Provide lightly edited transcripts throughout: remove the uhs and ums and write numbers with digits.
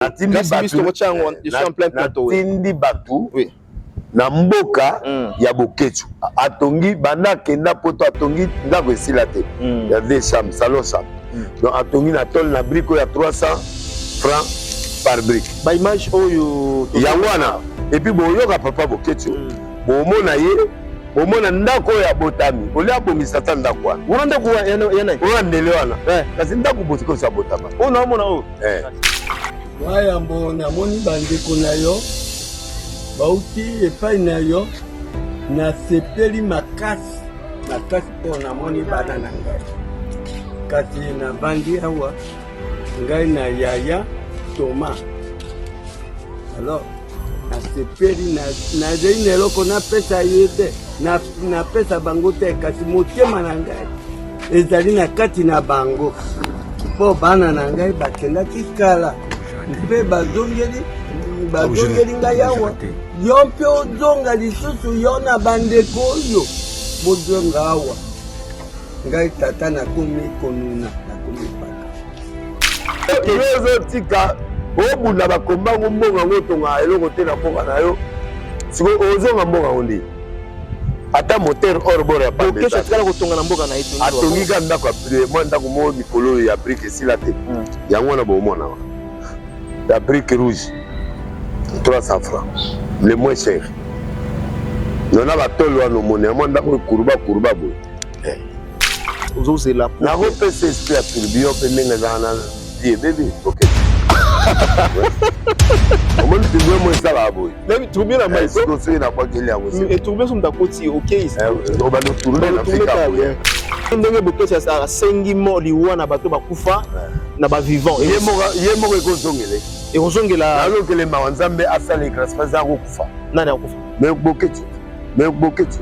Natindi bato na mboka mm. ya Boketshu atongi banda akenda poto atongi ndako esila te mm. ya deux chambres salon chambre mm. donc atongi na tole na brique oyo ya 300 francs par brique ba image oyo yango wana epuis boyoka papa Boketshu bomona ye bomona ndako oyo abotami olia abongisa ata ndako wana wana ndako ya nani oyo ndele wana kasi ndako bosikosi abotama oyo naomona oyo eh. Wayambo namoni bandeko na yo bauti epai na yo, nasepeli makasi makasi mpo namoni bana na ngai. Kasi navandi awa ngai na yaya Thomas. Alors nasepeli, nazali na eloko napesa ye te, napesa bango te, kasi motema na ngai ezali na kati na bango mpo bana na ngai bakendaki kala mpe bazongeli bazongeli ngai awa yo mpe ozonga lisusu yo na bandeko oyo bozonga awa ngai tata nakomi konuna nakomi paka yo ozotika obunda bakombango mbongo yango otongaka eloko te na mboka na yo sikoyo ozonga mboka yango nde ata moteur hors bord ya pambe atikala kotonga na mboka na ye atongi kaka ndako ya mwa ndako moko mikolo oyo ya brique esila te hmm. yango wana bomona wana ya brique rouge 300 francs le moins cher nona batole wana omoni ya mwa ndako ekuruba kuruba boye eh. ozozela nakopesa esprit ya tourbillon mpe ndenge ezala na vie ebebi ok omoni tourbillon mo esalaka boye nayebi tourbillon na mai eh, soki nakwakeli yango eh, tourbillon soki moto akoti okei eh, obanda tourne na fika boye ndenge bokesi asengi mo liwa na bato bakufa na bavivant ye moko ekozongela ekozongela nalokele mawa nzambe asala grâce mpe aza akokufa nani akokufa me boketi me boketi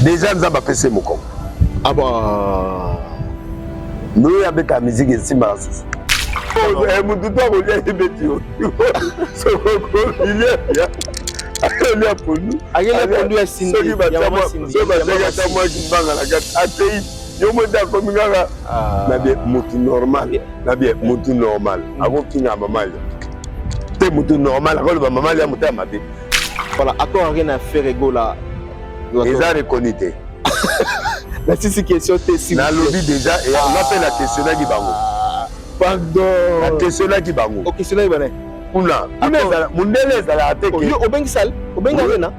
deja nzambe apesi ye mokongo aba ah noyo abeta miziki esimbaka susu eh, motu to akolia ye beti yo sokokolia akolia pondu akolia pondu ya sindi soki batiaki ata mwa kimbanga na kati atei yo moko akomi kaka ah. na bie motu normal na bie motu normal akokinga mama lia te motu normal akoloba mama lia moto ya mabe voilà accord arena Ferre Gola eza reconnu te nasisi question te si nalobi déjà nga mpe na questionaki bango pardon na questionaki bango oquestionaki bana kuna kuna ezala mundele ezalaka te ke obengi sale obengi arena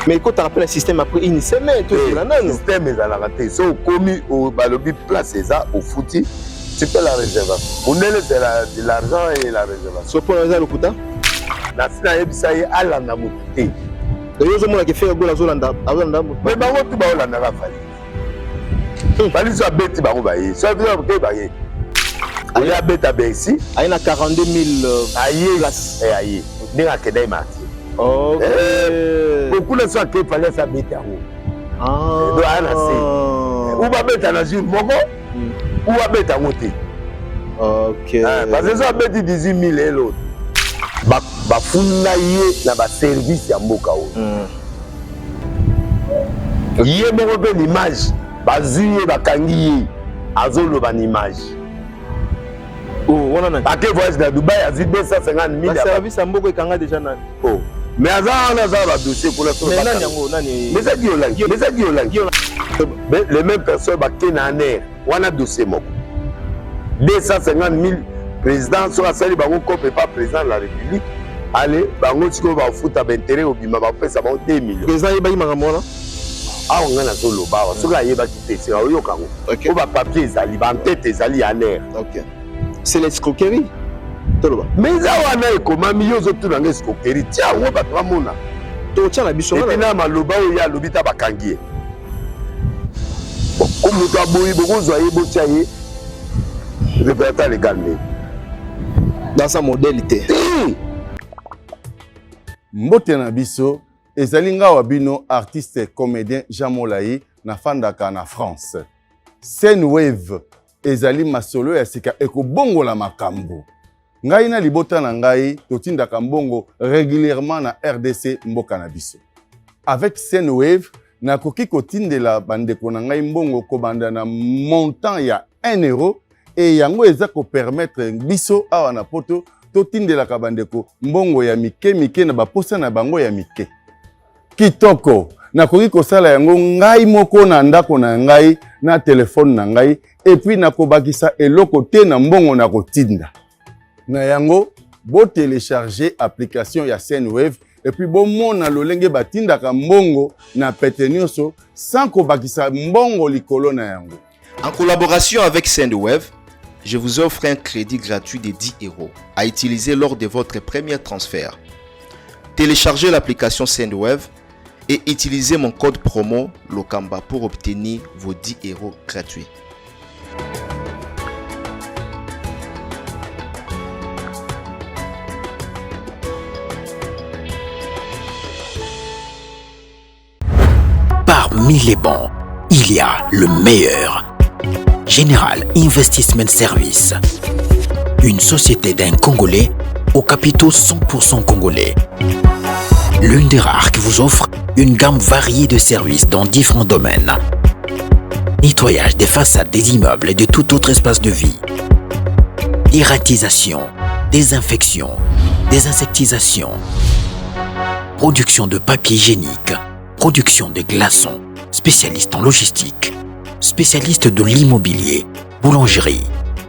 mais ekotaka mpe na système après une semaine tozela nano système ezalaka te so okomi balobi place eza ofuti tu fais la réservation mundele c'est l'argent et la réservation so mpona eza lokuta nasi nayebisa ye alanda motu te yo ozomona ke Ferre Gola azolanda azolanda mais bango tu baolandaka Fally hmm. Fally so abeti bango baye so abeti baye aye abeta Bercy aye na 42000 euh, aye place eh aye ndenge akendaki martyr ok eh, okuna so ake Fally asi abeti yango ah. donc aya na se ou babeta na jour moko hmm. ou abeta yango te ok eh, parce que so abeti 18000 elo bafunda ye na baservice ya mboka oyo mm. ye moko mpe n'image bazwi ye bakangi ye azoloba n'image oh, wana nani ake voyage na dubai azwi 250 000 service ya mboka ekanga deja nani oh. mais aza wana aza na badossier kuna nani yango nani mais eza giolangi mais eza giolangi les mêmes personnes bake na aner wana dossier moko 250 000 président soki asali bango cope epa président de la république ale bango sikoyo bafuta bainteret obima bapesa bango 2 millions président ayebaki makambo wana awa ngai nazoloba awa soki ayebaki te sika oyoka yango po bapapier ezali bantete ezali ya ner c'est l'escroquerie toloba mais eza wana ekomami yo ozotuna nga escroquerie tia yango bato bamona totya na biso epi na maloba oyo ye alobi ta bakangi ye ko moto aboyi bokozwa ye botya ye représentant légal nde dans sa modèle te mbote na biso ezali nga wa bino artiste comédien Jean Molayi nafandaka na France Senwave ezali masolo ya sika ekobongola makambo Ngai na libota na ngai totindaka mbongo regulierement na rdc mboka na biso. Avec Sendwave, Nakoki kotindela bandeko na ngai mbongo kobanda na montant ya 1 euro e yango eza kopermettre biso awa na poto totindelaka bandeko mbongo ya mike mike na baposa na bango ya mike. Kitoko! Nakoki kosala yango ngai moko na ndako na ngai na telefone na ngai epuis nakobakisa eloko te na mbongo nakotinda. Na yango, bo telecharger application ya Sendwave et puis bomona lolenge batindaka mbongo na pete nyonso sans kobakisa mbongo likolo na yango. En collaboration avec Sendwave, je vous offre un crédit gratuit de 10 euros à utiliser lors de votre premier transfert. Téléchargez l'application Sendwave et utilisez mon code promo Lokamba pour obtenir vos 10 euros gratuits. Parmi les bons, il y a le meilleur. General Investment Service, une société d'un Congolais aux capitaux 100% congolais. L'une des rares qui vous offre une gamme variée de services dans différents domaines. Nettoyage des façades des immeubles et de tout autre espace de vie. Dératisation, désinfection, désinsectisation, production de papier hygiénique, production de glaçons, spécialiste en logistique, spécialiste de l'immobilier, boulangerie,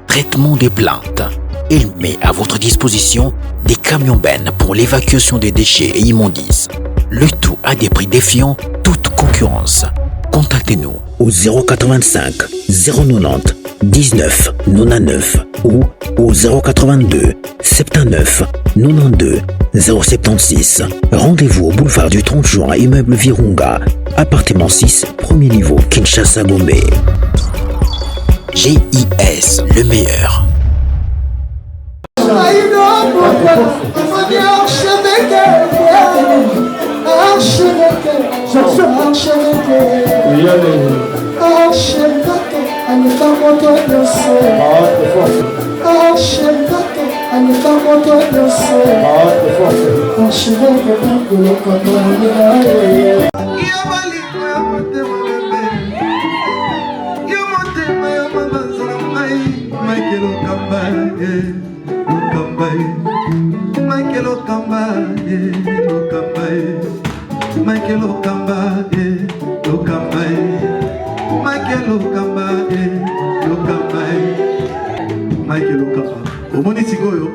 traitement des plantes. Il met à votre disposition des camions bennes pour l'évacuation des déchets et immondices. Le tout à des prix défiant toute concurrence. Contactez-nous au 085 090 19 99 ou au 082 79 92 076. Rendez-vous au boulevard du 30 juin, immeuble Virunga, appartement 6, premier niveau, Kinshasa Gombe. GIS, le meilleur. Omoni sikoyo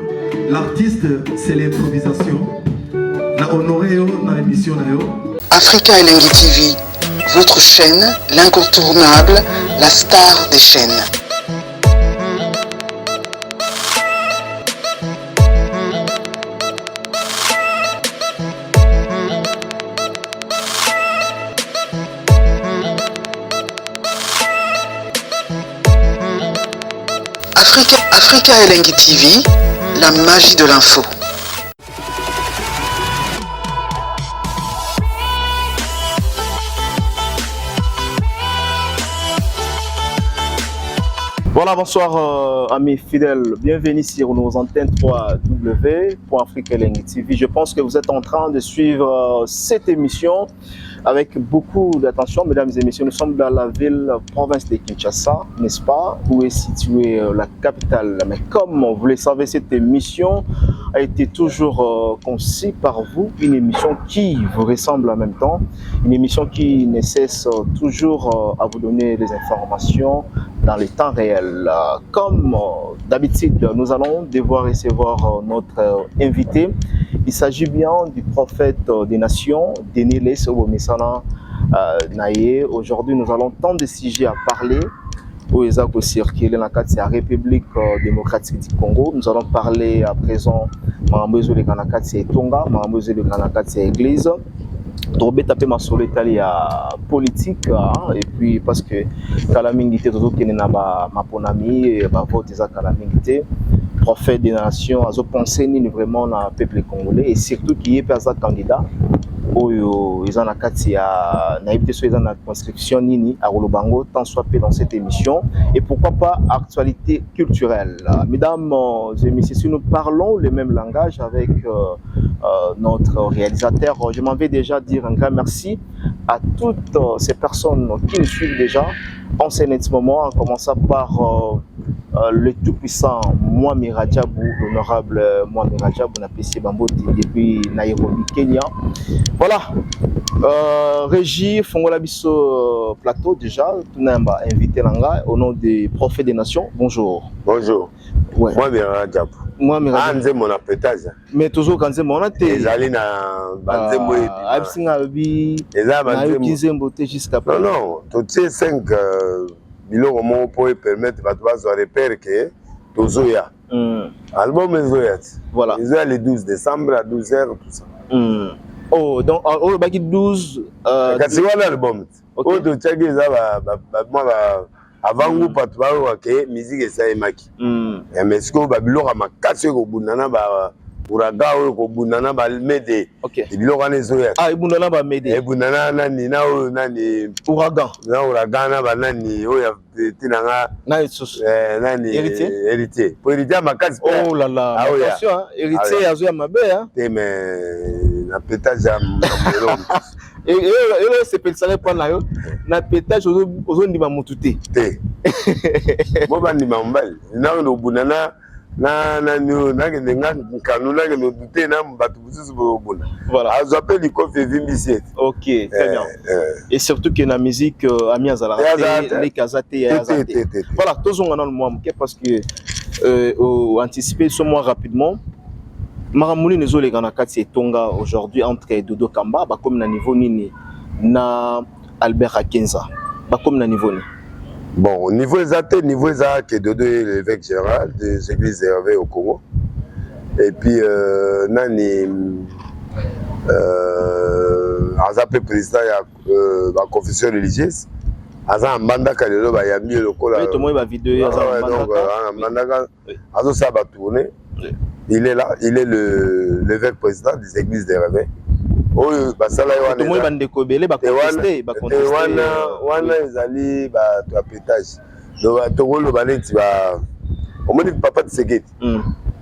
l'artiste c'est l'improvisation na honoré yo na émission na yo. Africa Elengi TV, votre chaîne, l'incontournable, la star des chaînes. Africa, Africa Elengi TV, la magie de l'info. Voilà, bonsoir euh, amis fidèles, bienvenue sur nos antennes 3W.africaelengi TV. Je pense que vous êtes en train de suivre euh, cette émission avec beaucoup d'attention, mesdames et messieurs. Nous sommes dans la ville province de Kinshasa, n'est-ce pas, où est située euh, la capitale. Mais comme vous le savez, cette émission a été toujours euh, conçue par vous, une émission qui vous ressemble en même temps, une émission qui ne cesse euh, toujours à vous donner des informations dans le temps réel. Comme d'habitude, nous allons devoir recevoir notre invité. Il s'agit bien du prophète des nations, Denis Lessie Mesana Naye. Aujourd'hui, nous allons tant de sujets à parler oyo eza kocircule na kati ya République démocratique du Congo. Nous allons parler à présent makambo ezoleka na kati ya etonga, makambo ezoleka na kati ya église. Tobeta mpe masolo etali ya politique, hein, et puis parce que kala mingi te tozokende na maponami, bavote eza kala mingi te. Prophète des nations azopense nini vraiment na peuple congolais et surtout ki ye mpe aza candidat oyo eza na kati ya nayebi te so eza na conscription nini, akoloba yango tant soit peu dans cette émission. Et pourquoi pas actualité culturelle. Mesdames et messieurs, si nous parlons le même langage avec notre réalisateur, je m'en vais déjà dire un grand merci. à toutes ces personnes qui nous suivent déjà en ce net moment, en commençant par le tout-puissant Mwami Radjabou, l'honorable Mwami Radjabou, napesi bambote depuis Nairobi, Kenya. Voilà, Régie, fongola biso plateau déjà, tout le monde invité na nga au nom des prophètes des nations. Bonjour. Bonjour. Ouais. Mwami Radjabou. Mwami Ah, Radjabou. nzembo na pétage. Mais toujours quand nzembo wana te. Ezali na banzembo ebima. Ayebisi nga, alobi Eza nayoki banzembo. nzembo te jusqu'à Non, non, totie 5 biloko moko mpo epermettre bato bazwa repère ke tozoya. Album ezoya ti. Voilà. Ezoya le 12 décembre à 12 heures, tout ça. Oh, donc oyo baki 12 Kasi wana album ti. Oyo totiaki eza mwa avant bato bayoka ke musique esalemaki. Mais sikoyo babiloko ya makasi oyo ekobunda na ba ouragan, oyo ekobunda na bamede, biloko wana ezoya. Ah, ebunda na bamede? Ebunda na nani, na oyo nani? Ouragan. Na ouragan, na banani oyo ntinanga. Na lisusu? Nani? Héritier? Héritier, po héritier ya makasi mpe. Oh là là. Ah, oya. Attention hein, héritier. Ah, oya. Azoya mabe hein. Te, mais na pétage ya eloko mosusu. Elo esepelisaka mpo na yo na pétage, ozondima motu te. Te, bo bandima mobali nakende kobunda na nani oyo, nakende nga nkanu, nakende te na bato mosusu bobunda. Voilà. Azwa mpe likofi evimbisi ete. Ok, très bien. Et surtout que na musique ami azalaka Eh, azalaka te te. leki aza te, yaya aza Te, te. te, te, te. Voilà, tozonga nano mwa moke parce que anticiper so mwa rapidement makambo nini ezoleka na kati ya etonga aujourd'hui entre Dodo Kamba, bakomi na niveau nini, na Albert Akenza, bakomi na niveau nini? Bon, niveau eza te, niveau eza ke Dodo est l'évêque général des églises de réveil au Congo. Et puis nani aza mpe président ya baconfession religieuse, aza na Mbandaka. Lelo bayambi ye lokola Oui, tomoni bavideo aza Ah na ouais, donc Mbandaka. aza na Mbandaka, Oui. azosala batournée. Oui. Il est là, il est le l'évêque président des églises de réveil oyo basala ye wana. Tomoni bandeko ebele Te baconteste baconteste. wana wana ezali bato ya pétage. Donc tokoloba neti ba omoni papa Tshisekedi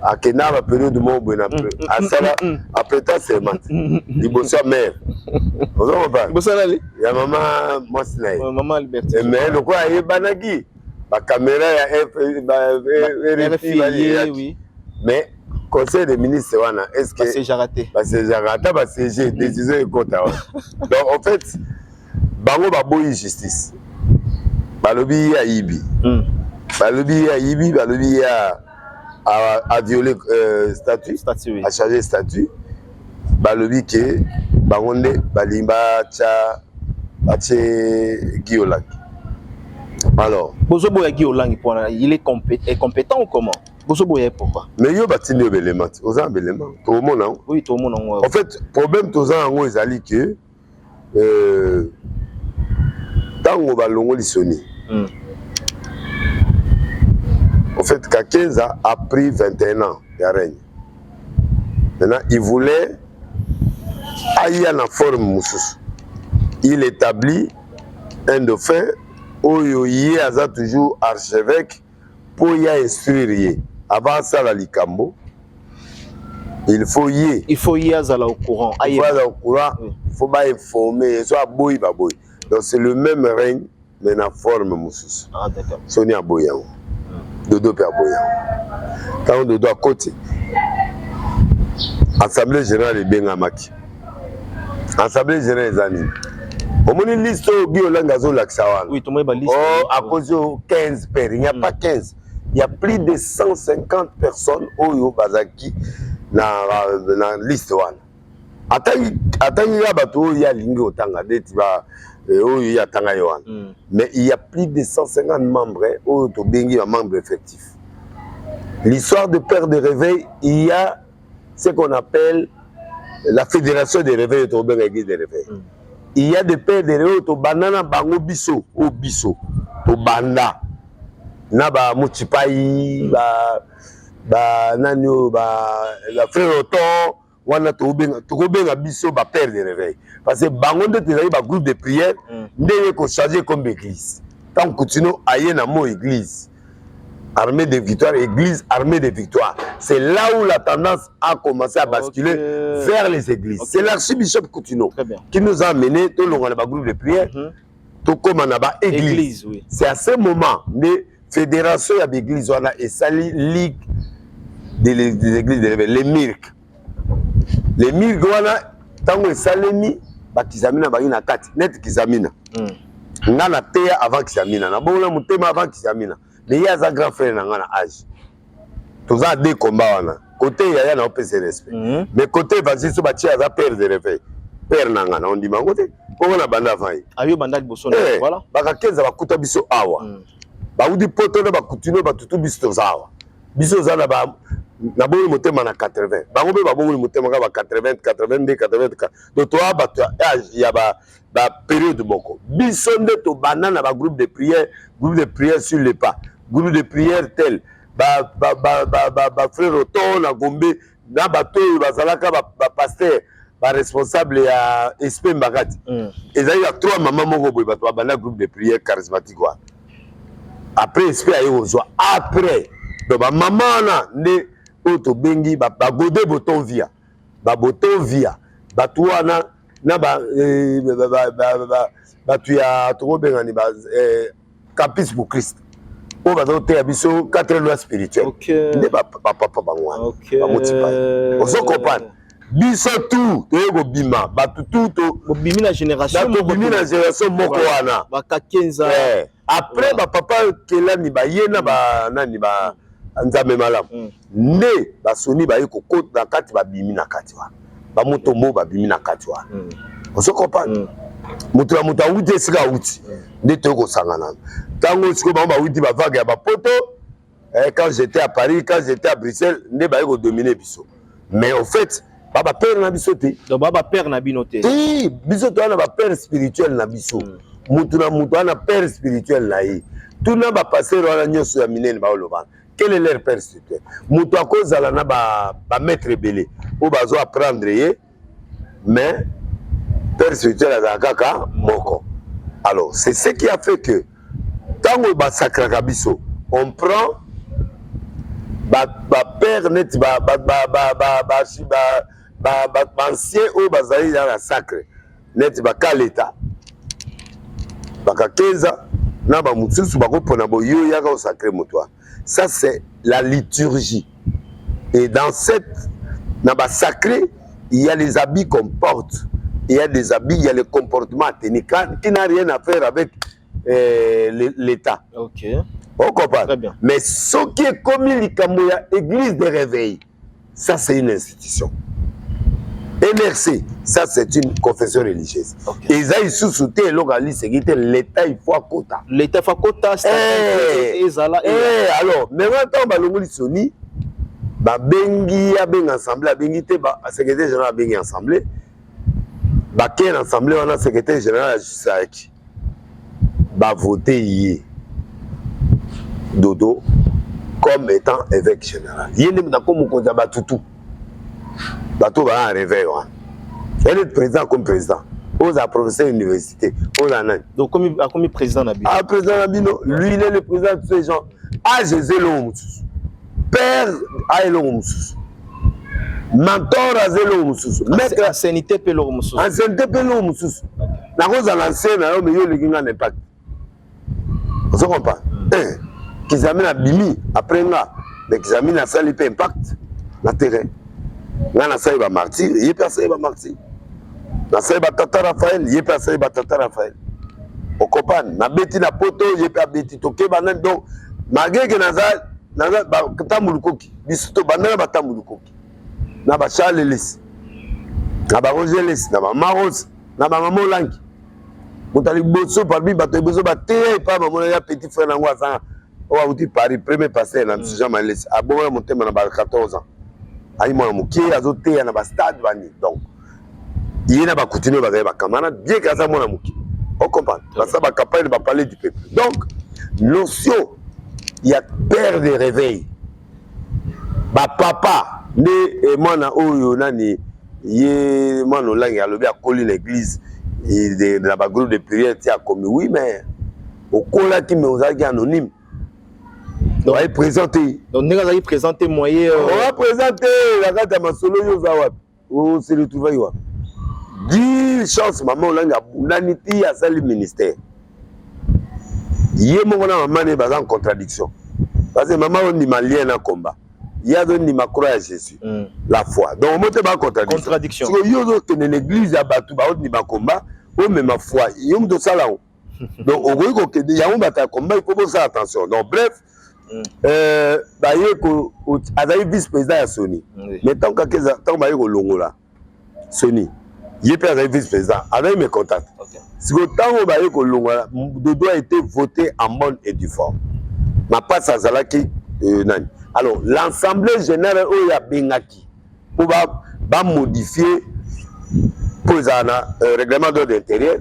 akenda bapériode moko boye na asala aprêta serment liboso ya mare, ozo comprendre? Liboso nali? Ya mama mwasi na ye. Mama Liberté. Mais lokola ayebanaki, bacaméra ya RFI RFI bayeyaki. Oui. Mais conseil des ministres wana, est ce que basiégeaka te? Basiégeaka ata basiége, décision ekota wana. Donc en fait bango baboyi justice, balobi ye ayibi, balobi ye ayibi, balobi ye a violé statut. Statut, oui. Achange statut. Balobi ke bango nde balingi batya, batie Guy Olangi. Alors Bozoboya Guy Olangi mpona il est compétent ou comment? Bozoboya ye pourquoi? Mais yo batindi yo belema te, oza na belema, tokomona yango. Oui, tomona yango. En fait problème toza yango ezali ke ntango balongoli Soni, en fait Kakenza a pris 21 ans ya règne. Maintenant il voulait aya na forme mosusu, il établit un dauphin oyo ye aza toujours archevêque mpo ya instruire ye avant asala likambo. Il faut ye Il faut ye azala au courant. Il faut aza au courant. Oui. Il faut bainformer ye, so aboyi, baboyi. Donc c'est le même règne mais na forme mosusu. Ah, d'accord. Soni aboyi yango, Dodo mpe aboyi yango. Ntango Dodo akoti, assemblée générale ebengamaki. Assemblée générale eza nini? Omoni liste oyo Guy Olangi azolakisa wana? Oui, tomoni baliste. Oh, à cause de 15 pères, il n'y a pas 15, il y a plus de 150 personnes oyo bazaki na liste wana. Atangi ya bato oyo ye alingi kotanga neti ba oyo ye atanga ye wana. Mais il y a plus de 150 membres oyo tobengi ba membre effectif. L'histoire de père de réveil, il y a ce qu'on appelle la fédération des réveils, tobenga église de réveil. Il y a des pères de réveil oyo tobanda na bango, biso oyo biso tobanda na bamuchipai, ba nani oyo, ba frère Oton wana, tokobenga biso bapère de réveil parce que bango nde tozali bagroupe de prière. Nde ye kochange comme église, ntango Kutino aye na mo église armée de victoire, église armée de victoire. C'est là où la tendance a commencé à basculer vers les églises. C'est l'archibishop Coutinho qui nous a amené tolongwa na bagroupe de prière, tokóma na baéglise. Église, oui. C'est à ce moment nde fédération ya baéglise wana esali Ligue des églises de réveil, les MIRC. Les MIRC wana, ntango esalemi, bakizamina bangi na kati neti Kizamina. Nga na teya avant Kizamina, nabongola motema avant Kizamina, mais ye aza grand frère na nga na age. Toza na deux combat wana. Côté yaya na opesa respect, mais côté évangile, so batie aza père de réveil, père na nga, na ondima yango te mpongo na banda avant ye. Ayo banda liboso na Eh, voilà. Bakakenza bakuta biso awa. Bauti poto na bakutino batutu, biso toza awa. Biso oza na ba nabongoli motema na 80, bango mpe babongoli motema kaka ba 80, 82, 84. Donc toa bato ya age ya bapériode moko. Biso nde tobanda na bagroupe de prière, groupe de prière sur le pas, groupe de prière tel, bafrère oto na Gombe na bato oyo bazalaka bapasteur, baresponsable ya SP Mbakati. Ezali ya trois mama moko boye, bato babanda groupe de prière charismatique wana. Après, SP aye kozwa après. Donc bamama wana nde oyo tobengi bagode botonvia, babotonvia, bato wana na bato ya tokobengani Campus pour Christ oyo baza koteya biso quatre lois spirituelles. Nde bapapa bango wana bamotipa. Ozo comprendre, biso tu toye kobima, bato tu to Bobimi na génération moko. Tobimi na génération moko wana. Bakakenza. Eh, après, bapapa Kelani baye na banani ba Nzambe malamu. Nde basoni baye kokota na kati, babimi na kati wana, bamotombo babimi na kati wana. Ozo comprendre, moto na moto awuti esika awuti, nde toye kosangana. Ntango sikoyo bango bawuti bavague ya bapoto, eh, quand j'étais à Paris, quand j'étais à Bruxelles, nde baye kodomine biso. Mais au fait, ba bapère na biso te. Donc ba bapère na bino te. Te, biso toza na bapère spirituel na biso. Mutu na mutu aza na père spirituel na ye. Tuna bapasteur wana nyonso ya minene baolobana, quel est leur père spirituel? Moto akozala na bamaître ebele oyo bazo apprendre ye, mais père spirituel azala kaka moko. Alors c'est ce qui a fait que ntango basacraka biso, on prend bapère neti baancien oyo bazali na sacre, neti bakaleta, bakakenza na bamosusu, bakopona boyo yaka osacre moto wana. Ça, c'est la liturgie. Et dans cette na basacré, il y a les habits qu'on porte, il y a des habits, il y a le comportement à tenir qui n'a rien à faire avec l'État. Ocomprendre? Très bien. Mais soki ekomi likambo ya église de réveil, ça, c'est une institution. MRC, ça, c'est une confession religieuse. Eza lisusu te eloko aliseki te. L'État, il faut akota. L'État faut akota. Eh, ezala. Eh, alors maintenant, ntango balongoli soni, babengi, abenga assemblée, abengi te, secrétaire général abengi assemblée, bakei na assemblée wana, secrétaire général ajusaki, bavote ye Dodo comme étant évêque général. Ye nde moto ako mokonzi ya batutu, bato baa na réveil wana. Ye nde président. Comme président, ozala professeur université, ozala nani. Donc akomi président na bino. Ah, président na bino. Lui, il est le président de tous ces gens. Age eza eloko mosusu, père a eloko mosusu, mentor aza eloko mosusu, maître. Ancienneté mpe eloko mosusu. Ancienneté mpe eloko mosusu. Nakozala ancien na yo, mais yo oleki nga na impact. Ozo comprendre? Eh, Kizamina abimi après nga, mais Kizamina asali mpe impact na terrain. Nga nasali bamartyr, ye mpe asali bamartyr. Nasali batata Raphaël, ye mpe asali batata Raphaël. Okopane, nabeti na poto, ye mpe abeti. Tokeba nani. Donc malgré que naza batambulukoki, biso tobanda na batambulukoki, na bacharles, na barogeles, na bamaros, na bamama Olangi. Moto ya liboso parmi bato ya liboso bateya epai bamona ya petit frère nango aza oyo auti Paris, premier pasteur na biso, Jean Malesi, abongola motema na ba 14 ans, ayi mwana moke, azoteya na bastade bani. Donc ye na bakutini oyo bazali bacamarade, bien que aza mwana moke. Ocomprendre, basala bacampagne, bapalais du peuple. Donc notion ya père de réveil, bapapa nde mwana oyo nani, ye mwana Olangi alobi akoli na église, na bagroupe de prière ti akomi. Oui, mais okolaki, mais ozalaki anonyme. Oye présent te. Donc ndenge azalaki présent te moyen. Oya présent te na kati ya masolo, yo oza wapi? Ose retrouvaki wapi? Di chance, mama Olangi abundani ti asali ministère ye moko na mama ne baza en contradiction, parce que mama ondima lien na combat, ye azondima croix ya Jésus, la foi. Donc omo te ba contradiction. Sikoyo yo ozokende na église ya bato baondima combat, omema foi, yo moto osala yango. Donc okoki kokende yango, bato ya combat, il faut bosala attention. Donc bref, baye azali vice président ya Soni, mais ntango kaka ntango baye kolongola Soni, ye mpe azali vice président, azali mécontent. Sikoyo ntango baye kolongola, Dodo a été voté en bonne et due forme. Mapasi azalaki nani? Alors l'assemblée générale oyo abengaki mpo bamodifie, mpo ezala na règlement d'ordre intérieur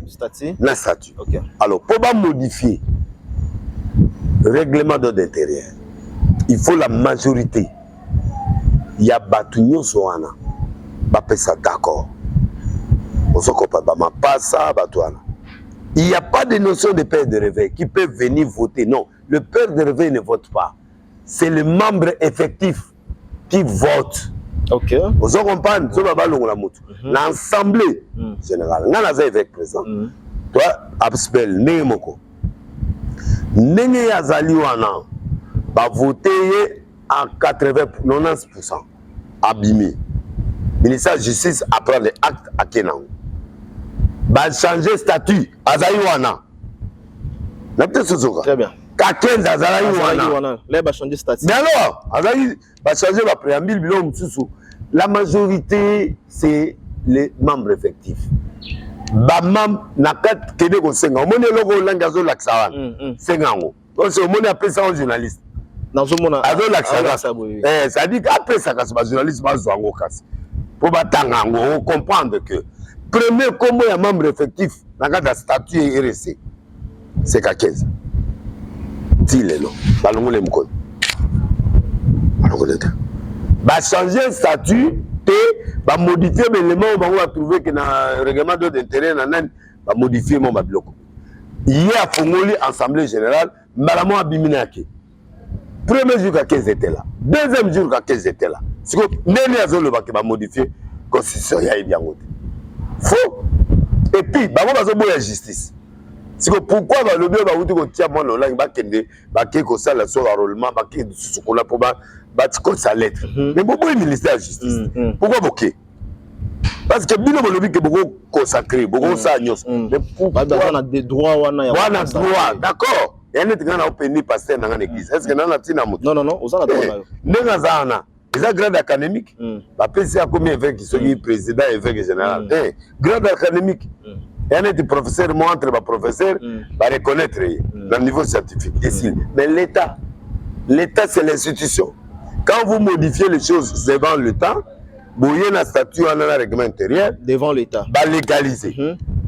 na statut. Alors mpo bamodifie règlement d'ordre intérieur, il faut la majorité ya bato nyonso wana bapesa d'accord. Ozokopa bamapasa bato wana, il n'y a pas de notion de père de réveil qui peut venir voter. Non, le père de réveil ne vote pas, c'est le membre effectif qui vote. Ozo comprendre? So balongola motu na assemblée générale, ngai naza évêque président, toi Abspel ndenge moko, ndenge ye azali wana, bavote ye à 80, 90, abimi. Ministère ya Justice aprendre acte, ake nango, bachange statut, azali wana na te sozoka. Ka 15 azalaki wana. Mais alors azalaki, bachange bapréambule, biloko mosusu. La majorité, c'est les membres effectifs, bamembre na kati. Kende kosenga, omoni eloko Olangi azolakisa wana, senga yango ose, omoni apesa yango journaliste. Nazomona. Azolakisa, c'est-à-dire apesa kasi bajournaliste bazwa yango kasi mpo batanga yango, ocomprendre que premier kombo ya membre effectif na kati ya statut RC, c'est Ka 15. Ti lelo balongoli mokolo, balongoli te, bachange statut te, bamodifie baélément oyo bango batrouve ke na règlement d'ordre intérieur na nani, bamodifie mo babiloko. Ye afongoli assemblée générale, mbala mo abimi na yake. Premier jour, Ka 15 était là. Deuxième jour, Ka 15 était là. Sikoyo ndeni azolobake bamodifie constitution, yayebi yango te, faux. Et puis bango bazoboya justice. Sikoyo pourquoi balobi oyo bawuti kotia mwana Olangi, bakende bake kosala so enrôlement, bake lisusu kuna mpo batikotisa lettre? Mais boboyi ministère ya Justice, pourquoi boke? Parce que bino bolobi ke bokoconsacre, bokosala nyonso, mais pourquoi droit wana? Wana droit, d'accord. Ya neti ngai na openi pasteur na ngai na église, est ce que ngai na ntina moto? Non, non, non, oza na droit na yo. Ndenge aza wana, eza grade académique bapesi, akomi évêque, soki président évêque général te, grade académique ya neti professeur mo entre baprofesseur, bareconnaître ye na niveau scientifique, esili. Mais l'état, l'état, c'est l'institution. Quand vous modifiez les choses devant le temps, boye na statut wana na règlement intérieur devant l'état, balégaliser,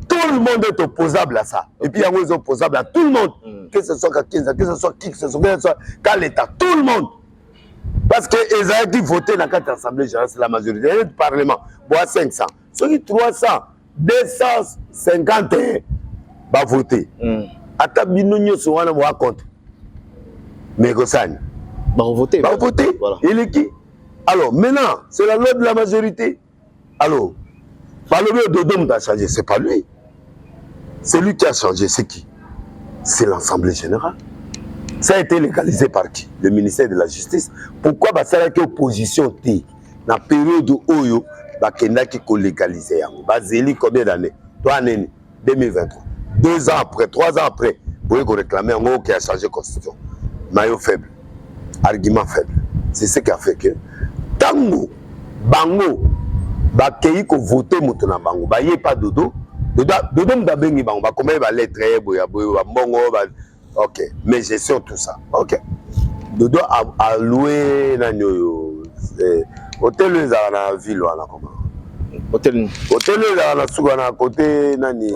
tout le monde est opposable à ça. Et puis yango est opposable à tout le monde, que ce soit Kakinza, que ce soit qui que ce soit, que ce soit qu'à l'état, tout le monde, parce que ezalaki voté na kati ya assemblée générale, c'est la majorité du parlement. Boa 500, soki 300, 251 bavote, ata bino nyonso wana boa contre, mais ekosani. Bakovote. Bavote, eleki. Alors maintenant, c'est la loi de la majorité. Alors balobi Dodo moto a changé, c'est pas lui. C'est lui qui a changé, c'est qui? C'est l'assemblée générale. Ça a été légalisé par qui? Le ministère de la Justice. Pourquoi basalaki opposition te na période oyo bakendaki kolégaliser yango? Bazeli combien d'années? To nini, 2023, 2 ans après, 3 ans après, boye koréclame yango oke a changé constitution. Maillon faible, argument faible. C'est ce qui a fait que ntango bango bakei kovote moto na bango, baye pa Dodo. Dodo moto abengi bango, bakomaki balettre boye ya boye, bambongo ba, ok, mais gestion, tout ça, ok. Dodo aloué nani oyo, hôtel oyo ezalaka na ville wana, koma Hôtel? Hôtel oyo ezalaka na suka na côté nani,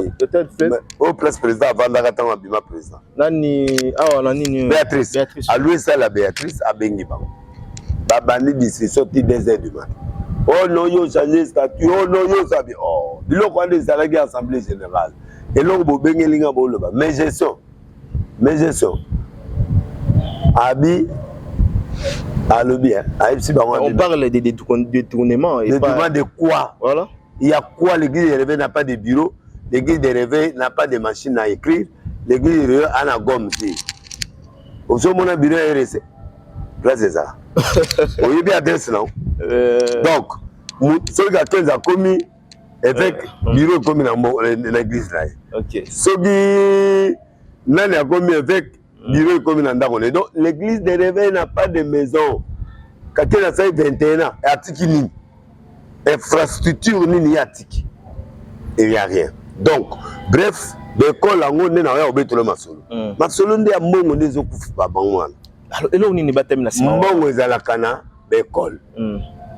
oyo place président avandaka ntango abima président. Nani awa na nini? Béatrice. Aloué salle ya Béatrice, abengi bango, babandi discussion ti 2 heures du matin. Oh non, yo change statut, oh non, yo sabi, oh biloko wana ezalaki assemblée générale, eloko bobengeli nga boloba. Mais gestion, mais gestion abi. Alobi, ayebisi bango. On parle de détournement. Détournement de quoi? Voilà. Il y a quoi? L'église de réveil n'a pas de bureau, l'église de réveil n'a pas de machine à écrire, l'église de réveil a na gomme te. Ozomona bureau ya RC place ezala, oyebi adresse na Donc soki Akenza akomi évêque, bureau ekomi na église na ye. Soki nani akomi évêque, bureau ekomi na ndako na ye. Donc l'église de réveil n'a pas de maison. Kakele asali 21 ans, atiki nini? Infrastructure nini ye atiki? Il y a rien. Donc bref, baekole yango nde na oya kobetela masolo. Masolo nde ya mbongo nde ezokufa bango wana. Eloko nini batami na nsima? Mbongo ezalaka na baekole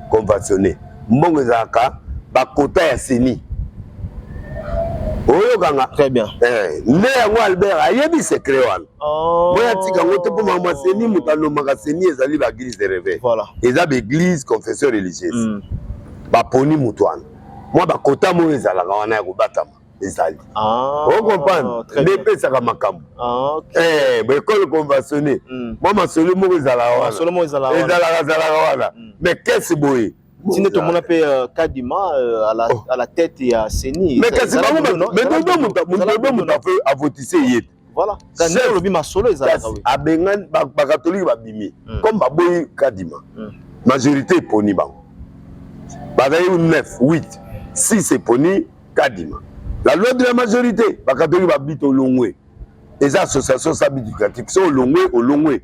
conventionné, mbongo ezalaka bakota ya CENI, oyokanga? Très bien. Nde yango Albert ayebi secret wana. Boya tika yango te, mpo makambo ya CENI, moto alomaka CENI ezali baeglise de réveil. Eza baeglise confession religieuse. Baponi moto wana, mwa bakota moyo ezalaka wana ya kobatama ezali. Ocomprendre? Nde epesaka makambo. Baekole conventionné, mwa masolo moko ezalaka wana, ezalaka zalaka wana, mais kese boye. Tinde tomona mpe Kadima à la tête ya CENI. Mais kasi bango, mais Dodo moto avotise ye te. Voilà, olobi masolo ezalaka. Abengani bakatolike, babimi comme baboyi Kadima. Majorité eponi bango, bazali 9, 8, 6, eponi Kadima. La loi de la majorité, bakatolike babi tolongwe. Eza association sans but lucratif. So olongwe, olongwe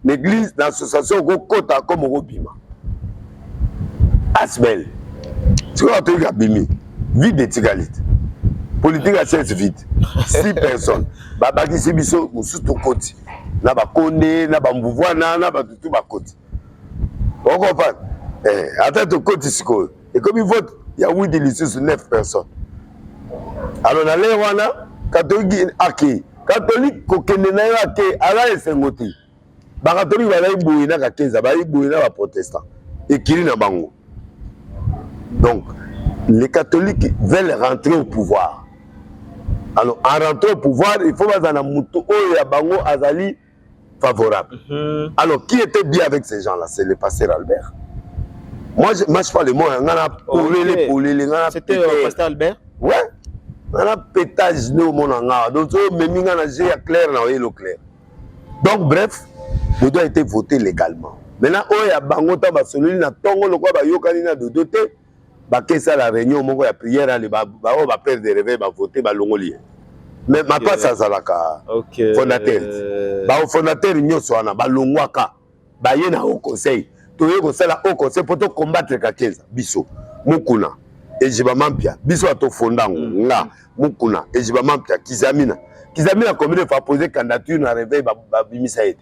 na église, na association okokota comme okobima asbel. Sikoyo katolike abimi, vide etikali te. Politique ya chaise vide, six personnes babakisi biso mosusu, tokoti na bakonde na bambuvwana na bato tu bakoti. Okocomprendre? Ata tokoti sikoyo, ekomi vote ya widi lisusu 9 personnes. Alors na lere wana katolike ake, katolike kokende na yo ake, aza esengo te. Bakatolike bazali boye na Kakenza, bazali boye na baprotestant, ekili na bango. Donc les catholiques veulent rentrer au pouvoir. Alors en rentrant au pouvoir, il faut bazala na motu oyo ya bango azali favorable. Alors qui était bien avec ces gens là c'est le pasteur Albert. Moi, je marche pas le mot nga na polele polele nga na. C'était pasteur Albert. Ouais, nga na pétage nde omona nga. Donc oyo omemi nga na jeu ya clair na oyelo clair. Donc bref, Dodo a été voté légalement. Maintenant oyo ya bango, ntango basololi na ntongo, lokola bayokani na Dodo te, bakesala réunion moko ya prière. Ale, baoyo bapère de réveil bavote, balongoli ye. Mais Mapasi azalaka fondateur. Bafondateur nyonso wana balongwaka, baye na haut conseil. Toye kosala haut conseil mpo tocombattre Kakenza. Biso Mukuna, Ejiba Mampia, biso atofonda yango. Nga, Mukuna, Ejiba Mampia, Kizamina. Kizamina, combien de fois posé candidature na réveil, babimisa ye te.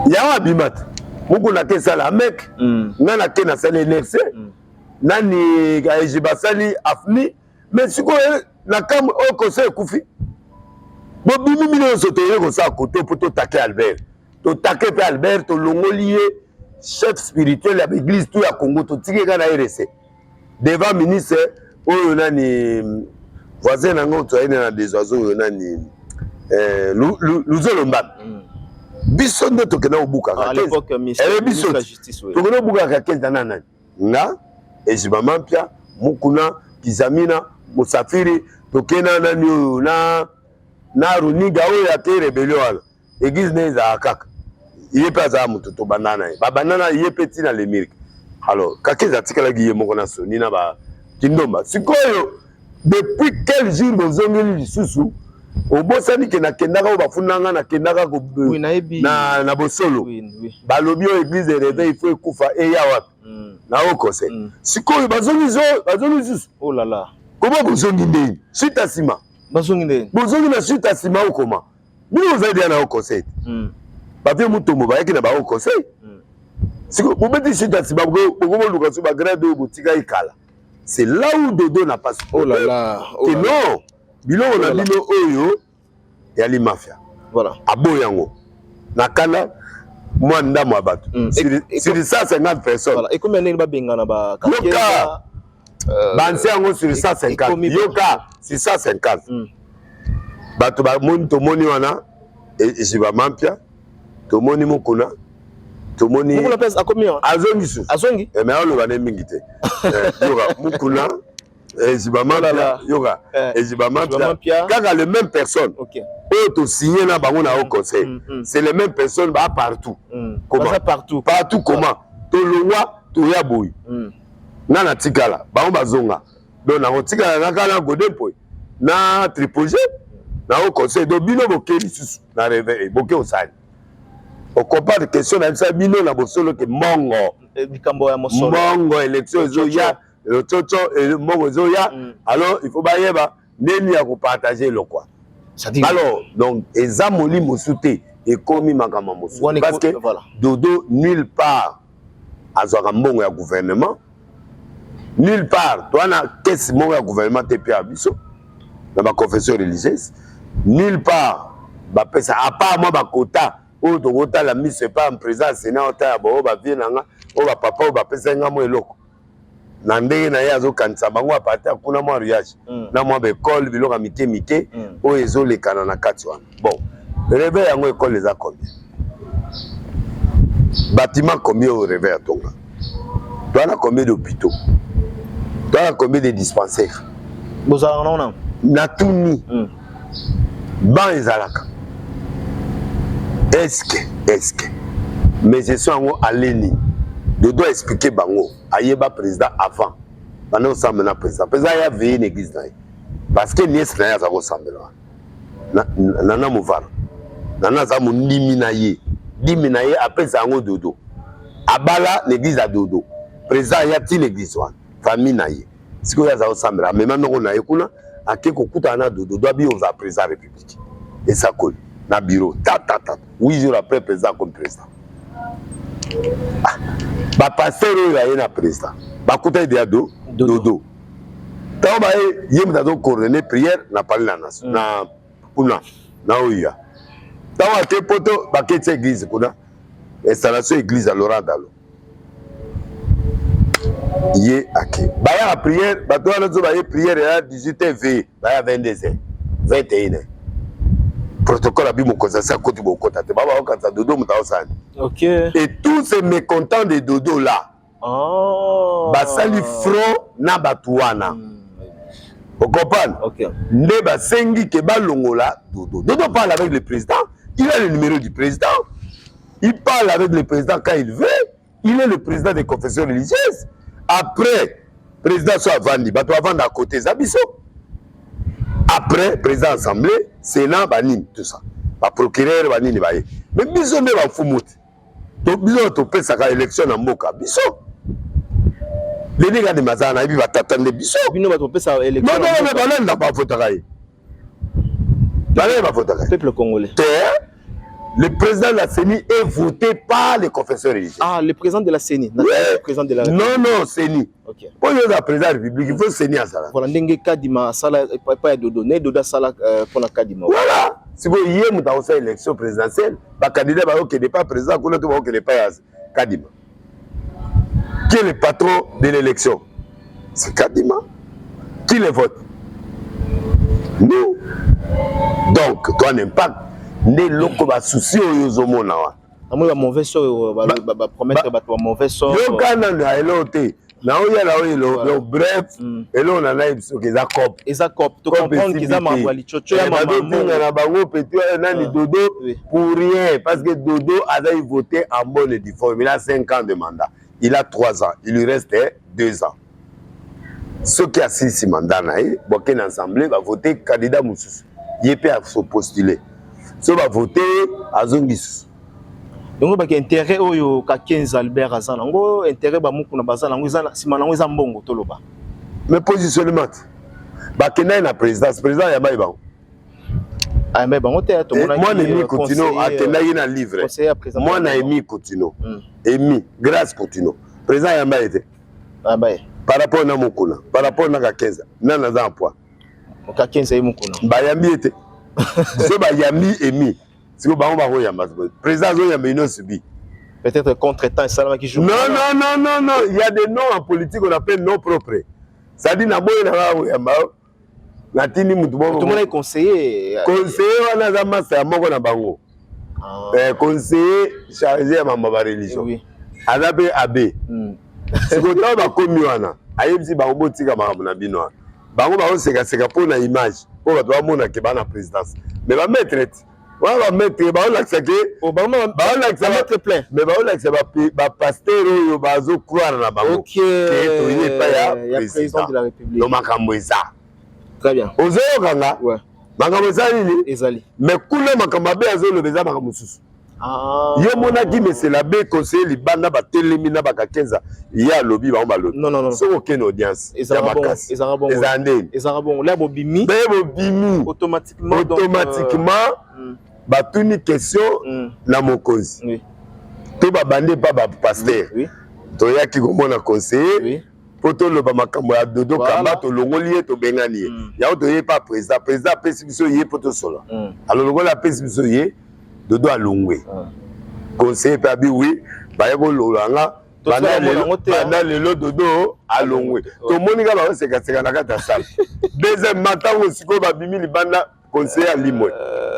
Yango abima te. Mukuna te esala amek. Nga na te nasali NRC. Nani Ejiba asali AFNI. Mais sikoyo na kamwe oyo conseil ekufi, bobimi bino nyonso, toye kosala koto mpo totake Albert. Totake mpe Albert, tolongoli ye chef spirituel ya baeglise tout ya Congo, totiki kaka na RC devant ministre oyo nani, voisin na ngo toyai na des oiseaux oyo nani, Luzolo Mbambi. Biso nde tokenda kobukaka biso, tokenda kobukaka Kenza na nani, nga, Ejiba Mampia, Mukuna, Kizamina, Musafiri. Tokenda nani oyo na Runiga oyo ake rébellion wana, église ne ezalaka kaka ye mpe azala moto tobanda na ye, babanda na ye mpe ntina lemirke. Alors Kakeza atikalaki ye moko na Soni na bakindomba. Sikoyo depuis quel jour bozongeli lisusu? Obosani ke nakendaka oyo bafundanga, nakendaka na bosolo, balobi oyo église de réveil il faut ekufa, eya wapi na haut conseil. Sikoyo bazongi lisusu. Oh là là. Koma bozongi ndeni suite ya nsima? Bazongi ndeni? Bozongi na suite ya nsima okoma bino bozali deya na haut conseil te. Bavie Mutombo bayaki na ba haut conseil. Sikoyo bobeti suite ya nsima, bokomoluka so bagrade oyo botikaki kala. C'est là où Dodo n'a pas Oh là là. Oh là non, biloko na bino oyo yali mafia. Aboyi yango na kanda mwa ndambo ya bato sur 150 personnes. Ekomi ndenge babengana ba Yoka, banse yango sur 150, yoka, sur 150 bato bamoni, tomoni wana Ejiba Mampia, tomoni Mokuna. Tomoni Mukuna mpe akomi awa. Azongi susu. Azongi. Eh, mais aloba ne mingi te. Eh, yoka Mukuna Eziba Mapia, yoka Eziba Mapia, kaka les mêmes personnes. Okay. Oyo to signé na bango na haut conseil. C'est les mêmes personnes ba partout. Comment? Baza partout. Partout comment? Tolongwa toya boyi. Nga na tikala bango bazonga. Donc na kotikala na kala Godé Mpoy na Tripoge na haut conseil. Donc bino boke lisusu na réveil boke osali. Okomprendre question na bisa bino na bosolo ke mbongo. Likambo ya mosolo. Mbongo élection ezoya. Lotsotso mbongo ezoya. Alors il faut bayeba ndeni ya kopartage eloko. Alors donc eza molimo mosusu te ekomi makambo mosusu parce que voilà. Dodo nulle part azwaka mbongo ya gouvernement, nulle part toa na caisse moko ya gouvernement te mpe ya biso na baconfession religieuse, nulle part bapesa à part mwa bakota oyo tokotala miso epa président ya sénat otala bao bavie na nga oyo bapapa oyo bapesaki nga mwa eloko na ndenge na ye azokanisa bango aparte akuna mwa riage na mwa baekole biloko ya mike mike oyo ezolekana na kati wana. Bon, réveil yango ekole eza combien, bâtiment combien oyo réveil atonga, toana combien d'hôpitaux, toana combien de dispensaires? Bozalaka nango? Natuni, ban ezalaka est-ce que mais gestion yango aleni Dodo expliquer bango ayeba président avant banda kosambela na président. Président aya veille na église na ye parce que nièce na ye aza kosambela wana, Nana Movara. Nana aza mondimi na ye, dimi na ye apesa yango. Dodo abala na église ya Dodo, président aya ti na église wana, famille na ye. Sikoyo aza kosambela, amema noko na ye kuna, ake kokutana na Dodo. Do abi ozala président ya république, esakoli na bureau tatatata. 8 jours après, président comme président. Ah, bapasteur oyo aye na président bakutani deya do Dodo. Ntango baye, ye moto azocoordonne prière na palais na nation na kuna na oyo ya ntango ake poto, baketi église kuna, installation église ya Laurent Dalo. Ye ake baya na prière, bato wana so baye prière ya 18 heures, veille baya 22 heures, 21 heures. Protocole abi mokonzi asi akoti, bokota te. Baba baokanisa Dodo moto aosani. Et tous ces mécontents de Dodo là, oh, basali front na bato wana. Ocomprendre? Nde basengi ke balongola Dodo. Dodo parle avec le président, il a le numéro du président, il parle avec le président quand il veut. Il est le président des confessions religieuses. Après président so avandi, bato avanda à côté eza biso. Après président, assemblée, sénat, banini, tout ça, baprocureur, banini baye. Mais biso nde bafumu te, biso topesaka élection na mboka. Biso Denis Kadima aza nayebi batata nde biso. Bino bato bopesa élection? Non, non, balanda bavotaka ye, balanda bavotaka ye. Peuple congolais? Te, le président de la CENI est voté par les confessions religieuses. Ah, le président de la CENI? Oui. Le président de la République? Non, non, CENI. Po oyo oza président de la République, il faut CENI azala. Voilà ndenge Kadima asala epai ya Dodo, ne Dodo asala mpona Kadima. Voilà, sikoyo ye moto akosala élection présidentielle, bacandidat bakokende pa président kuna to bakokende pa ya Kadima? Qui est le patron de l'élection? C'est Kadima. Qui le vote? Nous. Donc toi impact nde eloko basusi oyo ozomona wana. Namoni bamauvais sort oyo bapromettre bato, bamauvais sort. Yoka nano ya eloko te, naoya na oyo eloko. Donc bref, eloko na nayebi soki eza cop. Eza cop, tocomprendre eza makambo ya lichocho ya bazotinga na bango petit nani Dodo pour rien, parce que Dodo azali voté en bonne et due forme. Il a 5 ans de mandat, il a 3 ans, il lui reste 2 ans. Soki asilisi mandat na ye, bokende assemblée, bavote candidat mosusu, ye mpe asopostule. So bavote, azongi susu. Yango baki intérêt oyo Kakenza Albert aza nango, intérêt bamukuna baza nango, eza nsima nango eza mbongo toloba. Mais positionnement te, bakendaki na présidence, président ayambai bango. Ayambai bango te? Mwana Emi Kutino akendaki na livre, mwana Emi Kutino, Emi Grâce Kutino, président ayambai ye te. Par rapport na Mokuna, par rapport na Kakenza, nani aza na poids? Kakenza ye Mokuna. Bayambi ye te. So bayambi Emi, sikoyo bango bakoyamba, président azoyamba Innoss'B. Peut-être contre-temps esalamaki jour. Non, non, non, non, non, il y a des noms en politique qu'on appelle noms propres, c'est-à-dire naboyi na kaka koyamba, natindi mutu. Moko tomonaki conseiller. Conseiller wana aza masa ya moko na bango. Ah. Eh, conseiller chargé ya mambo ya bareligion Oui. aza mpe abe Sikoyo ntango bakomi wana, ayebisi bango botika makambo na bino wana. Bango baosekaseka mpo na image, mpo bato bamona ke bana présidence. Mais ba maître ti wana ba maître baolakisa ke Oh, baolakisa ba maître plein. Mais baolakisa ba pasteur oyo bazo croire na bango. Ok. Ke toye epai ya Ya président de la République. Donc makambo eza. Très bien. Ozoyoka nga? Ouais. Makambo eza nini? Ezali. Mais kuna makambo mabe azoloba eza makambo mosusu. Ah. Yo monaki monsieur l'abbé conseiller libanda batelemi na bakakenza ye alobi bango balobi. Non non non. Soki okende audience ya Ezalaka bongo, makasi. ezalaka bongo. Ezala ndeni. Ezalaka bongo. Là bobimi. Be bobimi. Automatiquement. donc, Automatiquement batuni question na mokonzi. Oui. To babandi epa ba pasteur. Oui. Toyaki komona conseiller. Oui. Po toloba makambo ya Dodo Voilà. Kamba tolongoli ye tobengani ye. Yango toye pa président, président apesi biso ye po tosola. Alors lokola apesi biso ye, Dodo alongwe. Conseiller pe abi oui, baye kolola nga Tosola banda mona lelo, yango te, hein. banda lelo Dodo alongwe. Tomoni kaka baosekaseka na kati ya salle. Deuxièmement, ntango sikoyo babimi libanda, conseiller alimwe.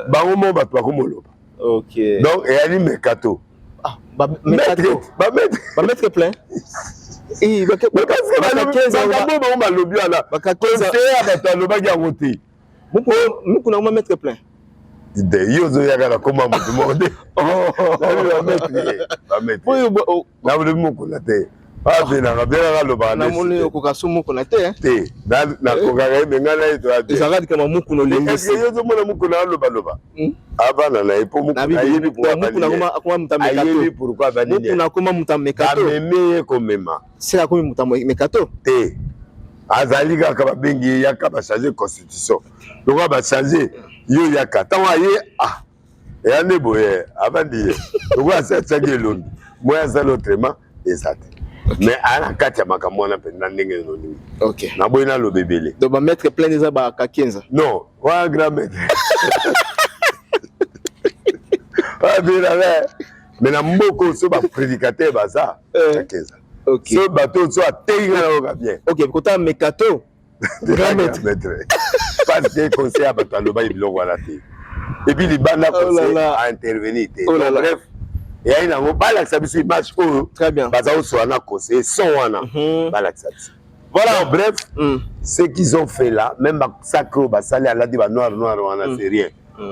Bango moko bato bakomoloba. Ok. Donc eyali mekato. Ah, ba mekato. Ba maître. Ba maître plein. Eh, ba Mais parce que makambo bango balobi wana, conseiller ya bato alobaki yango te. Muku na maître plein. Ide, yo ozoyaka na koma moto moko te. Nabi ba maître, ba maître. Oyo oh. Na bolobi mokuna te. Abenaka, benaka alobaka Na moni nde. okoka so mokuna te, hein. Te, nakokaka ye, me ngai na ye toya te. Ezalaka likama mokuna olembisi. Est-ce que yo ozomona mokuna aloba-loba? Abana na ye po mokuna Nabi ayebi pourquoi mokuna abandi ye. akoma moto ya mekato. Ayebi pourquoi abandi ye. Mokuna akoma moto ya mekato. Bamemi ye komema. Sela akomi moto ya mekato. Te. Azali kaka babengi ye yaka ba changer constitution. Lokola ba changer yo yaka. Tango aye ah eya nde boye abandi ye. Lokola asi atiaki elongi. Moyen asala autrement eza te. Mais aya na kati ya makambo wana mpenza ndenge elolingi. Ok. Naboyi naloba ebele. Donc ba maître plein eza ba kakenza. Non, wana grand maître. Abela mais na mboka oyo ba prédicateur baza kakenza. Ok. So bato so ateyi nga nayoka bien. Ok, kota mekato. Grand maître. Parce que conseil ya bato alobaki biloko wana te. Et puis libanda Oh là conseil là. a intervenir te. Oh là Donc, là. bref, eyai nango balakisa biso image oyo. Très bien. Baza kosola na conseiller son wana. Balakisa biso. Voilà. Donc, bref, ce qu'ils ont fait là, même ba sacre oyo basali alati ba noir noir wana, c'est rien.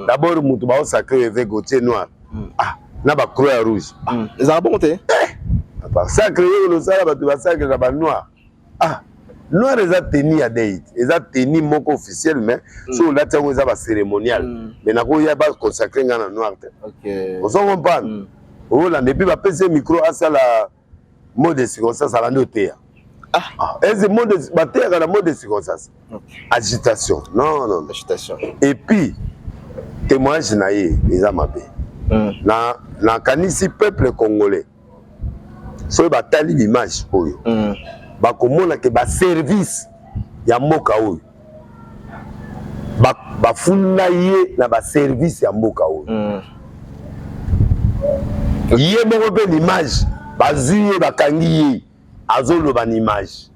D'abord mutu bao sacre évêque Gauthier noir. Ah, na ba croix ya rouge. Ezalaka bongo te? Ba sacre oyo losala bato ba sacre na ba noir. Ah, noir eza tenue ya date, eza tenue moko officielle mais so olati yango eza ba cérémonial. Mais nakoya ba consacrer nga na noir te. Ok. Ozo comprendre? Olanda et puis bapesi ye micro asala mot de circonstance alandi oteya. Ah. Eze mot de bateyaka na mot de circonstance. Agitation. Non non. Agitation. Et puis témoignage na ye eza mabe. Na nakanisi peuple congolais soki batali l'image oyo bakomona ke ba service ya mboka oyo bafunda ye na ba service ya mboka oyo. Ye moko mpe l'image bazwi ye bakangi ye azoloba na image.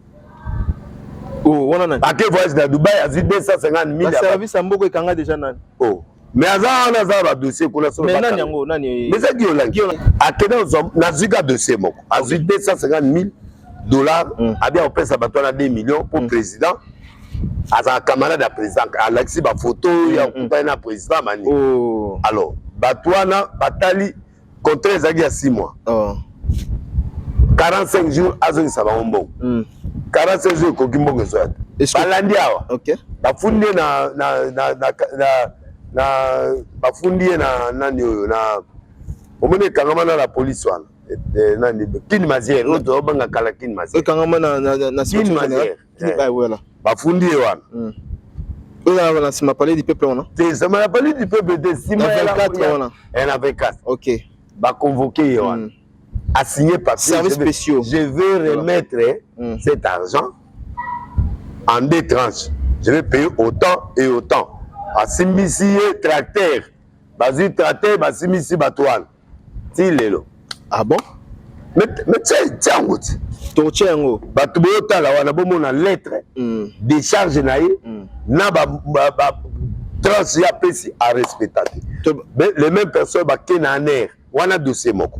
Oh, wana nani? Ake voyage na Dubai azwi 250 000 Ba service ya mboka ekanga déjà nani? Oh. Mais aza wana aza na ba dossier kuna solo Mais bakanga. nani yango nani? Mais eza Guy Olangi. Akende kozwa nazwi ka dossier moko. Azwi 250 000 dollars abi akopesa bato wana 2 millions pour président. Azala camarade ya président, alakisi ba photo ya okutani na président mani. Oh. Alors bato wana batali contrat ezalaki ya 6 mois. Oh. 45 jours azongisa bango mbongo. 45 jours ekoki mbongo ezoya te. Est-ce que Balandi awa. Ok. Bafundi ye na, na, na, na, na, na, bafundi ye na nani oyo na omoni ekangama na la police wana. Nani Kin Mazière, oyo tobanga kala Kin Mazière. Ekangama na na na na Kin nsima Mazière. Kin ba voilà. Bafundi ye wana. Oyo na nsima palais du peuple wana. Te nsima ya palais du peuple te, nsima Na ya la 24 ya wana. Eh, na 24. Ok. Ba convoqué ye wana. A signé papier. Service Je vais spéciaux. Je vais remettre cet argent en deux tranches. Je vais payer autant et autant. Asimbisi ye tracteur. Bazwi tracteur, basimbisi bato wana. Ti lelo. Ah bon? Mais, mais tia, tia yango ti. Totia yango. Bato boyotala wana bomona lettre décharge na ye na ba, ba, ba Tranche ye apesi arespecta te. Les mêmes personnes bake na ANR wana dossier moko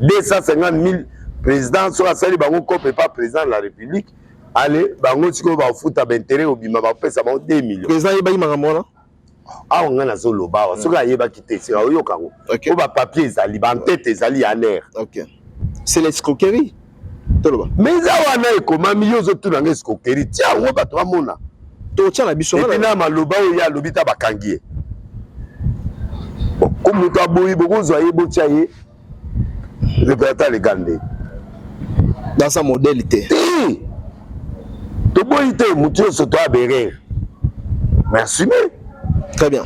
250 000 président soki asali bango cope epa président de la République, ale bango sikoyo bafuta baintérêt, obima bapesa bango 2 millions. Président ayebaki makambo wana? Awa ngai nazoloba awa, soki ayebaki te, sika oyoka yango po bapapier ezali, bantete ezali ya ANR. Ok, c'est l'escroquerie, toloba. Mais eza wana ekomami, yo ozotuna nga escroquerie, tia yango bato bamona. Totya na biso. Et puis na maloba oyo ye alobi ta bakangi ye, bon, ko moto aboyi bokozwa ye, botya ye représentant légal nde. Dans sa modèle te. Te, toboyi te, motu nyonso to aberere, mais assumer. Très bien.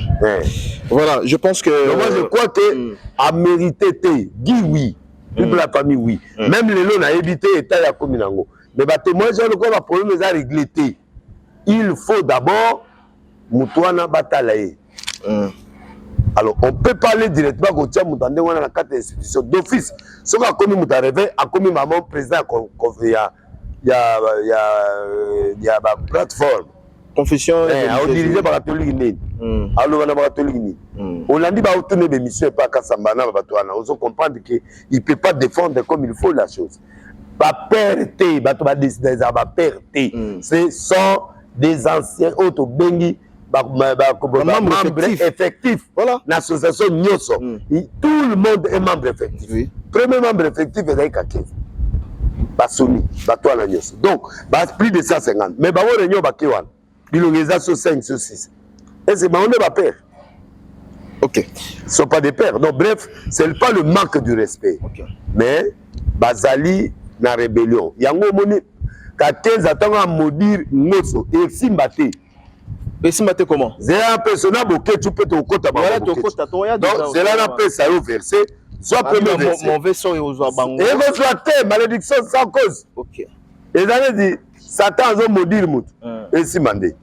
Voilà, je pense que Donc moi je crois que amérité te Guy, oui, toute la famille, oui. Même lelo nayebi te état ya komi nango, mais batémoignage wana lokola baproblème eza réglé te, il faut d'abord motu wana batala ye. Alors on peut parler directement kotia moto ya ndenge wana na kati ya institution d'office. Soki akomi moto areve, akomi mama président ya baplateforme confession. Aodirige bakatolike nini? Aloba na bakatolike nini? Olandi baotuna bémission epa Kasamba na bato wana, ozo comprendre que il peut pas défendre comme il faut la chose. Bapère te, bato badécide ezala bapère te. Ce sont des anciens oyo tobengi membre effectif. Voilà. Na association nyonso, tout le monde est membre effectif. Premier membre effectif ezali Kakezi, basomi bato wana nyonso. Donc plus de 150, mais bango réunion bake wana, bilongo eza so 5 so 6, est-ce bango nde bapère? Sont pas des pères. Donc bref, c'est pas le manque du respect, mais bazali na rébellion. Yango omoni Kakenza ntango amodire ngoso esimba te. Esimba te comment? Zela napesa na Boketu mpe tokota. Bango zela napesa yo verset, soit premier verset. Mauvais sort ekozwa bango. Ekozwa te, malédiction sans cause. Eza neti Satan azomodire motu, esimba nde.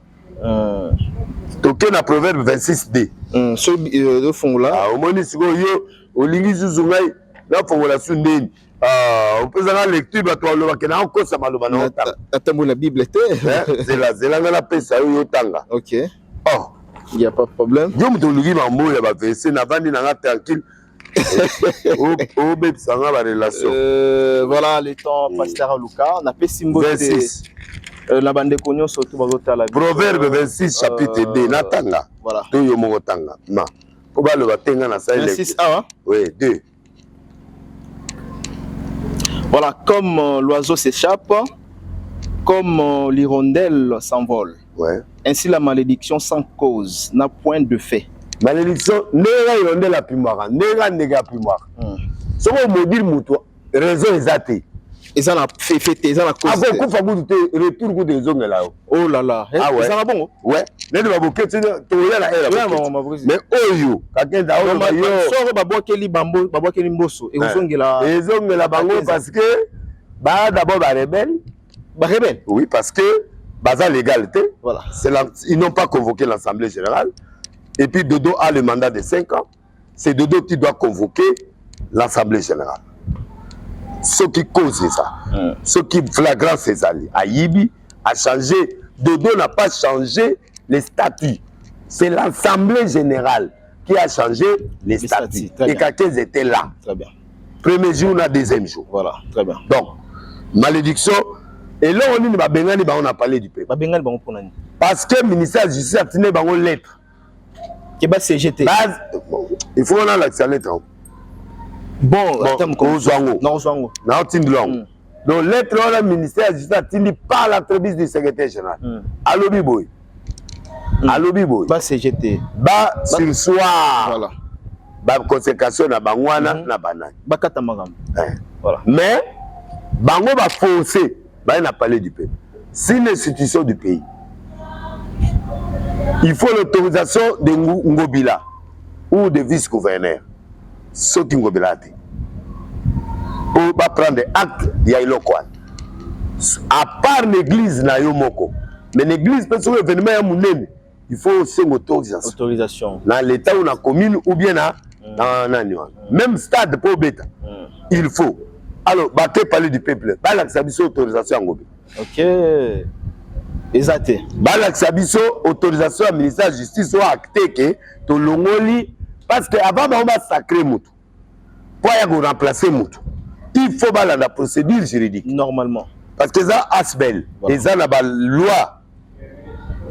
Toke na Proverbe 26 d. So ofongola. Omoni sikoyo, yo olingi zuzu ngai nafongola su ndeni, opesanga lecture, bato balobake na okosa maloba na otanga. Atambola Bible te. Zela, zela, ngai napesa yo, yo otanga. Ok. Oh. Il y a pas de problème. Yo moto olingi mambo ya baverset, navandi nanga tranquille, obebisanga barelation. Voilà le temps, pasteur Luka napesi mbote na bandeko nyonso to bazotala. Proverbe 26 chapitre 2, natanga? Voilà. To yo moko tanga ma mpo baloba te nga nasali. 26 awa. Oui, 2. Voilà, comme l'oiseau s'échappe, comme l'hirondelle s'envole, ainsi la malédiction sans cause n'a point de fait. Malédiction, ndenge hirondelle apimwaka, ndenge ndenge apimwaka, soki omodire moto, raison eza te. Eza na fait te, eza na cause. Akokufa kutu te, retour kutu ezongela yo. Oh là là! Ah ouais. Ezaka bongo? Ouais, neti baboketi, toya na ere. Mais oyo Kakenda oyo yo soko babwakeli bambo, babwakeli mboso, ekozongela. Ezongela bango parce que ba d'abord barebelle. Barebelle. Oui, parce que baza légal te. Voilà. Ils n'ont pas convoqué l'assemblée générale et puis Dodo a le mandat de 5 ans. C'est Dodo qui doit convoquer l'assemblée générale. Ce qui cause ça, ce qui flagrant, ezali ayibi, a changé. Dodo n'a pas changé les statuts, c'est l'assemblée générale qui a changé les statuts Très et Kakez était là. Très bien. Premier jour na deuxième jour. Voilà, très bien. Donc malédiction, eloko nini babengani bango na Palais du peuple? Babengani bango mpona nini? Parce que ministère ya justice atindi bango lettre. Ke ba CGT. Base, bon, il faut nalakisa lettre yango. Bon. Ozwa yango. Nakozwa yango. Naotindela yango. Donc lettre wana, ministère ya justice atindi par l'entremise du secrétaire général, alobi boye, alobi boye: Ba CGT. Ba sursoir Voilà. baconséquence na bango wana na banani. Bakata makambo. Voilà. Mais bango baforce baye na Palais du peuple. C'est une institution du pays, il faut l'autorisation de Ngobila ou de vice-gouverneur. Soki Ngobila te, po baprendre acte ya eloko wana, à part l'église na yo moko. Mais l'église mpe, soki événement ya monene, il faut osenga autorisation. Autorisation. Na l'état ou na commune ou bien na nani wana. Même stade mpo obeta, il faut. Alors bake Palais du peuple, balakisa biso autorisation yango be. Ok. Eza te. Balakisa biso autorisation ya ministère ya justice oyo acte ke tolongoli, parce que avant bango basacre motu mpo aya koremplace motu, il faut balanda procédure juridique. Normalement. Parce que eza asbel, Voilà. eza na baloi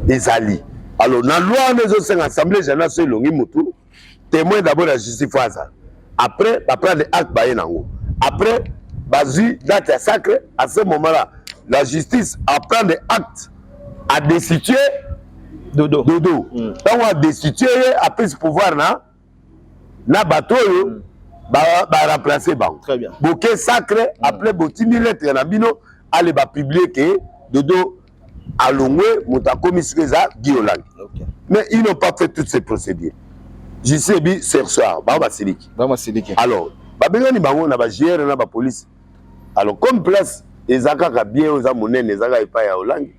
ezali. Alors na loi wana ezosenga assemblée générale so elongi motu, témoin d'abord ya justice fo azala, après baprendre acte baye nango, après bazwi date ya sacre. À ce moment là la justice aprendre acte a destitué Dodo. Dodo. Ntango adestitue ye, apesi pouvoir na bato oyo baremplace bango. Très bien. Boke sacre, après botindi lettre na bino, ale bapublie ke Dodo alongwe, moto akomi sikoyo eza Guy Olangi. Mais ils n'ont pas fait toutes ces procédures. Justice ebi sursoir, bango basiliki. Vraiment siliki. Alors babengani bango na bagr na bapolice. Alors comme place eza kaka bien oyo eza monene, eza kaka epai ya Olangi,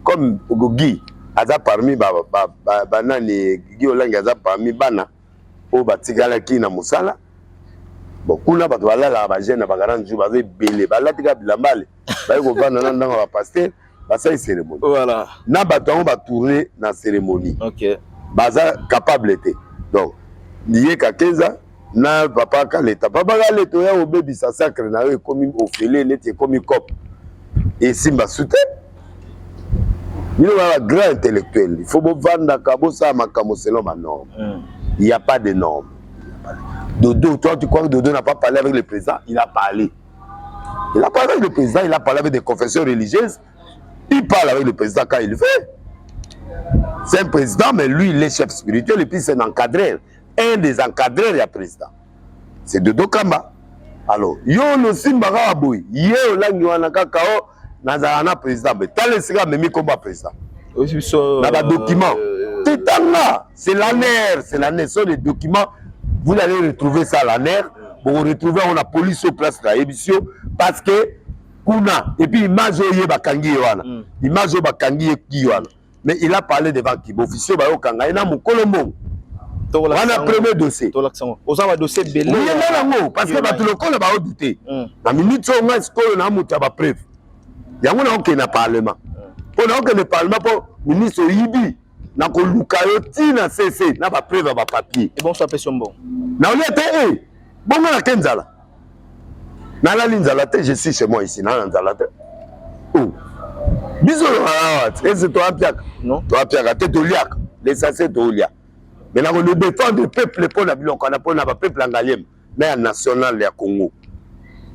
comme Guy aza parmi banani, Guy Olangi aza parmi bana oyo batikalaki na mosala. Bon, kuna bato balalaka bajeûne na ba 40 jours, baza ebele, balati kaka bilamba, ale baye kovanda na ndako ya bapasteur, basali cérémonie. Na bato yango batourne na cérémonie, baza capable te. Donc ye Kakenza na papa Kaleta, papa Kaleta oya obebisa sacre na yo, ekomi ofele neti ekomi cope, esimba su te. Bino baa grand intellectuel, il faut bovandaka bosala makambo selon banorme. Il y a pas de norme. Dodo, toi tu crois que Dodo n'a pas parlé avec le président? Il a parlé, il a parlé avec le président, il a parlé avec des confessions religieuses, il parle avec le président quand il veut. C'est un président, mais lui, il est chef spirituel et puis c'est un encadreur, un des encadreurs ya président, c'est Dodo Kamba. Alors yo nosimbaka boye, ye Olangi wana kaka o nazala na président, mais tala esika amemi kombo ya président Biso na badocument tetanga. C'est l'ANR, c'est l'ANR, ce sont des documents, vous allez retrouver ça à l'ANR, bokoretrouver yango na police au place nayebi yo, parce que kuna et puis image oyo ye bakangi ye wana, image oyo bakangi ye ki wana, mais il a parlé devant qui? Baofficier bayokanga ye na mokolo mbongo wana, premier dossier. Tolakisa yango, oza badossier ebele. Oyenda nango parce que bato lokola baodute na minute oyo, ngai sikoyo na moto ya bapreuve yango, naokende na parlement mpo naokende parlement mpo ministre oyibi, na koluka yo ntina cc na bapreuve ya bapapier. Ebonso apesi yo mbongo. Naolia te e bongo nake nzala, nalali nzala te. Je suis chez moi ici, naa na nzala te. Oh. Biso awa ese toapiaka? Non. Toapiaka te, toliaka, l'essentiel tolia. Mais nakolo défendre peuple mpo na biloko wana, mpo na bapeuple ya Ngaliema na ya national ya Congo.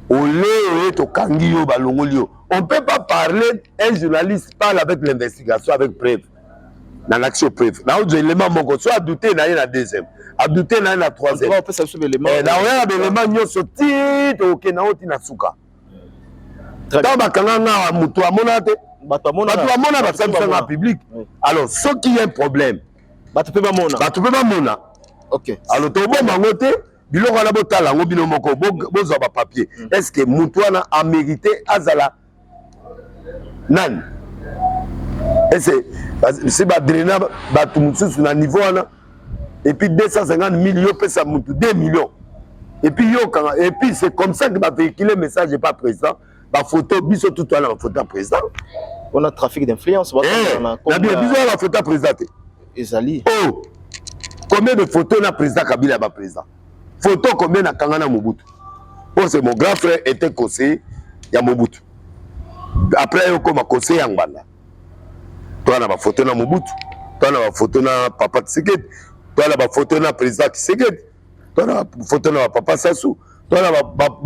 Ole oye tokangi yo, balongoli yo, on peut pas parler. Un journaliste parle avec l'investigation, avec preuve. Na l'action preuve, naozwa élément moko so adute na ye na deuxième, adute na ye na troisième. Opesa biso belema. Naoya na belema nyonso ti tokokende yango ti na suka. Ntango bakanga nga, moto amona te. Bato bato bamona, basalisanga public. Alors soki y a un problème, bato mpe bamona. Bato mpe bamona. Alors tobomba yango te, biloko wana botala yango bino moko, bozwa bapapier. Est ce que motu wana amérité azala nani? Ese si badraina bato mosusu na niveau wana, et puis 250 000 yo pesa motu 2 millions et puis yo kanga, et puis c'est comme ça que bavéhicule message epa président, bafoto biso tutu wana, bafoto ya président. On a trafic d'influence. Na bien biso wana, bafoto ya président te. Ezali. Oh, combien de photos na président Kabila ya baprésident, photo combien nakanga na Mobutu? Po c'est mon grand frère, était conseiller ya Mobutu, après okoma conseiller ya Ngbanda. Toa na bafoto na Mobutu, toa na bafoto na papa Tshisekedi, toa na bafoto na président Tshisekedi, toa na bafoto na bapapa Sassou, toa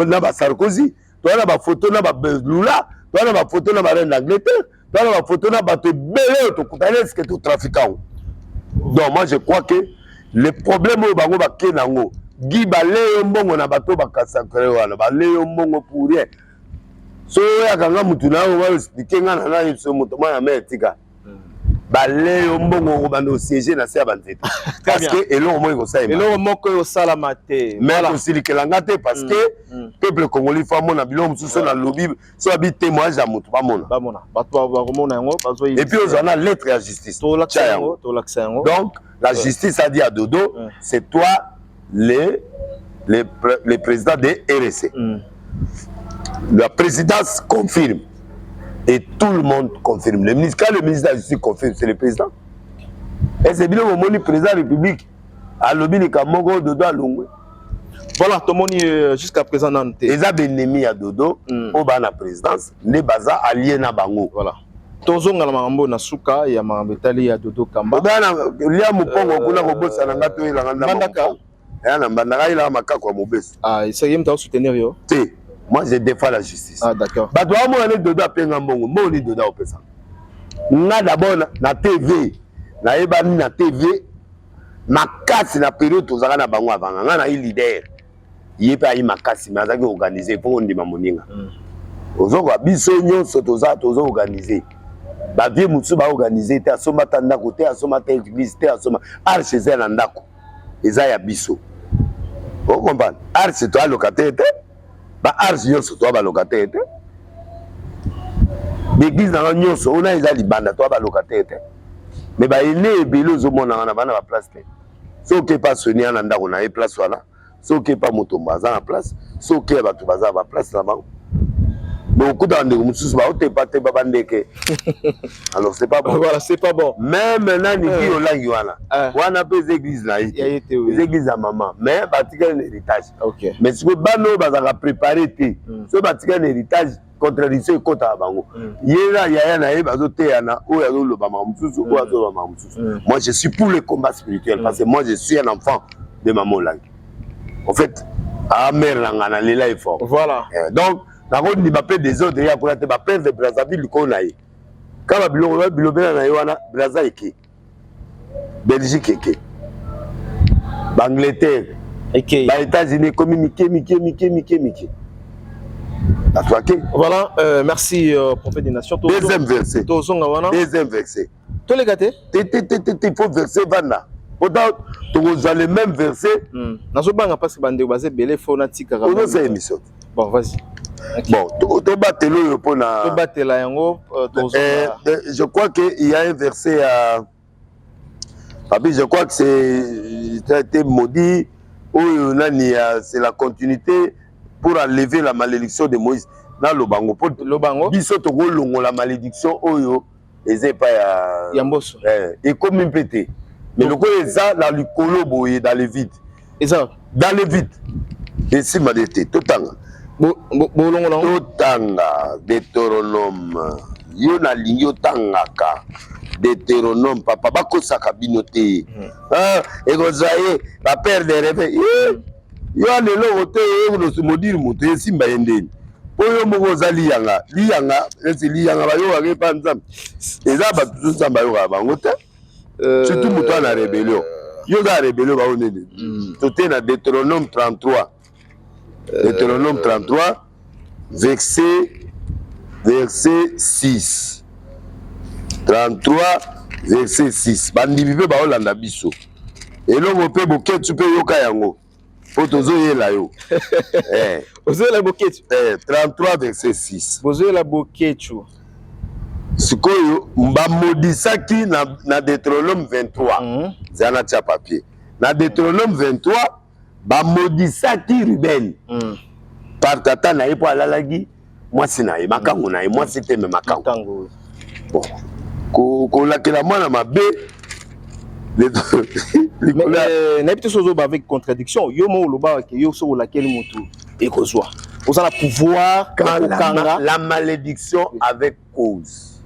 na baSarkozy, toa na bafoto na baLula, toa na bafoto na bareine d'Angleterre, toa na bafoto na bato ebele oyo tokutani. Eske totrafiquer yango? Donc moi je crois que le problème oyo bango bake nango, Guy, bale yo mbongo na bato bakasakre wana, bale yo mbongo pour rien. So oyaka nga mutu na yo baexpliquer nga na nani so moto mwana me etika bale yo mbongo, okobanda osiége na se ya banzete parce que eloko moko ekosalema. Eloko moko ekosalama te. Mais kosilikela nga te parce que peuple congolais fo amona biloko mosusu nalobi. So abi témoignage ya moto, bamona. Bamona, bato bakomona yango. Et puis ozwa na lettre ya justice. Tolakisa yango, tolakisa yango. Donc la justice a dit à Dodo: c'est toi le président de RC. La présidence confirme. Et tout le monde confirme. Le ministre, quand le ministre de la Justice confirme, c'est le président. Et c'est bien le président de la République. Alobi likambo moko Dodo alongwe. Voilà, tomoni jusqu'à présent nanu te. Eza benemi ya Dodo oyo baa na présidence nde baza allié na bango. Voilà. Tozonga na makambo na suka ya makambo etali ya Dodo Kamba. Oda na lia mopongo kuna kobosana nga toyelanga Mbandaka. Ya na Mbandaka ayelaka makako ya mobesu. Ah, esaki moto asoutenir yo? Te. Moi je défends la justice. Ah d'accord. Bato bamona ne Dodo apenga mbongo, mbongo ni Dodo akopesa. Nga d'abord na TV, nayebani na TV makasi na période tozalaka na bango avanga nga nayi leader ye mpe ayi makasi mais azalaki organise mpo ondima moninga. Ozokoka biso nyonso toza tozo organise bavie mosusu baorganize te, asomba ata ndako te, asomba ata église te, asomba arche eza na ndako eza ya biso, ocomprendre arche toya locataire te, ba arche nyonso toya balocataire te, baeglise nanga nyonso ona eza libanda toya balocataire te, mais baene ebele ozomonanga na bana baplace te. Soki oke pa Sonia na ndako na ye place wana, soki oke pa Motombo aza na place, soki oke ya bato baza ba place na bango, mais okuta bandeko mosusu baotepatepa bandeke. Alors c'est pas bon. Voilà, c'est pas bon. Même nani ki olangi wana wana mpe eza église na ye te, eza église ya mama, mais batikali na héritage. Mais sikoyo bana oyo bazalaka préparé te, soki batikali na héritage, contradiction ekotaka bango. Ye na yaya na ye bazoteyana, oyo azoloba makambo mosusu, oyo azoloba makambo mosusu. Moi je suis pour le combat spirituel, parce que moi je suis un enfant de mama Olangi. En fait amere na nga nalela ye fort. Voilà. Donc nakondima mpe désordre ya kuna te, baperdre Brazzaville likolo na ye kaka biloko bilobela na ye wana. Brazza eke, Belgique eke, baangleterre eke, baétats-unis ekomi mike mike mike mike mike, bato ake. Voilà, merci prophète des nations. Deuxième verset. Tozonga wana. Deuxième verset. Toleka te. Te te te te te, faut verset vanda pota tokozwa le même verset. Nazobanga parce que bandeko baza ebele, fo natikaka. Ozosala émission. Bon, vas-y. Bon, tobatela oyo mpona tobatela yango. Je crois que il y a un verset à Papi, je crois que c'est a été maudit oyo nani, c'est la continuité pour enlever la malédiction de Moïse. Naloba ngo po lobango. Biso tokolongola malédiction oyo eza epai ya ya Mboso. Ekomi mpe te, mais lokola eza na likolo boye dans le vide. Eza dans le vide, esimba de te. Totanga. Bolongola yango. Totanga Deutéronome. Yo nalingi otangaka Deutéronome, papa. Bakosaka bino te. Ah, ekozwa ye bapère de rêve yo ana eloko te, modire moto esimba ye ndeni mpo yo moko oza liyanga liyanga esi liyanga bayokaka epa Nzambe. Eza bato so Nzambe ayokaka bango te, surtout moto ana rébellion. Yo oza na rébellion bao nini. Tote na Deutéronome 33, Deutéronome 33 verset 6, 33 verset 6. Bandimi mpe baolanda biso eloko mpe boketu mpe yoka yango mpo tozoyela yo. Ozoyela boketu. 33 verset 6. Bozoyela boketu. Sikoyo bamodisaki na Deutéronome 23. Zala na tia papier na Deutéronome 23. Bamodisaki Ruben par tata na ye mpo alalaki mwasi na ye, makango na ye, mwasi te me makango. Bon, kolakela mwana mabe. Nayebi te so ozoba avec contradiction. Yo mo olobaka ke yo soki olakeli motu ekozwa, oza na pouvoir kokanga. La malédiction avec cause.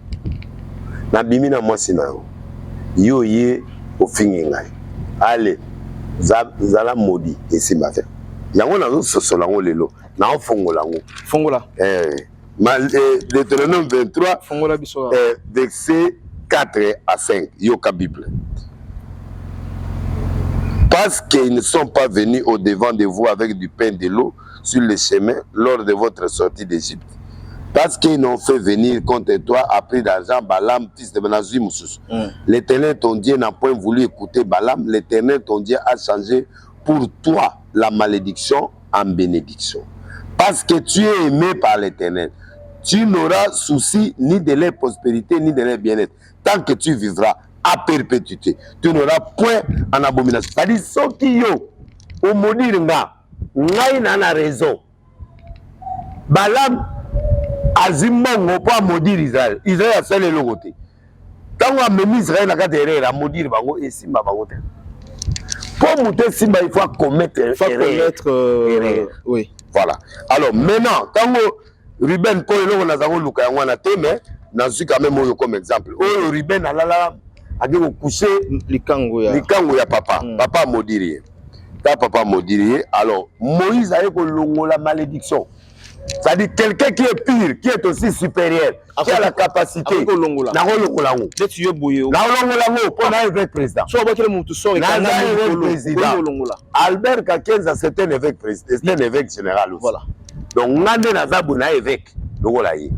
Nabimi na mwasi na yo, yo ye ofingi ngai, ale zala modi, esimba te. Yango nazososola yango lelo, naofongola yango. Fongola. Deutéronome 23. Fongola biso. Verset 4 à 5. Yoka Bible: parce qu'ils ne sont pas venus au devant de vous avec du pain, de l'eau sur le chemin lors de votre sortie d'Égypte, parce qu'ils n'ont fait venir contre toi à prix d'argent Balaam, fils de Benazui mosusu. L'Éternel ton Dieu n'a point voulu écouter Balaam. L'Éternel ton Dieu a changé pour toi la malédiction en bénédiction. Parce que tu es aimé par l'Éternel. Tu n'auras souci ni de leur prospérité ni de leur bien-être. Tant que tu vivras à perpétuité, tu n'auras point en abomination. C'est-à-dire, soki yo omaudire nga, ngai na raison. Balaam. Azwi mbongo mpo amaudire Israël. Israël asali eloko te. Ntango amemi Israël na kati ya erreur, amaudire bango, esimba bango te. Mpo moto esimba, il faut commettre erreur. Commettre, erreur. Oui. Voilà. Alors maintenant, ntango Ruben, mpo eloko naza koluka yango wana te, mais nazwi quand même oyo comme exemple. Oyo Ruben alala, ake kocoucher likango ya likango ya papa. Papa amaudire ye. Ta papa amaudire ye. Alors Moïse aye kolongola malédiction. C'est-à-dire quelqu'un qui est pire, qui est aussi supérieur, qui a la capacité. Akolongola. Nakolongola yango. Neti yo boye. Nakolongola yango mpo na évêque président. So abwakele motu sort. Naza évêque président. Albert Kakenza, c'est un évêque président, c'est un évêque général aussi. Voilà. Donc nga nde naza boye na évêque lokola ye.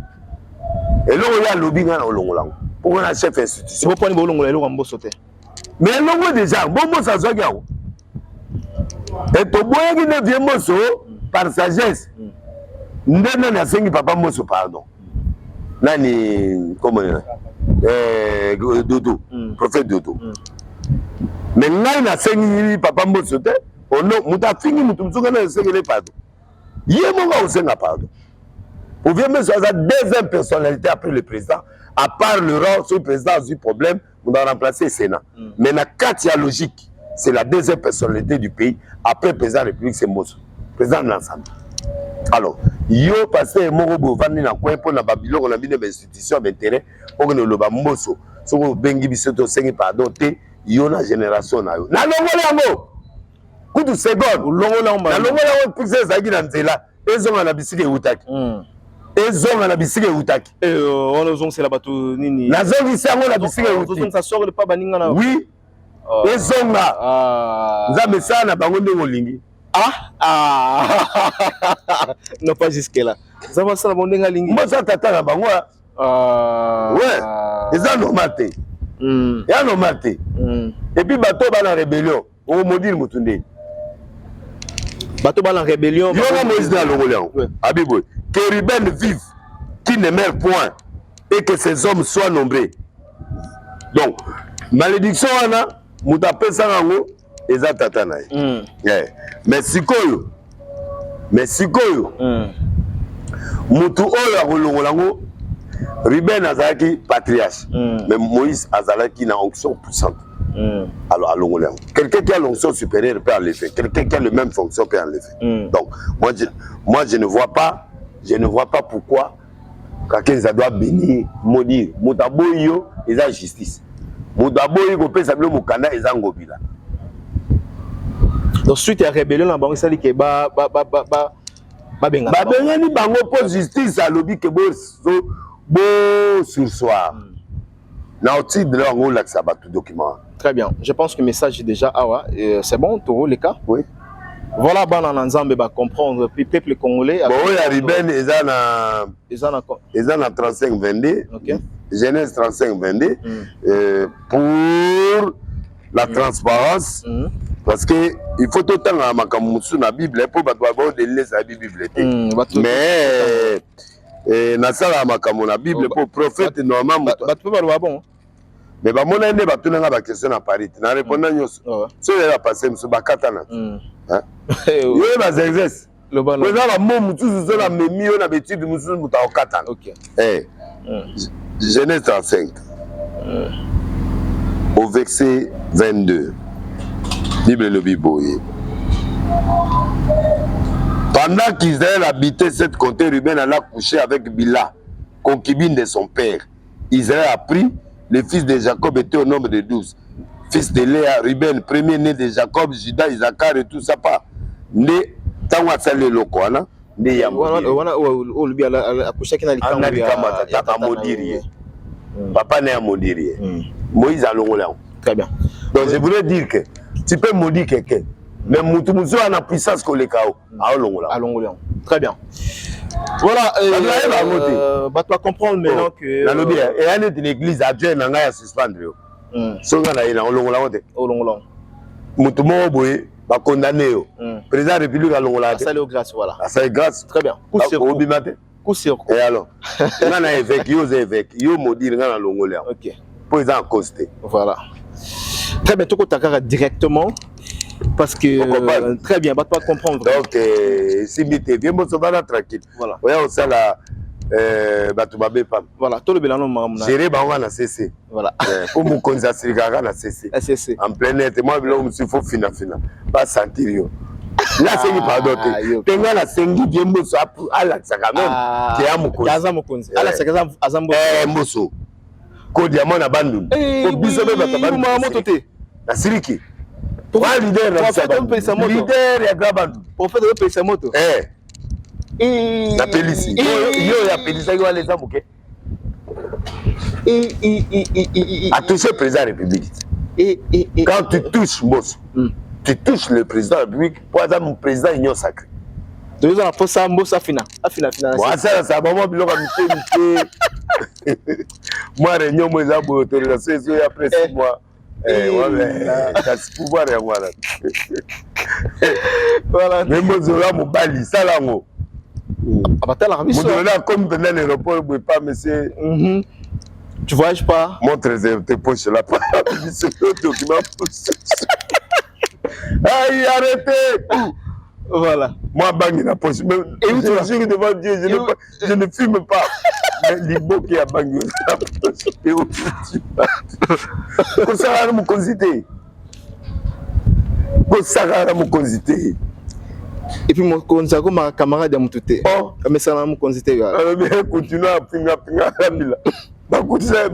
Eloko ye alobi, nga na kolongola yango. Mpo na chef institution. Boponi bolongola eloko ya Mboso te. Mais elongo déjà, Mboso azwaki yango. E toboyaki nde vieux Mboso par sagesse. Nde nani asengi papa Mboso pardon? Nani komona? Dodo, prophète Dodo. Mais ngai nasengi papa Mboso te. Ono moto afingi moto mosusu, ngai nasengeli pardon. Ye moko akosenga pardon. Pour vieux Mboso aza deuxième personnalité après le président. À part le rang, soki président azwi problème, on a remplacé Sénat. Mais na kati ya logique, c'est la deuxième personnalité du pays. Après président de la République, c'est Mboso. Président de l'ensemble. Alors, yo pasteur moko boye ovandi na coin mpo na babiloko na bino, bainstitution ya baintérêt, okende oloba Mboso soki obengi biso te, osengi pardon te, yo na génération na yo, nalongoli yango kutu seconde. Olongola yango. Nalongoli yango puisque ezalaki na nzela ezonga na bisika eutaki, ezonga na bisika eutaki. Wana ozongisela bato nini? Nazongisi yango na bisika euti. Ozongisa sort epa baninga na Oui, ezonga. Nzambe esala na bango ndenge olingi. Ah, ah. Non, pas jusque là. Nzambe asala bango ndenge alingi. Mboso tata na bango. Ouais, eza normal te, eza normal te. Et puis bato bana rébellion, okomaudire motu ndeni? Bato bana rébellion. Yo na Moïse nde alongoli yango. Abi boye: que Ruben vive, qui ne meurt point, et que ses hommes soient nombreux. Donc malédiction wana, moto apesaka yango eza tata na ye. Yeah. Mais sikoyo motu oyo akolongola yango, Ruben azalaki patriarche, mais Moïse azalaki na onction puissante. Alors alongoli yango. Quelqu'un qui a l'onction supérieure peut enlever, quelqu'un qui a la même fonction peut enlever. Donc moi je ne vois pas, je ne vois pas pourquoi Kakenza doit bénir, maudire. Moto aboyi yo, eza justice. Moto aboyi kopesa bino mokanda, eza Ngobila. Donc suite ya rébellion na bango esali ke babengana. Babengani bango mpo justice alobi ke bosurseoir na otindela yango, olakisa bato document. Très bien, je pense que message est déjà awa, c'est bon, toro les cas. Oui. Voilà, bana na Nzambe ba comprendre, puis peuple congolais. Bon, oyo ya Ruben eza na eza na eza na 35 22. Genèse 35 22. Pour la transparence, parce que il faut totanga makambo mosusu na Bible mpo bato babodelesa yebi Bible te. Mais nasalaka makambo na Bible mpo prophète normal moto Bato mpe baloba bon. Mais bamonani nde batunanga baquestion na Paris te, na répondre nyonso. Soki ezali bapasse mosusu bakatana yo baexercice eza bamo mosusu, so namemi yo na baétude mosusu, moto akokatana. Genèse 35 au verset 22, Bible elobi boye: pendant qu'Israël habitait cette contrée, Ruben alla coucher avec Bila, concubine de son père. Israël apprit. Les fils de Jacob étaient au nombre de 12. Fils de Léa: Ruben, premier-né de Jacob, Judas, Isaacar et tout ça pas. Nde ntango asali eloko wana nde ya olobi akushaki na likambo ya tata, amaudire ye, papa na ye amaudire ye, Moïse alongoli yango. Très bien. Donc je voulais dire que tu peux maudire quelqu'un, mais mutu mosusu ana puissance koleka o aolongola. Alongoli yango. Très bien. Voilà, bato bacomprendre maintenant que Nalobi eya neti na église, adjoint na ngai ya suspendre yo, soki nga na ye na olongola yango te. Olongola yango. Motu moko boye bakondamner yo, président ya république alongolaka te. Asali yo grâce, voilà. Asali grâce. Très bien. Obima te. Coup sur coup. Et alors nga na évêque, yo oza évêque, yo maudire nga, na longoli yango mpo eza en cause te. Voilà, très bien. Tokota kaka directement parce que très bien, bato bacomprendre. Donc esimbi te, vieux Mboso bana tranquille. Voilà. Oya kosala Bato mabe pamba. Voilà, tolobela no makambo na gérer bango na cc. Voilà. Po mokonzi asilikaka na cc. Cc. En plein air te, mwa biloko mosusu faut finafina basentir yo. Nasengi pardon te, mpe ngai nasengi vie Mboso alakisaka meme ke ya mokonzi. Aza mokonzi, alakisaka aza Mboso. Mboso kodia mwana Bandundu, po biso mpe bato Bandundu moto te. Nasiliki wa leader na leader ya grand Bandundu. Prophète opelisa moto. Napelisi yo, oyo apelisaki wana eza moke, atouche président ya République. Quand tu touches Mboso, tu touches le président de la République, po aza président union sacrée. Toza na posa Mboso afina afina afina. Asalasa bango biloko ya mike mike, mwa réunion mo eza boye, autorisation ezoya après 6 mois. Kasi pouvoir yango wana. Voilà. Me Mbozola mobali, sala yango. Abatalaka biso. Moto lelo akomi mpenza na aéroport boye pa monsieur. Tu voyages pas? Montre tes poches là, biso document. Aïe, arrêtez. Voilà. Moi, bangi na poche. Mais, et je jure devant Dieu, je, ne, pas, je ne fume pas. Mais liboke ya bangi na poche. Et kosala na mokonzi te. Kosaka na mokonzi te. Et puis mokonzi akomaka camarade ya motu te. Amesana na mokonzi te. Alobi continue apinga pinga alambila. Bakutisa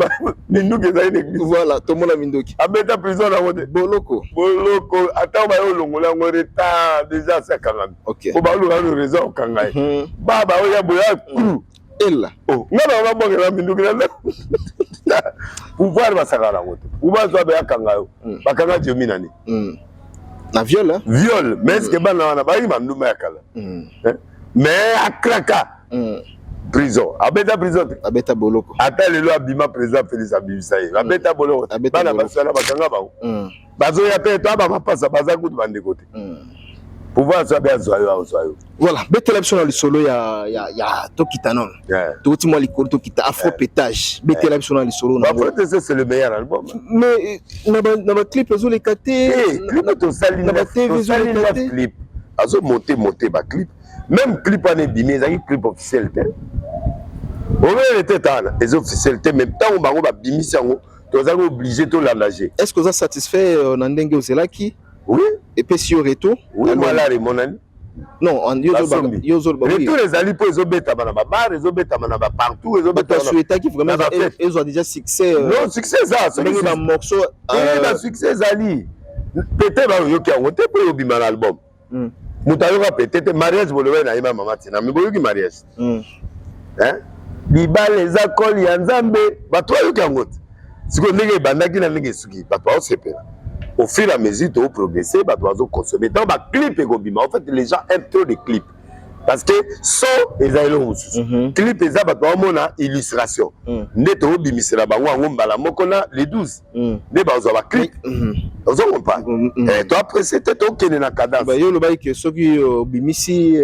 minduki ezali na église. Voilà, tomona minduki. Abeta prison nango te. Boloko. Boloko, ata baye olongola yango, retard déjà, asi akangami. Po baoluka no raison okanga ye. Ba baoya boya kru. Ela. Nga na babwakela minduki na pouvoir, basakaka nango te. Pouvoir so abe akanga yo. Bakanga Diomi nani? Na viol. Viol, mais est ce que bana wana bayaki bandumba ya kala? Mais akraka prison, abeta prison te. Abeta boloko. Ata lelo abima, président Félix abimisa ye, abeta boloko. Bana basala bakanga bango, bazoya mpe to bamapasa baza kutu bandeko te. Pouvoir so abe azwa yo, azwa yo. Voilà, betela biso na lisolo ya tokita nono, tokoti mwa likolo, tokita afro pétage. Betela biso na lisolo. Na Afro, c'est le meilleur album. Mais na baclip ezoleka te. Clip tosali na batv ezoleka te. Clip azomonte monte baclip, même clip wana ebimi, ezalaki clip officiel te. Obele te, tala, eza officiel te, mais ntango bango babimisi yango, tozalaki obligé tolanda je. Est ce que oza satisfait na ndenge ozelaki? Oui. Epesi yo retour? Oui, mwalare emonani. Non, yo ozoloba. Retour ezali mpo ezobetama na babar, ezobetama na bapartout. Bato asouhaitaki vraiment ezwa déjà succès. Non, succès eza. Ndenge bamorceau. Basuccès ezali peut-être bayoki yango te mpo eyobima na album. Moto ayoka peut-être mariage, bolobai nayeba mama tina, me boyoki mariage, libala eza kole ya Nzambe, bato bayoki yango te. Sikoyo ndenge ebandaki na ndenge esuki, bato baosepela. Au fur et à mesure toprogresse, bato bazoconsommer. Ntango baclip ekobima, en fait les gens aiment trop de clip parce que son eza eloko mosusu, clip eza bato baomona illustration. Nde tokobimisela bango yango mbala moko na le 12, nde bazwa baclip. Ozo comprendre? Toapprécie te, tokende na cadence. Yo olobaki ke soki obimisi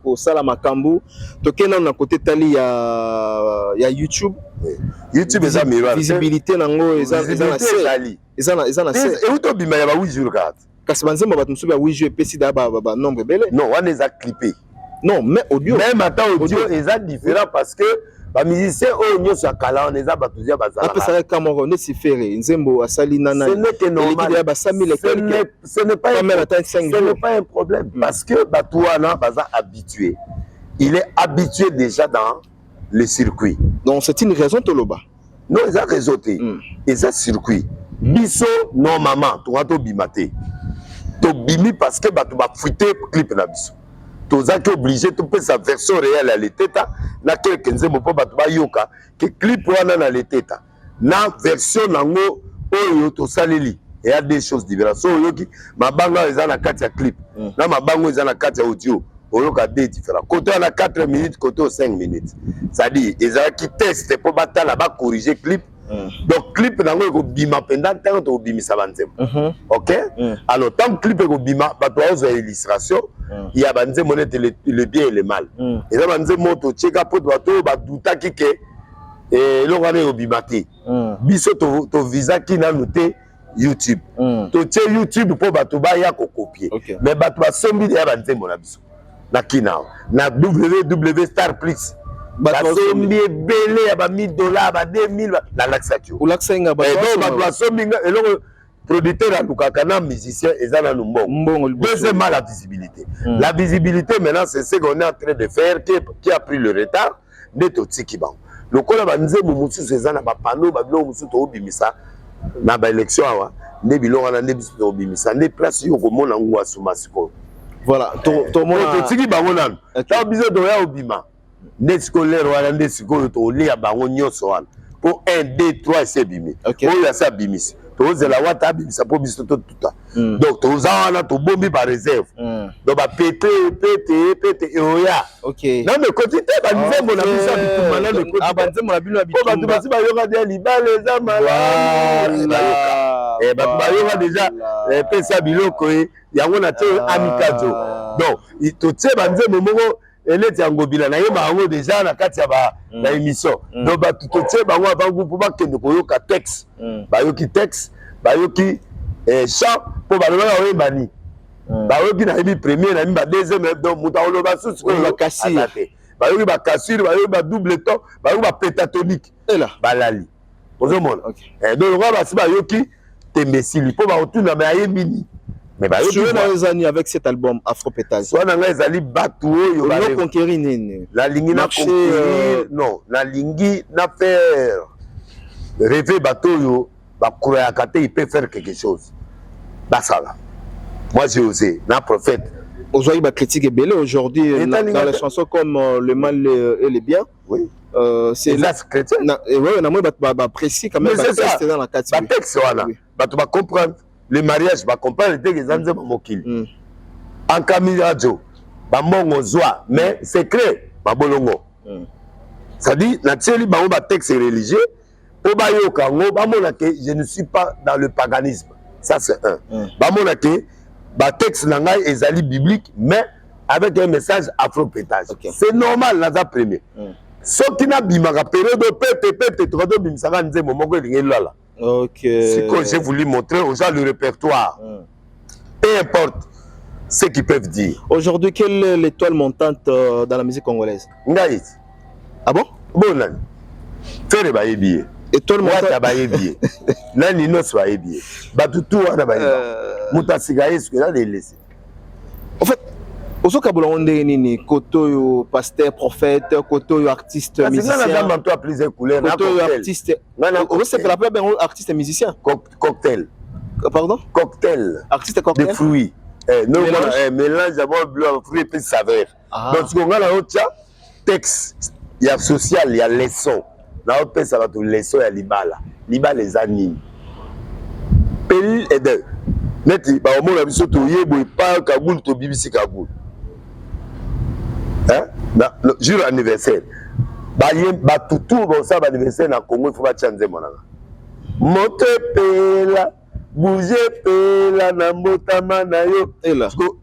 kosala makambo, tokende nano na kote tali ya YouTube. YouTube eza miroir. Visibilité nango eza na se. Eza na se. Euti obima ya ba 8 jours kaka. Kasi banzembo bato mosusu ya 8 jours epesi da banombre ebele. Non, wana eza clippé. Non, mais audio. Même ata audio eza différent, parce que bamusicien oyo nyonso ya kala wana eza bato ya bazala. Apesaka ka moko neti Ferre, nzembo asali nana. Ce n'est que normal. Ya ba 100 000 et quelque. Ce n'est pas un problème, parce que bato wana baza habitué, il est habitué déjà dans le circuit. Donc c'est une raison, toloba? Non, eza raison te, eza circuit. Biso normalement toka tobima te, tobimi parce que bato bafuite clip na biso. Tozalaki obligé topesa version réelle ya leteta na quelque nzembo mpo bato bayoka ke clip wana na leteta na version nango oyo tosaleli eya deux choses différentes. So oyoki mabanga oyo eza na kati ya clip na mabanga oyo eza na kati ya audio, oyoka deux différent. Côté wana 4 minutes, côté oyo 5 minutes, c'est-à-dire ezalaki test mpo batala, bacorrige clip. Donc clip nango ekobima mpenza ntango tokobimisa banzembo. Ok, alors ntango clip ekobima, bato bazozwa illustration ya banzembo neti le bien et le mal. Eza banzembo oyo totieka mpo bato oyo badutaki ke eloko wana ekobima te. Biso tovisaki nanu te YouTube. Totie YouTube mpo bato baya kocopier. Mais bato basombi ya banzembo na biso na kina na www star plus. Basombi ebele ya ba 1000 dollars, ba 2000, nalakisaki yo. Olakisaki nga. Bato basombi nga eloko. Producteur alukaka na musicien eza nanu mbongo. Deuxièmement, la visibilité. La visibilité maintenant, c'est ce qu'on est en train de faire, qui a pris le retard. Nde totiki bango lokola banzembo mosusu eza na bapano, babiloko mosusu toobimisa na baélection awa. Nde biloko wana nde biso tobimisa, nde place yo komona ngu asuma sikoyo. Voilà, totiki bango nanu. Ntango biso toya obima, nde sikoyo lere wana, nde sikoyo tolia bango nyonso wana, mpo 1 2 3 esi ebimi. Oyo asi abimisi, tozela wata abimisa mpo biso totuta. Donc toza wana, tobombi baréserve. Donc bapete pete pete eoya nano ekoti te. Banzembo na biso ya bitumba nano ekoti. Banzembo na bino ya po bato basi bayoka deja libala eza malamu, bato bayoka deja pesa biloko ye yango na tie amikazo. Donc totie banzembo moko eleti ya Ngobila, nayeba yango deja na kati ya baémission. Donc bato totie bango avant mpo bakende koyoka texte. Bayoki texte, bayoki chant, mpo balobaka oyebani, bayoki nayebi premier, nayebi ba deuxième. Donc moto akoloba susu aza te. Bayoki bacassure, bayoki badouble ton, bayoki bapentatonique, balali ozomona. Donc lokola basi bayoki, tembe esili, mpo bakotuna me ayebi nini. Mais bayoki ezani avec cet album Afropétage. Soit na ngai ezali bato oyo conquérir nini? Nalingi na conquérir, non, nalingi na faire rêver bato oyo bacroyaka te il peut faire quelque chose, basala. Moi, j'ai osé na prophète. Ozwaki bacritique ebele aujourd'hui dans les chansons comme Le mal et le bien. Oui. C'est chrétien. Ouais, na moi bato baapprécie quand même batexte eza na kati. Batexte wana, bato bacomprendre le mariage, bacomprendre te eza nzembo mokili ankami radio bambongo zwa, mais secret babolongo. C'est-à-dire natieli bango batexte religieux mpo bayoka yango, bamona ke je ne suis pas dans le paganisme. Ça, c'est un. Bamona ke batexte na ngai ezali biblique, mais avec un message afropétage. C'est normal, naza premier. Soki nabimaka période pete pete, toka tobimisaka nzembo moko elingi elala. Sikoyo j'ai voulu montrer aux gens le répertoire, peu importe ce qu'ils peuvent dire. Aujourd'hui, quelle est l'étoile montante dans la musique congolaise? Ngai. Ah bon? Bon, nani? Ferre bayebi ye. Étoile montante. Wata bayebi ye. Nani nyonso bayebi ye. Bato tu wana bayebi. Moto asika ye soki nani elese. En fait, ozokabola ngo ndenge nini? Kote oyo pasteur prophète, kote oyo artiste musicien. Naza manto ya plusieurs couleurs. Kote oyo artiste, ozosepela mpe bengo artiste musicien. Cocktail. Pardon? Cocktail. Artiste cocktail. De fruits. Mélange, mélange ya bon fruit epesi saveur. Donc sikoyo ngai naotya texte ya social, ya leçon, naopesa bato leçon ya libala. Libala eza nini? Peli ede neti baomona biso toye boye pa kagulu, tobibisi kagulu jour anniversaire. Bato tu bakosala baanniversaire na Congo, ifo batya nzembo nanga moto epela, bouge epela na mbotama na yo.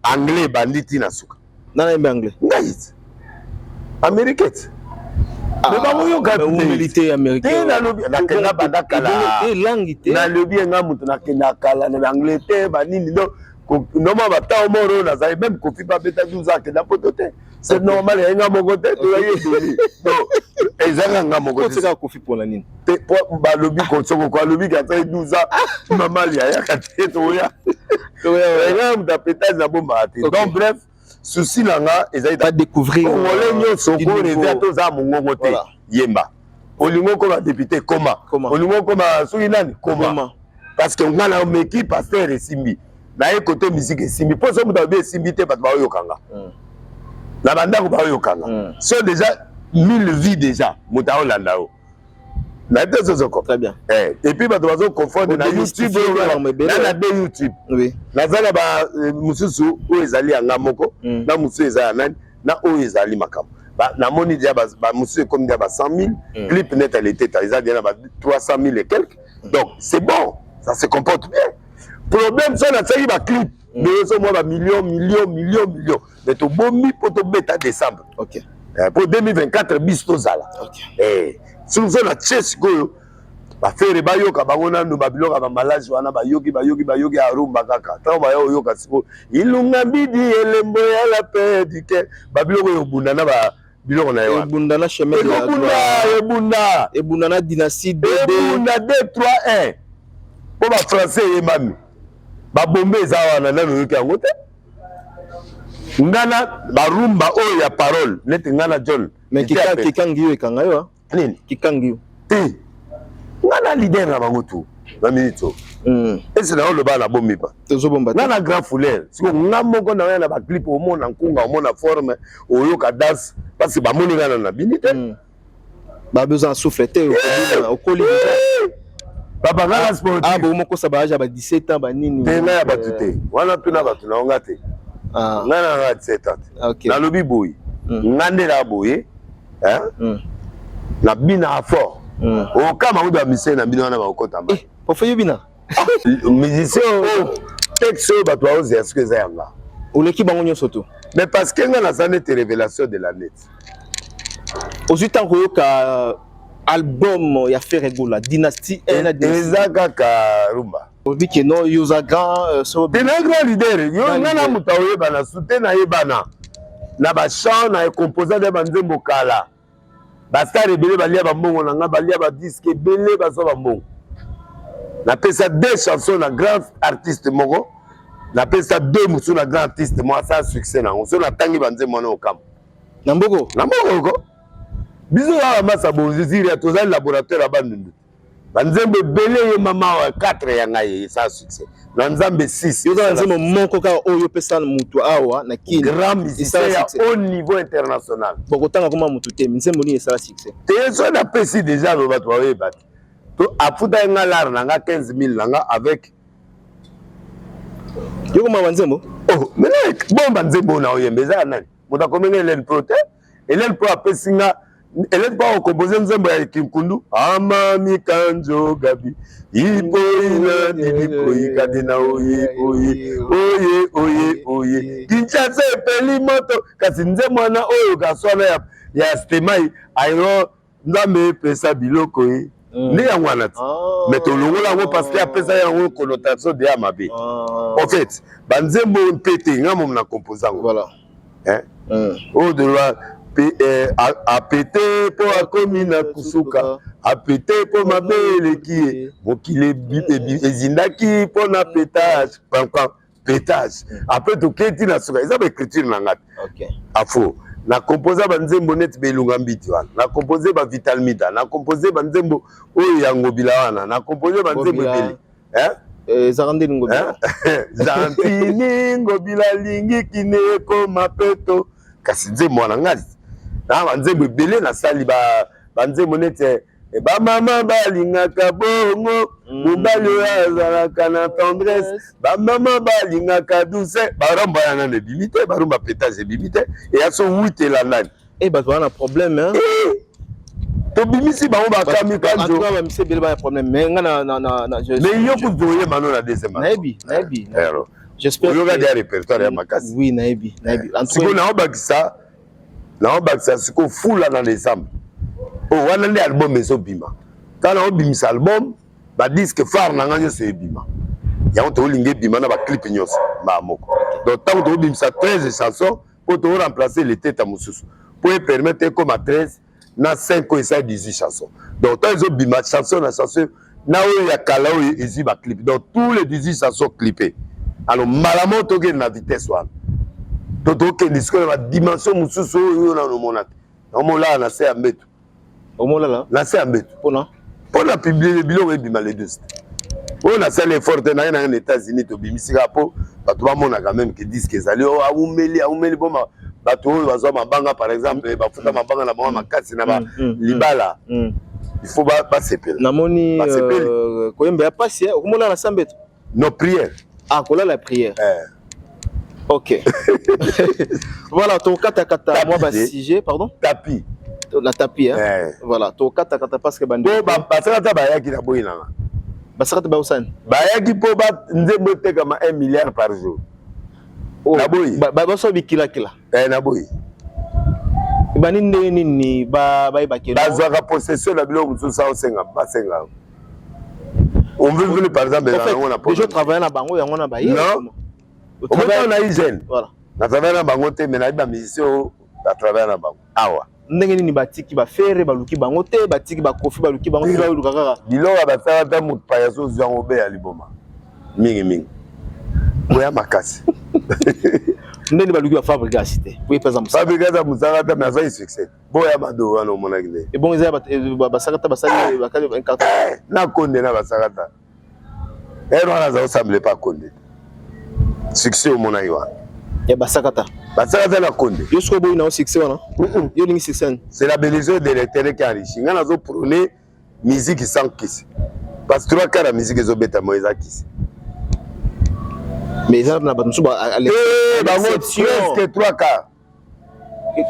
Anglais ebandi ntina suka. Nana yembe anglais? Ngai ti américain ti, me bangoyoka te. Nalobi nakenda banda kala, nalobi enga moto nakenda kala na Angleterre banini. Donc normal, batango moko oyo nazali, même Kofi babeta 12 ans, akenda poto te, c'est normal. Yaye nga moko te, tozali ebele. Donc ezaka nga moko te. Kofi mpona nini? Balobi sokoko alobi ke azali 12 ans, mama ayaka te. Toya nga moto apetage, nabombaka te. Donc bref, souci na nga ezali badécouvrir. Congolais nyonso okorêver, ata oza mongongo te, yemba. Olingi okoma député, koma. Olingi okoma soki nani, koma. Parce que nga na omeki pasteur, esimbi naye kote musique esimbi. Mpo so moto alobi esimbi te, bato baoyokanga na bandako, baoyokanga so déjà 1000 vues déjà, moto aolanda yo nayebi te sozoko. Très bien. Et puis bato bazoconfondre na YouTube na na de YouTube. Naza na bamosusu oyo ezali yanga moko, na mosusu eza ya nani, na oyo ezali makambo namoni deja. Bamosusu ekomi deja ba 100 000 clip net, aleteta eza deja na ba 300 000 et quelque. Donc c'est bon, ça se comporte bien. Problème, so natiaki baclip, mais ozomwa bamillion, million, million, million, mais tobombi mpo tobeta décembre mpo 2024 biso tozala. Soki so natie sikoyo, baFerre bayoka bango nanu babiloko ya bamalage wana, bayoki, bayoki, bayoki arumba kaka. Ntango baya oyoka sikoyo ilunga mbidi elembo ya la paix duke, babiloko oyo obunda na ba. biloko na ye wana. Ebunda na chemin de la Ekobunda, gloire. ebunda. Ebunda na dynastie 2 Ebunda 2 3 1. Po ba français eyembami. Ba bombe eza wana nanu oyoki yango te. Nga na ba rumba oyo ya parole neti nga na John. Mais kikangi yo ekanga yo hein. Nini? Kikangi yo. Te. Nga na leader na bango tout. Na minute oyo. Ese na oloba na bombi pa. Tozobomba. Nga na grand fouleur. Siko nga moko na ya na ba clip omona nkunga omona forme oyoka danse parce que bamoni nga na bini te. Ba besoin souffle te okoli Papa nga na sportif. Ah bon moko sa ba âge ba 17 ans ba nini. Te na ya batu te. Wana tuna batu na nga te. Ah. Nga na nga 17 ans. Okay. Nalobi boye. Nga nde na boye. Hein? Na bina fort. Okama udo mise na bino wana bakota ma. Eh, pofo yo bina. Musicien oh. Texte oyo bato baozela soki eza yanga. Oleki bango nyonso to. Mais parce que nga naza neti révélation de la net. Ozwi ntango koyoka album ya Ferre Gola, Dynastie 1 na Dynastie. Eza kaka rumba. Obi ke non, yo oza grand so Te na grand leader, yo nga na moto aoyebana, soute nayebana. Na ba chant na composant ya ba nzembo kala. Ba star ebele balia ba mbongo na nga, balia ba disque ebele bazwa ba mbongo. Napesa deux chansons na grand artiste moko, napesa deux mosusu na grand artiste moko asala succès na yango. So natangi ba nzembo wana okamwa. Na mboko? Na mboko ko. Biso kaka masa bonziziri ya tozali laboratoire ya Bandundu. Ba nzembo ebele ye mama wa 4 ya ngai esala succès. Na nzambe 6. Yo kaka nzembo moko kaka oyo opesa mutu awa na Kin. Grand musicien ya haut niveau international. Bokotanga koma mutu te, nzembo nini esala succès? Te so napesi déjà bato baoyeba te. To afutaki nga lar na nga 15 000 na nga avec Yo koma ba nzembo? Oh, mais bon ba nzembo na oyemba eza ya nani? Moto akomi nga Hélène Pro te. Hélène Pro apesi nga Hélène Pro akompose nzembo ya Kinkundu. Amami kanjo gabi ipoyi na nilipoyi kadena oye oye oye oye oye Kinshasa epeli moto kasi nzembo wana oyo kaswana ya ya Stemai ayo Nzambe epesa biloko ye nde yango wana ti mais tolongola yango parce que apesa yango connotation de ya mabe. En fait banzembo mpe te nga momo na compose yango. Voilà. Hein? Oyo de loi apete mpo akomi na kusuka, apete mpo mabe eleki ye, mokili ezindaki mpo na petage, pam, petage. Après toketi na suka, eza ba écriture na nga te. Afo na composa ba nzembo neti belunga mbiti wana, na compose ba Vital Mida, na compose ba nzembo oyo ya Ngobila wana, na compose ba nzembo ebele. Hein? Ezalaka nde Ngobila. Gentiny Ngobila alingi kine ekoma peto. Kasi nzembo wana ngai na ba nzembo ebele nasali ba nzembo neti ba mama balingaka bongo, mobali oyo azalaka na tendresse, ba mama balingaka douceur. Ba rumba wana nanu ebimi te, ba rumba petage ebimi te, eya so wutela nani. Eh, bato baza na problème, hein? Eh, tobimisi bango bakami kanzo. Bato ba mise ebele ba problème, mais nga na, na, na, na, je, Mais yo kutu oyeba no na deuxième album. Nayebi, nayebi. Eh, alors. J'espère Oyoka que dia répertoire ya makasi. Oui, nayebi, nayebi. En tout Sikoyo cas, naobakisa, naobakisa sikoyo fula na décembre. Oh, wana nde album ezobima. Tala naobimisa album, ba disque phare na nga nyonso ebima. Yango tolingi ebima na ba clip nyonso mbala moko. Donc tango tobimisa 13 chansons po to remplacer le teta mosusu po e permettre ekoma 13 na 5 oyo esali 18 chansons. Donc tango ezobima chanson na chanson na oyo ya kala oyo ezwi ba clip. Donc tous les 18 chansons clippées. Alors mbala moko tokende na vitesse wana. To tokende sikoyo na ba dimension mosusu oyo oyo nanu omona te. Naomolala na se ya mbeto. Omolala? Na se ya mbeto. Pona? Pona publier biloko ebima le 12. Oyo nasali effort te, naye nanga na États-Unis tobimisi kaka po bato bamonaka quand même que disque ezali oyo awumeli, awumeli po bato oyo bazwa mabanga par exemple, bafuta mabanga na bango makasi na ba libala. Il faut basepela. Namoni, Basepeli. koyemba ya pasi, hein? Okomolala na se ya mbeto? Non, prière. Ah, kolala prière. Eh. Ok. Voilà, ton kata kata, Tapis, moi, bah, eh. sujet, pardon? Tapis. La tapis, hein? Eh. Voilà, ton kata kata parce que bande. Bo, ba, ba, saka ta bayaki na boyi nanga. Ba saka ta ba osani. Bayaki po ba nzembo etekama 1 milliard par jour. Oh, Na boyi. Ba, ba, ba so bikila kila. Eh, na boyi. Bani ndenge nini ba, ba yeba ke non? Bazwaka possession na biloko mosusu aosenga, basenga. On veut venir par exemple, En fait, on a déjà travailler na bango yango na baye. Non. Au travail na hygiène. Voilà. Na travailler na bango te mais na ba musicien na travailler na bango. Awa. Ndenge nini batiki baFerre, baluki bango te, batiki baKoffi, baluki bango te, baluka kaka? Biloko ya basala, ata moto paya so ozwi yango, obeya liboma mingimingi, boya makasi. Ndenge baluki baFabregas te, po ye mpe aza mosala. Fabregas aza mosala te, mais azwaki succès. Boya mado wana omonaki nde. Ebongo eza basaka ta basali bakali incarton. Na Konde na basaka ta ere wana aza osemble pa Konde, succès omonaki wana. Ya basaka ta. Basaka ta na Konde. Yo soki oboyi na yo succès wana, yo olingi succès nini? C'est la bénédiction de l'Éternel qui enrichit. Nga nazo prôner musique sans kisi, parce que trois quarts ya musique ezobetama eza kisi. Mais eza na bato mosusu. Bango presque trois quarts.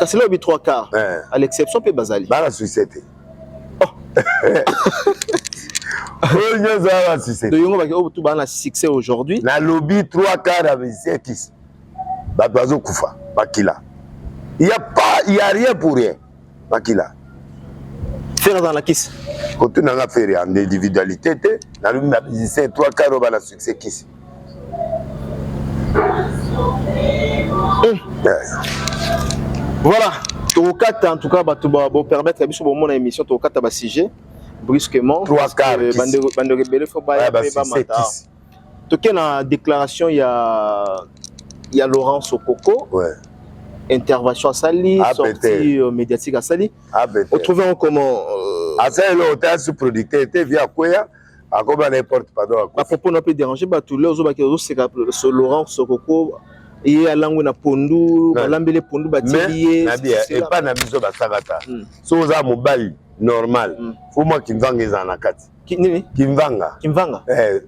Kasi lobi trois quarts, à l'exception mpe bazali. Bana succès te, oyo nyonso aza na succès. Toyongo baki oyo tu baa na succès aujourd'hui. Nalobi trois quarts ya musicien kisi, bato bazokufa bakila. Il y a pas, il y a rien pour rien, bakila. Ferre aza na kisi? Kotuna nga Ferre en individualité te. Nalobi na musicien, trois quarts oyo bana succès, kisi. Voilà, tokokata. En tout cas, bato bopermettre biso bomona émission, tokokata basujet brusquement. Trois quarts. Bandeko ebele fo baya mpe bamata. Toke na déclaration ya Laurent Sokoko, intervention asali, sortie médiatique asali. Otrouve yango comment? Asali eloko te, asi producteur te, vi akweya, akoma n'importe, pardon. Bapropos na mpe déranger bato. Le ozobaki, ozoseka Laurent Sokoko, ye alangwe na pondu, balambeli pondu, batieli ye. Epai na biso basaka ta, so oza mobali normal, fo mwa kimvanga ezala na kati. Nini? Kimvanga. Kimvanga.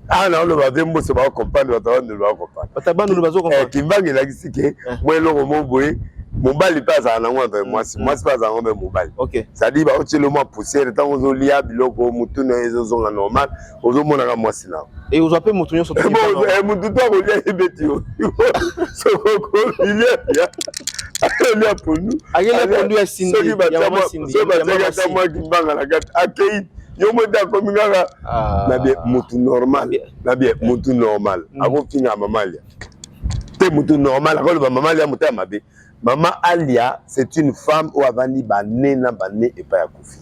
Awa na oloba ve mboso, bakocomprendre, bato bandolo bakocomprendre. Bato bandolo bazocomprendre. Kimvanga elakisi ke mwa eloko mo boye, mobali mpe azala nango mpe mwasi, mwasi mpe azala nango mpe mobali. C'est-à-dire baotiela mwa poussière ntango ozolia biloko, motu na ye ezozonga normal, ozomonaka mwasi na E ozwa mpe motu nyonso. Motu to akolia, ebeti yo sokoko ilia, akolia pondu. Akolia pondu ya Cindy. Soki batiaki ata mwa kimbanga na kati, akei yo mo te, akomi kaka na bie motu normal, na bie motu normal akofinga mama Alia te. Motu normal akoloba mama Alia moto ya mabe. Mama Alia, c'est une femme oyo avandi bane na bane epai ya Kofi.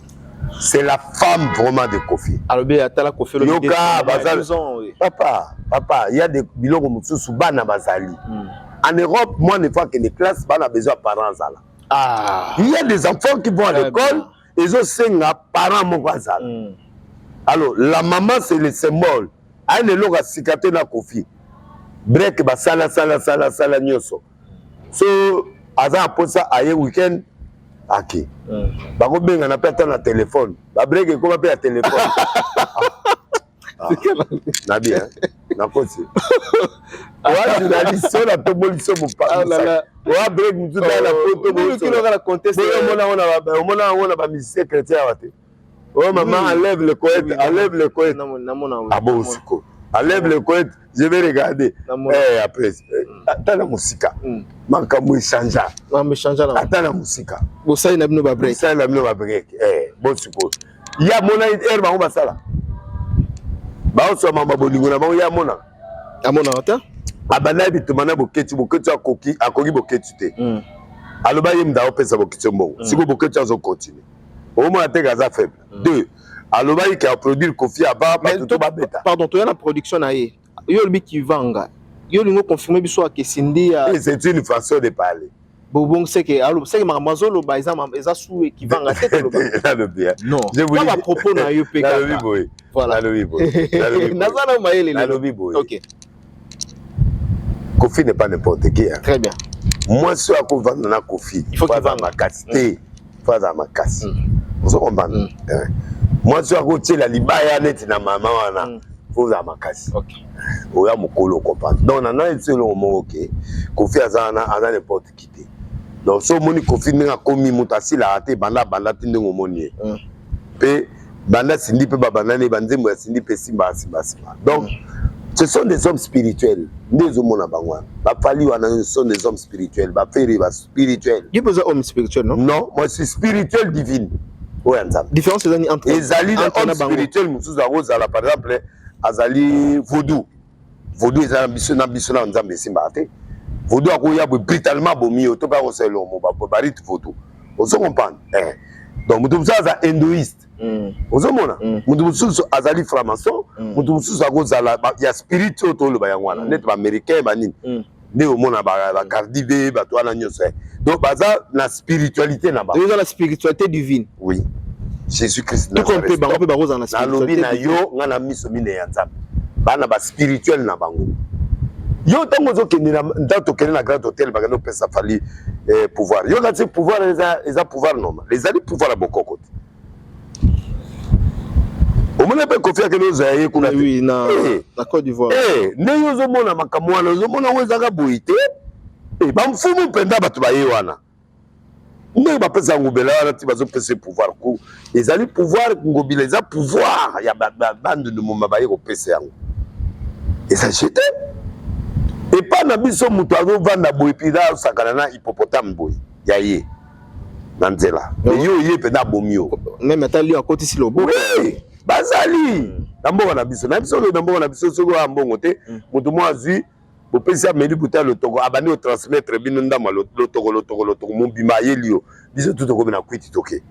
C'est la femme vraiment de Kofi. Alobi atala Kofi. Yoka bazali, papa, papa, il y a des biloko mosusu bana bazali en Europe. Moi, des fois akende classe, bana besoin ya parents azala. Il y a des enfants qui vont à l'école, ezosenga parent moko azala. Alors la maman, c'est le symbole. Ayina eloko ya sika te na Kofi. Break basala sala sala sala nyonso, so aza na mposa aye weekend, ake bakobengana mpe ata na telefone. Babreak ekoma mpe ya telefone na bien. Nakosi oa journaliste, so natomboli so mopanzi oa break mosusu tala na poto. Omona yango na bamusicien chrétien awa te. Oh maman, enlève le couette, enlève le couette. Ah bon, siko. Enlève le couette, je vais regarder. Eh, après, ata na mosika. Makambo echangea. Makambo echangea na. Ata na mosika. Bosali na bino ba break. Bosali na bino ba break. Eh, bon siko. Ya mona ere bango basala. Baoswa bolingo na bango ya mona. Amonaka te. Abanda bituma na Boketi, Boketi akoki, akoki Boketi te. Aloba ye mutu aopesa Boketi mbongo. Siko Boketi azocontinue. Omona te aza faible. Deux, alobaki ke aproduire Kofi ava bato to babeta. Pardon, toya na production na ye. Yo olobi kivanga, yo olingi oconfirme biso ake Cindy ya C'est une façon de parler. Bobongo seke aloba seke makambo azoloba eza su ekivanga te, toloba. Nalobi non pa bapropos na yo mpe. Nalobi boye. Voilà. Nalobi boye. Naza na mayele. Nalobi boye. Ok. Kofi n'est pas n'importe qui, hein. Très bien. Mwasi oyo akovanda na Kofi, il faut aza makasi te, fo aza makasi. Ozo comprendre? Mwasi oyo akotiela libaya neti na mama wana, fo ozala makasi. Oya mokolo, comprendre. Donc nana yebiso eloko moko ke Kofi aza wana, aza n'importe qui te. Donc so omoni Kofi ndenge akomi, moto asilaka te. Banda banda te, ndenge omoni ye mpe banda Cindy mpe babandani, banzembo ya Cindy mpe esimba simba simba. Donc ce sont des hommes spirituels nde ezomona bango wana. BaFally wana, ce sont des hommes spirituels. BaFerre, baspirituel. Yo mpe oza homme spirituel, non? Non, moi je suis spirituel divine, oyo ya Nzambe. Différence ezani entre Ezali na homme spirituel mosusu akozala, par exemple azali vaudou. Vaudou eza na biso, na biso na Nzambe esimbaka te. Vaudou akoya boye brutalement, bomi yo to mpe akosala eloko mo barite vaudou. Ozo comprendre? Eh. Donc moto mosusu aza hindoïste. Ozomona? Moto mosusu azali franc-maçon, moto mosusu akozala ya spirit oyo toloba yango wana, neti ba-américain banini. Nde omona ba-Cardi B, bato wana nyonso. Donc baza na spiritualité na bango. Eza na spiritualité divine. Oui. Jésus-Christ. Tout comme mpe bango mpe bakozala na spiritualité. Nalobi na yo, nga na miso mine ya Nzambe. Bana ba spirituel na bango. Yo ntango ozokende na ntango tokende na Grand Hôtel, bakende opesa Fally pouvoir. Yo kati pouvoir eza pouvoir normal. Ezali pouvoir ya bokoko te. Omona mpe Kofi akende ozwa ye kuna te. Oui, na Côte d'Ivoire. Ndenge ozomona makambo wana, ozomona yango ezaka boye te. Bamfumu mpenza bato baye wana. Ndenge bapesa Ngobila wana ti bazopesa pouvoir ku ezali pouvoir Ngobila, eza pouvoir ya bandundu moma baye kopesa yango. Eza jete. Epa na biso moto azovanda boye mpenza azosakana na hippopotame boye ya ye na nzela. Me yo ye mpenza abomi yo. Même ata lion akotisi loboko. Oui, bazali na mboka na biso. Na biso na mboka na biso soki oya mbongo te, moto moko azwi bopesi ameli buta lotoko, abandi kotransmettre bino ndambo ya lotoko lotoko lotoko mobima ayeli yo. Biso tu tokomi na kwiti toke.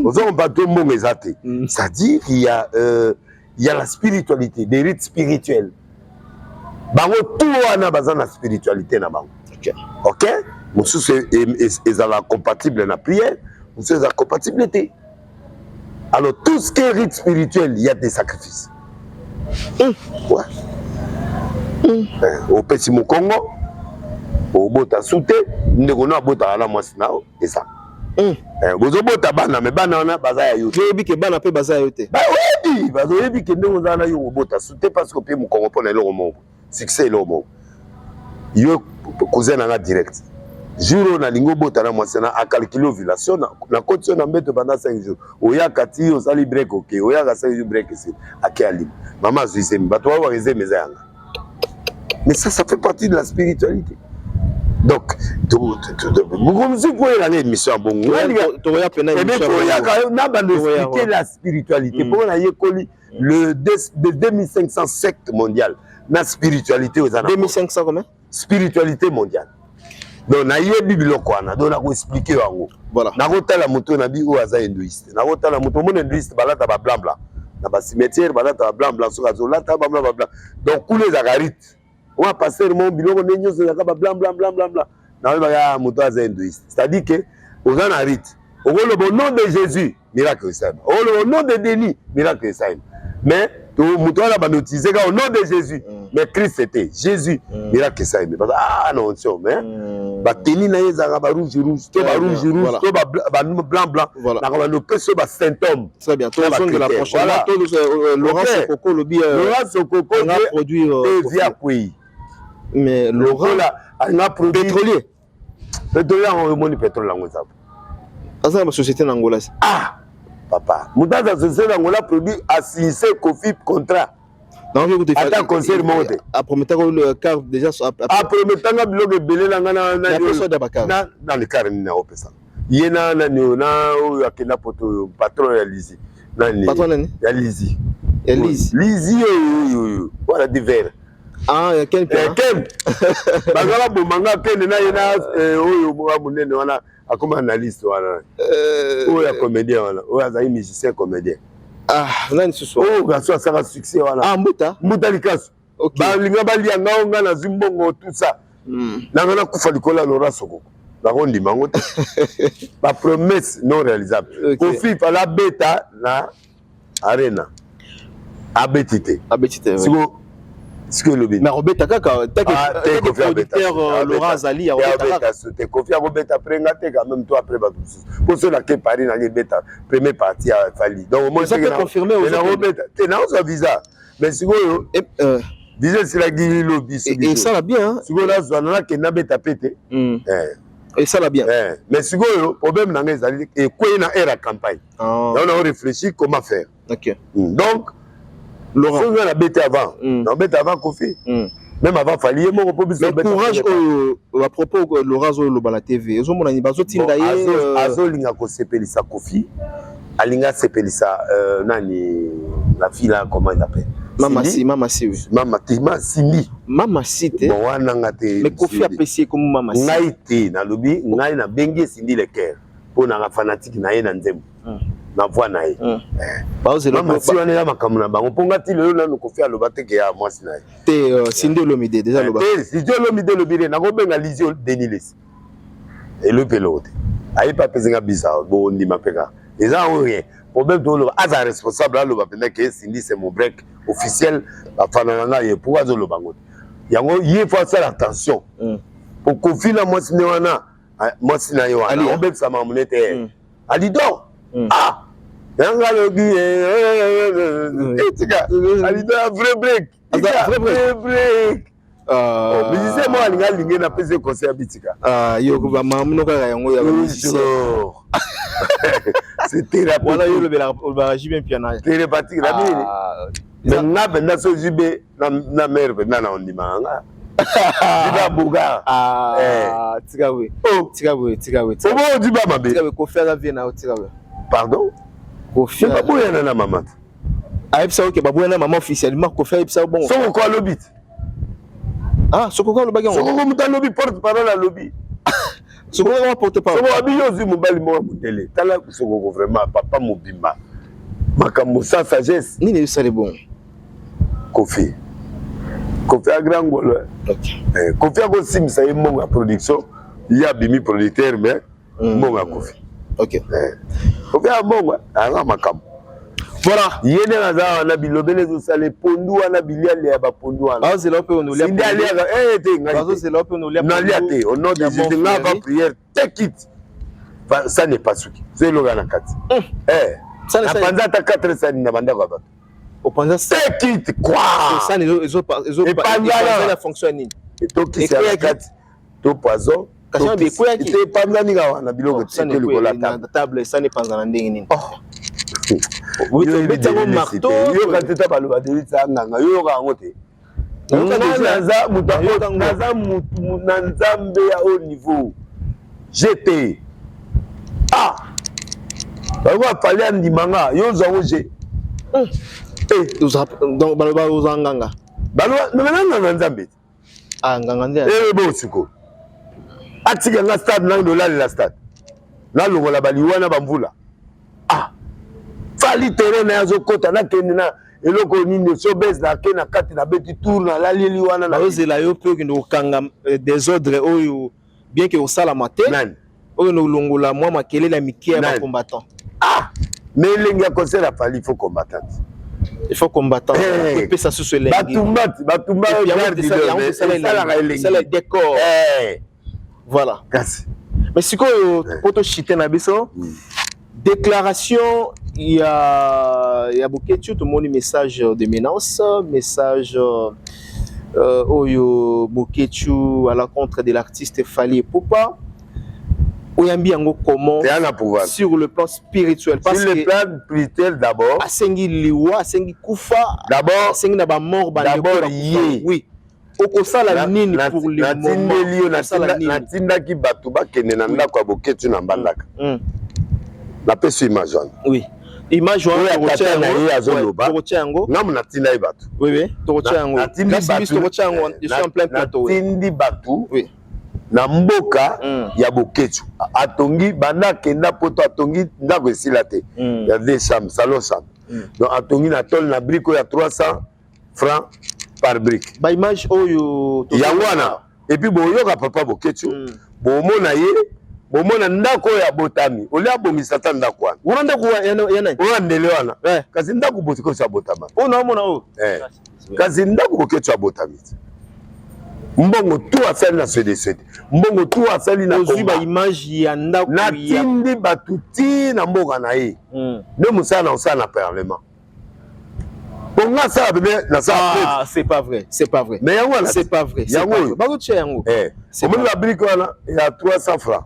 Ozomba to mbongo eza te. C'est-à-dire qu'il y a la spiritualité, des rites spirituels. Bango tout wana baza na spiritualité na bango. OK? Mosusu ezala compatible na prière, mosusu ezala compatible te. Alors tout ce qui est rite spirituel, il y a des sacrifices. Ouais. Opesi mokongo, obota su te, ndeko no abotaka na mwasi na yo, eza. Bozobota bana, me bana wana baza ya yo te. Oyebi ke bana mpe baza ya yo te. Bayebi, bazoyebi ke ndenge oza na yo obota su te parce que opie mokongo mpo na eloko moko. Succès eloko moko. Yo cousin na nga direct. Jour oyo nalingi obota na mwasi na acalcule ovulation na koti yo na mbeto pendant 5 jours. Oyaka ti osali break, ok. Oyaka 5 jours break esi. Ake alima. Mama azwi zemi. Bato bawa zemi eza yanga. Mais ça, ça fait partie de la spiritualité. Donc, mokonzi koyela na émission ya bongo. Tokoya pena émission. Toyaka na bando expliquer la spiritualité. Mpo na yekoli le 2500 sectes mondiales na spiritualité oza na 2500 combien? Spiritualité mondiale. Donc nayebi biloko wana, donc nakoexpliquer yango. Voilà. Nakotala moto na bi oyo aza hinduiste. Nakotala moto omona hinduiste balata ba blanc blanc. Na ba cimetière balata ba blanc blanc, soki azolata ba blanc ba blanc. Donc kuna ezalaka rite. Oyo pasteur mo biloko nde nyonso ezalaka ba blanc blanc blanc blanc blanc. Nakoyebaka moto aza hinduiste. C'est-à-dire que oza na rite. Okoloba au nom de Jésus, miracle esalema. Okoloba au nom de Denis, miracle esalema. Mais moto wana bando utiliser au nom de Jésus. Mais Christ était Jésus, miracle esalemi. Parce que ah non, onction, mais ba tenue na ye ezalaka ba rouge rouge, to ba rouge rouge, to ba blanc blanc. Nakobanda opesa ba symptômes. Très bien. Tozongela prochainement. Laurent Sokoko lobi Laurent Sokoko nga produit via kwei. Mais Laurent nga produit pétrolier. Pétrolier yango omoni pétrole yango eza. Aza na société na Angola. Ah papa, moto aza société na Angola produit asigné Kofi contrat. Ata concert moko te. Aprometaka le car déjà. Aprometanga biloko ebele na nga na na le car nini akopesa. Ye na nani oyo na oyo akenda poto oyo patron ya Lizzy. Nani? Patron nani? Ya Lizzy. Ya Lizzy. Lizzy oyo oyo wana divers. Ah, ya Ken Ken. Ken. Bazala bomanga Ken na ye na oyo mwa monene wana akoma analyste wana. Oyo ya comédien wana, oyo azali musicien comédien. Ah, nani susu? Oyo gaso asaka succès wana. Ah, Mbuta. Mbuta Likasu. Balinga balia ngao nga nazwi mbongo tout ça. Nanga nakufa likolo ya Laurent Sokoko. Nakondima yango te. Ba promesse non réalisable. Kofi fallait abeta na arena. Abeti te. Abeti te. Siko sikoyo elobi. Mais akobeta kaka take producteur Laurent azali akobeta kaka. Te Kofi akobeta après nga te quand même to après bato mosusu. Po soki nake Paris nake beta première partie ya Fally. Donc omoni te confirmé nakobeta te nakozwa visa. Mais sikoyo visa esilaki lobi. Esala bien. Sikoyo nazwa nakende nabeta pe te. Esala bien. Mais sikoyo problème na ngai ezali ekwei na ère ya campagne. Donc on réfléchit comment faire. Ok. Donc Laurent. Soki nga nabeti avant, nabeti avant Kofi. Même avant Fally ye moko po biso. Mais courage oyo à propos Laurent azoloba na TV. Ozomona ni bazotinda ye. Azolinga kosepelisa Kofi. Alinga asepelisa nani la fille là, comment il appelle? Mama si, Mama si, oui. Mama te, ma Cindy. Mama si te. Bon wana nga te. Mais Kofi apesi comme Mama si. Ngai te, nalobi ngai nabengi Cindy Le Cœur. Mpo nanga fanatique na ye na nzembo na voix na ye. Mama si wana eza makambo na bango mpo nga ti lelo nanu Koffi aloba te ke ya mwasi na ye. Te Cindy Olomide déjà aloba. Te Cindy Olomide elobi te nakobenga Lizio Denis Lessi. Elobi mpe eloko te. Aye mpe apesi nga bisa bondima mpe kaka. Eza yango rien. Problème toloba aza responsable aloba mpenza ke Cindy c'est mon break officiel bafana na ngai ye pourquoi azoloba yango te. Yango ye faut asala attention. Po Koffi na mwasi ne wana mwasi na ye wana obebisa makambo ne te. Alidor ah yanga alobi etika Alidor ya vrai break. Vrai break. Musicien moko alingi alingi napesi ye conseil ya bitika. Yo bamamuno kaka yango ya musicien. C'est thérapeutique. Wana yo olobelaka JB Mpiana. Thérapeutique na nini? Mais nga mpenza so JB na mère mpenza na ondimaka nga. JB aboga. Tika boye. Tika boye, tika boye. Obo odi ba mabe. Tika boye Koffi aza vie na yo tika boye. Pardon? Koffi. Baboyana na mama. Ayebisa yo ke baboyana mama officiellement Koffi ayebisa yo bongo. Soko alobi te. Ah, Sokoko alobaki yango. Sokoko moto alobi porte parole alobi. Sokoko wa porte parole. Sokoko abi yo ozwi mobali moko ya mondele. Tala Sokoko vraiment papa mobimba. Makambo sans sagesse. Nini esali bongo? Koffi. Koffi a grand ngolo. Okay. Eh, Koffi akosimisa ye mbongo ya production. Ye abimi producteur mais mbongo ya Koffi. Ok. Eh. Koffi ya mbongo anga makambo. Voilà. Ye nde naza wana bilobele ezosala epondu wana bilialia ya bapondu wana. Bazozela mpe onolia. Cindy aliaka eh te ngai. Bazozela mpe onolia. Nalia te au nom de Jésus nga va prière take it. Ça n'est pas suki. So eloka na kati. Eh. Napanza ata 4 sani na bandako ya bato. Opanza take it quoi. Sani ezo ezo epanzana na fonction ya nini? Etokisi ya kati. To poison. Kasi ekweyaki. Te epanzani kaka wana biloko tike likolo ya table sani epanzana ndenge nini? Obeti marteau. Yoka te ta baloba delisa nganga yoka yango te. Naza mutu naza mutu na nzambe ya haut niveau. GT. Ah. Bango afali andima nga yo ozwa ngo G. Eh, donc baloba oza nganga. Baloba nganga na nzambe. Ah, nganga nde. Eh bon siko. Atika nga stade na ndolalela stade. Nalongola baliwa na bamvula. Ah. Fali terrain na azokota nakende na eloko nini so base na ke na kati na beti tour na lalieli wana na ozela yo pe okende kokanga désordre oyo bien que osalama te. Nani? Oyo nolongola mwa makelele ya mike ya ba combattant. Ah! Mais elengi ya concert ya Fally il faut combattant. Il faut combattant. Epesa susu elengi. Batumba batumba esalaka elengi. Esala décor. Voilà. Kasi. Mais sikoyo po to chiter na biso déclaration ya ya Boketshu tomoni message de menace, message oyo Boketshu à la contre de l'artiste Fally Ipupa. Oyambi yango comment sur le plan spirituel parce sur le plan spirituel d'abord asengi liwa asengi kufa d'abord asengi na ba mort ba d'abord ye oui okosala nini pour le moment natindeli yo natindaki bato bakende na ndako ya Boketshu na Mbandaka. Napesi image wana. Oui. Image wana tata na ye azoloba. Tokotia yango. Ngamu natinda ye bato. Oui oui, tokotia yango. Natindi bato. Tokotia yango, je suis en plein plateau. Natindi bato. Oui. Na mboka ya Boketshu atongi banda akenda poto atongi ndako esila te. Ya deux chambres, salon chambre. Donc atongi na tôle na brique ya 300 francs par brique. Ba image oyo yango wana et puis boyoka papa Boketshu bomona ye bomona ndako oyo abotami olia abongisa ata ndako wana wana ndako ya nani oyo ndele wana kasi ndako Boketshu abotama oyo naomona oyo kasi ndako Boketshu abotami mbongo tu asali na swede swede mbongo tu asali na ozwi ba image ya ndako natindi bato ti na mboka na ye nde mosala na osala na parlement Bonga sala bebe na sala. Ah, c'est pas vrai, c'est pas vrai. Mais yango c'est pas vrai. Yango bazo tia yango. Eh. Omoni ba brique wana ya 300 francs.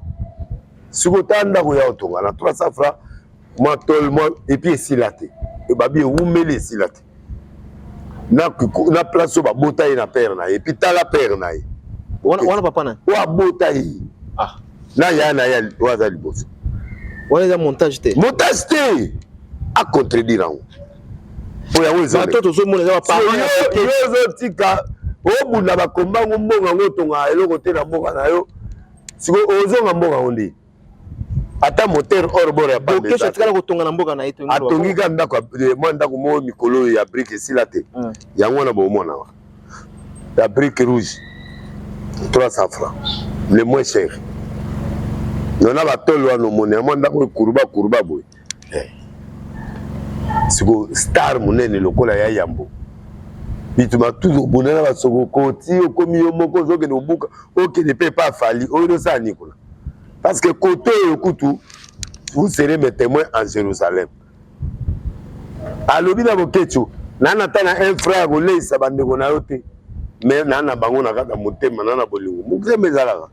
Siko tanda ko ya otonga na 300 francs. Moi tol moi et puis esila te. E babi ewumeli esila te. Na na place ba bota ye na père na ye et puis tala père na ye. Wana wana papa na. Wa bota ye. Ah. Na ya na ya waza liboso. Wana eza montage te. Montage te. A contredire yango. Po yango eza. Bato tozomona eza ba parents yo ozotika obunda bakomba yango mbongo yango otonga eloko te na mboka na yo. Siko ozonga mboka yango nde. Ata moteur hors bord ya Boketshu atikala kotonga na mboka na ye. Atongi kaka ndako, mwa ndako moko mikolo oyo ya brique esila te. Yango wana bomona wa ya brique rouge, 300 francs, le moins cher. Nona batole wana omoni ya mwa ndako ekuruba kuruba boye. Siko star monene lokola ya yambo bituma tuzu obunda na basokoko ti okomi yo moko ozokende kobuka, okende mpe epa Fally oyo nosala nini kuna? Parce que kote oyo kutu, vous serez mes témoins en Jérusalem. Alobi na Boketshu, nana ata na un frère ya koleisa bandeko na yo te, mais naa na bango na kaka motema na na bolingo. Motema ezalaka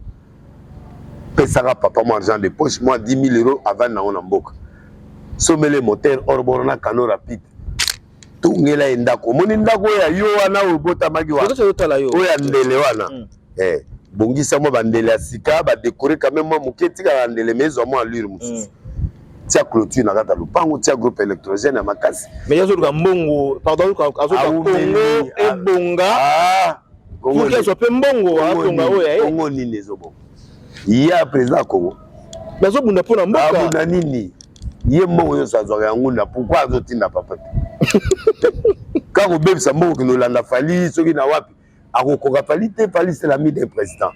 pesaka papa mwa argent de poche, mwa 10 000 euros, avandi nango na mboka, somele moteur hors bord na canot rapide, tongela ye ndako. Omoni ndako oyo ya yo wana, oyo obotamaki wana, oyo ya ndele wana, bongisa mwa bandele ya sika, badécorer quand même mwa moke, tikala ndele, mais ezwa mwa allure mosusu. Tia clôture na kati ya lopango, tia groupe électrogène ya makasi. Mais azoluka mbongo, pardon, azoluka Kongo ebonga pour que azwa mpe mbongo atonga oyo ya ye. Kongo nini ezobonga? Ye ya président ya Kongo? Mais azobunda mpo na mboka. Abunda nini? Ye mbongo nyonso azwaka ya ngunda. Pourquoi azotinda papa te? Kaka kobebisa mbongo, kende olanda Fally soki na wapi. Akokoka Fally te. Fally, c'est l'ami d'un président,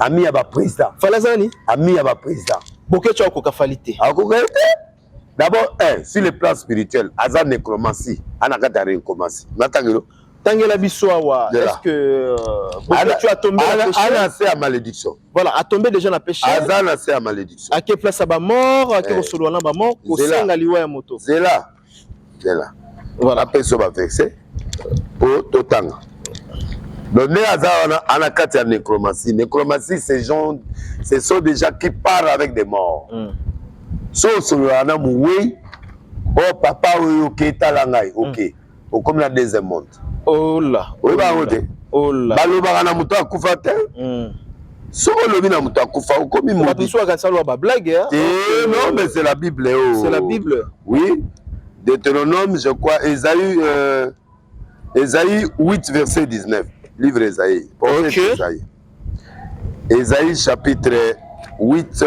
ami ya baprésident. Fally aza nani? Ami ya baprésident. Boketshu akoka Fally te. Akoka ye te. D'abord, un, sur le plan spirituel, aza nécromancie, ana kati ya nécromancie. Natangelo. Tangela biso awa. Est-ce que Boketshu a tombé na péché? Ana se ya malédiction. Voilà, a tombé déjà na péché. Aza na se ya malédiction. Ake place ya bamort, ake kosolola na bamort, kosenga liwa ya moto. Zela, zela. Voilà. Apesa baverset po totanga. Donc nde aza wana, ana kati ya nécromancie. Nécromancie, ces gens, ce sont des gens qui parlent avec des morts. So osololaka na mowei oyo, papa oyo, oke tala ngai, oke okomi na deuxième monde. Ola. Oyeba yango te. Ola. Balobaka na moto akufa te. Soki olobi na moto akufa, okomi Bato mosusu bakanisa aloba bablague. Te, non, mais c'est la Bible, oh. C'est la Bible. Oui, Deutéronome, je crois, Esaïe, Esaïe 8 verset 19, livre Esaïe, prophète. Esaïe, Esaïe chapitre 8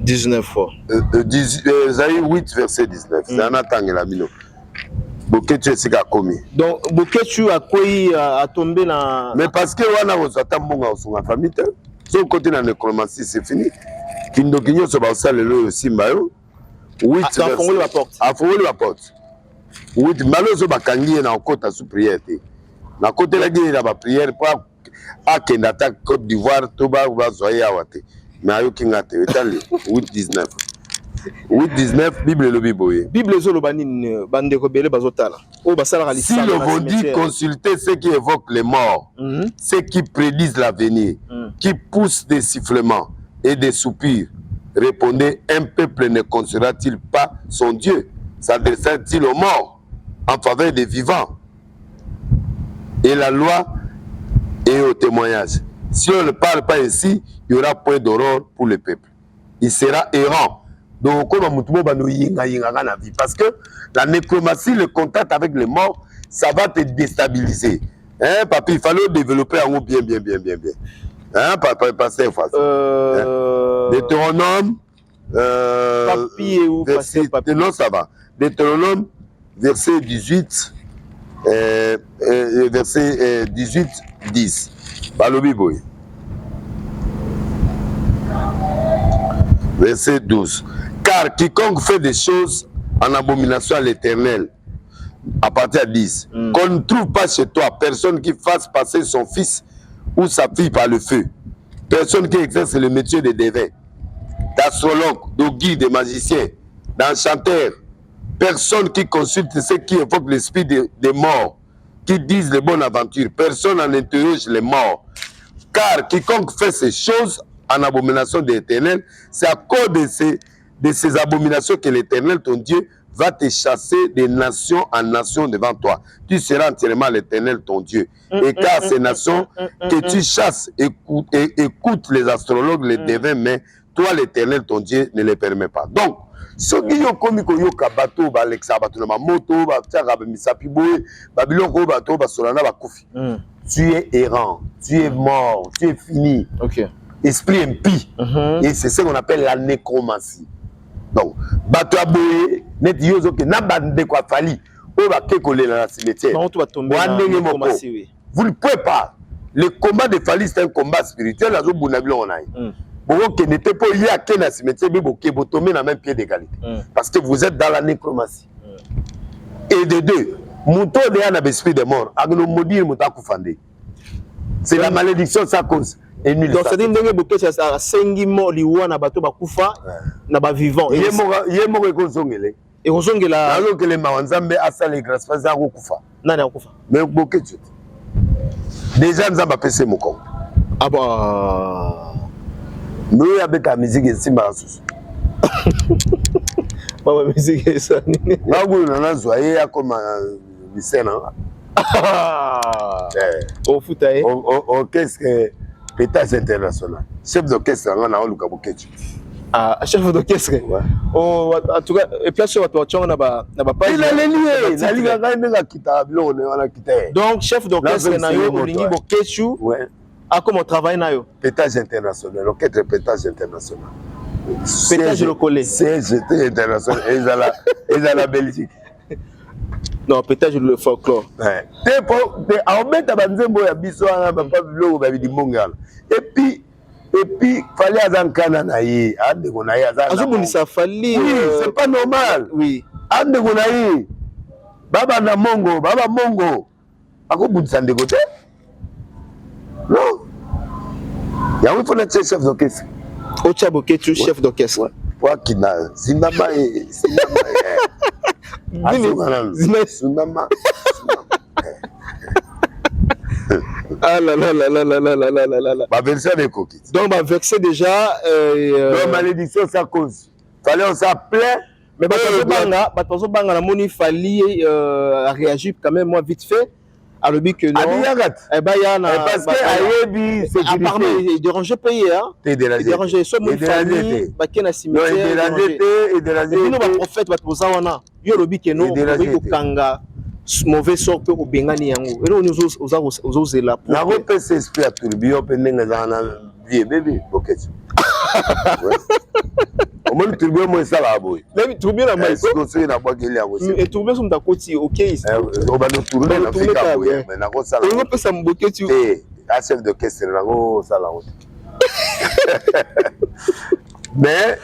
19 fois. 10, Esaïe 8 verset 19. C'est natangela bino Boketshu esika akomi. Donc Boketshu akwei, atombe na Mais parce que wana kozwa ata mbongo ya kosunga famille te. So okoti na nécromancie, c'est fini. Kindoki nyonso bakosalela oyo osimba yo. 8. Afongoli baporte. Afongoli baporte 8. Mbala oyo bakangi ye na kokota sous prière te. Nakotelaki ye na baprière mpo akende ata Côte d'Ivoire to bazwa ye awa te, mais ayoki nga te. Etali 8 19, 8 19, Bible elobi boye. Bible ezoloba nini? Bandeko ebele bazotala oyo basalaka. Si l'on vous dit: consultez ceux qui évoquent les morts, ceux qui prédisent l'avenir, qui poussent des sifflements et des soupirs, répondez: un peuple ne conseillera-t-il pas son Dieu? S'adressera-t-il aux morts en faveur des vivants? Et la loi est au témoignage. Si on ne parle pas ainsi, il n'y aura point d'aurore pour le peuple. Il sera errant. Donc, comme la vie. Parce que la nécromancie, le contact avec les morts, ça va te déstabiliser. Hein, papi, il fallait développer en haut bien, bien, bien, bien, bien. Hein, papa, pasteur, face. Hein? Deutéronome. Papi et où? Verset, papi? Non, ça va. Deutéronome, verset 18, verset 18, 10. Balobi boye. Verset 12. Car quiconque fait des choses en abomination à l'Éternel, à partir de 10, qu'on ne trouve pas chez toi personne qui fasse passer son fils ou sa fille par le feu, personne qui exerce le métier de devin, d'astrologue, de guide, de magicien, d'enchanteur, personne qui consulte ceux qui évoquent l'esprit des morts, qui disent les bonnes aventures, personne n'en interroge les morts. Car quiconque fait ces choses en abomination de l'Éternel, c'est à cause de ces abominations que l'Éternel, ton Dieu, va te chasser de nation en nation devant toi. Tu seras entièrement l'Éternel, ton Dieu. Et car ces nations que tu chasses écoute, écoute les astrologues, les devins, mais toi, l'Éternel, ton Dieu, ne les permet pas. Donc, soki yo okomi koyoka bato balekisaka bato na bamoto, batiaka misapi boye, babiloko oyo bato oyo basola na bakufi, tu es errant, tu es mort, tu es fini. Esprit impie. Et c'est ce qu'on appelle la nécromancie. Donc, bato ya boye neti yo ozokende na bandeko ya Fally oyo bake kolela na cimetière wana ndenge moko, vous ne pouvez pas. Le combat de Fally, c'est un combat spirituel. Azobunda biloko na ye. Bokokende te mpo ye ake na cimetière, be boke botombe na même pied d'égalité parce que vous êtes dans la nécromancie. Et de deux, moto oyo deya na baesprit de mort akende maudire moto akufa nde, c'est la malédiction, ça cause. Donc c'est-à-dire ndenge Bokesi asengi mo liwa na bato bakufa na bavivant. Ye moko ekozongele. Ekozongela. Nazokele mawa, Nzambe asala grâce parce akokufa. Nani akokufa? Mais Bokeci te, déjà Nzambe apesi ye mokongo. Ah bah. Mais oyo abetaka musique esimbaka susu. Baba, musique esa nini? Ngakulu nazwa ye akoma mise na nga. Ofuta ye. Orchestre Pétage International, chef d'orchestre yanga na oluka Bokeci. Ah, chef d'orchestre. Ouais. Oh, en tout cas, et place oyo bato batyonga na bapage. Naleli ye, nalinga ngai ndenge akitaka biloko na ye wana, kita ye. Donc chef d'orchestre na yo, olingi Boketshu akoma travail na yo. Pétage International, orchestre Pétage International. Pétage Lokole. CGT International ezala, ezala Belgique. Non, pétage le folklore. Te, po te aobeta banzembo ya biso wana, bapa biloko babidi mbongo wana. Et puis Fally aza nkana na ye, andeko na ye aza. Azobundisa Fally. Oui, c'est pas normal. Andeko na ye babanda mongo, baba mongo akobundisa ndeko te. Non, yango ifo natie chef d'orchestre. Otya Boketshu chef d'orchestre. Po akina sindama ye, sindama ye, azonga nanu sundama. Ah là là là là là là là là là là. Baverset na ekoki. Donc baverset déjà. Donc malédiction, ça cause fallait on s'appelait. Mais bato bazobanga, bato bazobanga. Namoni Fally a réagi quand même, moi, vite fait alobi que non. Abiyaka te. Baya na parce que ayebi. Sécurité edéranger pays, hein. Edéranger so moni Fally bake na cimetière. Edéranger te, edéranger. Bino baprophète, bato boza wana, yo olobi ke non, okoki kokanga mauvais sort mpe obengani yango. Eloko nini ozozela? Nakopesa esprit ya tourbillon mpe ndenge ezala na vie ebebi. Boketi omoni tourbillon mo esalaka boye. Tourbillon na mai. Soki nabwakeli yango. Tourbillon so moto akoti, okei. Obanda tourne na fika boye, mais nakosala. Olingo opesa Boketi. Te, a chef d'orchestre nakosala yango te, mais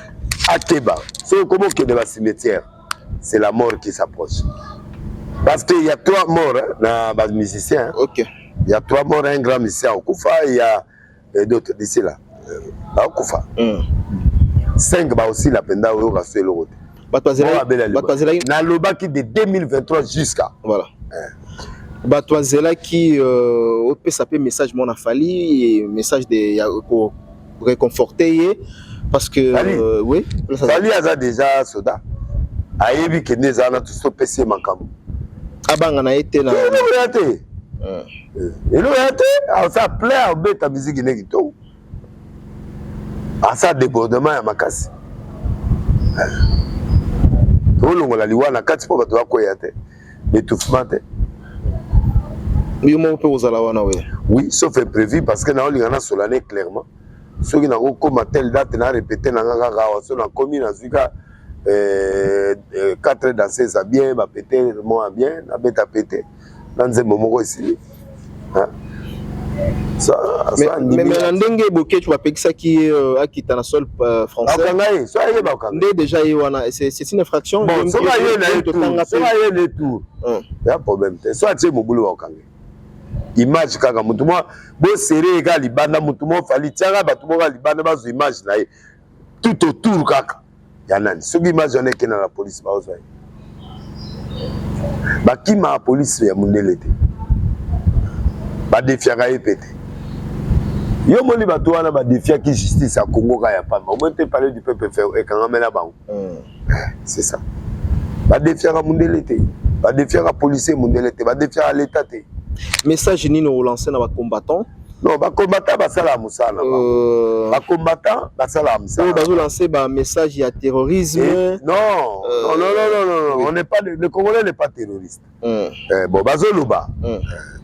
akeba, soki okoma okende bacimetière, c'est la mort qui s'approche, parce que il y a trois morts, hein, na bamusicien. Il y a trois morts: un grand musicien okufa, il y a d'autres d'ici là baokufa. Cinq baosila mpenza, oyoka so eloko te. Bato bazelaki. Nalobaki de 2023 jusqu'à. Voilà, bato bazelaki opesa mpe message mona Fally, message de ya réconforter ye parce que Fally. Oui. Fally aza déjà soda, ayebi kende eza wana, tosi topesi ye makambo. Abanga na ye te na. Eloko ya te, eloko ya te. Aza plein, abeta musique nde kitoko, asa débordement ya makasi. Tolongola liwa na kati mpo bato bakwea te, étouffement te. Yo moko mpe kozala wana we? Oui, sauf imprévu, parce que naolinga nasolane clairement. Soki nakokóma telle date, na répété nanga kaka awa. So nakomi, nazwi ka 4 danseuse ya bien, bapete mo ya bien, nabeta pete na nzembo moko, esili. Mais na ndenge Boketshu bapekisaki ye akita na sol français. Akanga ye, so ayeba okanga. Nde déjà ye wana, c'est une infraction. Bon, soki aye na ye tour, soki aye le tour, ya problème te. So atie mobulu, bakokanga image kaka. Motu moko bosere ye kaka libanda, motu moko Fally tiaka bato moko ya libanda, bazwa image na ye tout autour kaka ya nani. Soki image wana ekenda na polise, bazwa ye, bakimaka polise ya mondele te, badefiaka ye mpe te. Yo moni bato wana badefiaki justice ya Congo kaka ya pamba, omoni te Palais du Peuple ekangamela bango. C'est ça, badefiaka mondele te, badefiaka policier mondele te, badefiaka leta te. Message nini olance na bacombattant? Non, bacombattant basalaka mosala na bango. Bacombattant basalaka mosala. Oyo bazolance bamessage ya terrorisme. Non, non, non, non, non, non, on n'est pas, le Congolais n'est pas terroriste. Bon, bazoloba,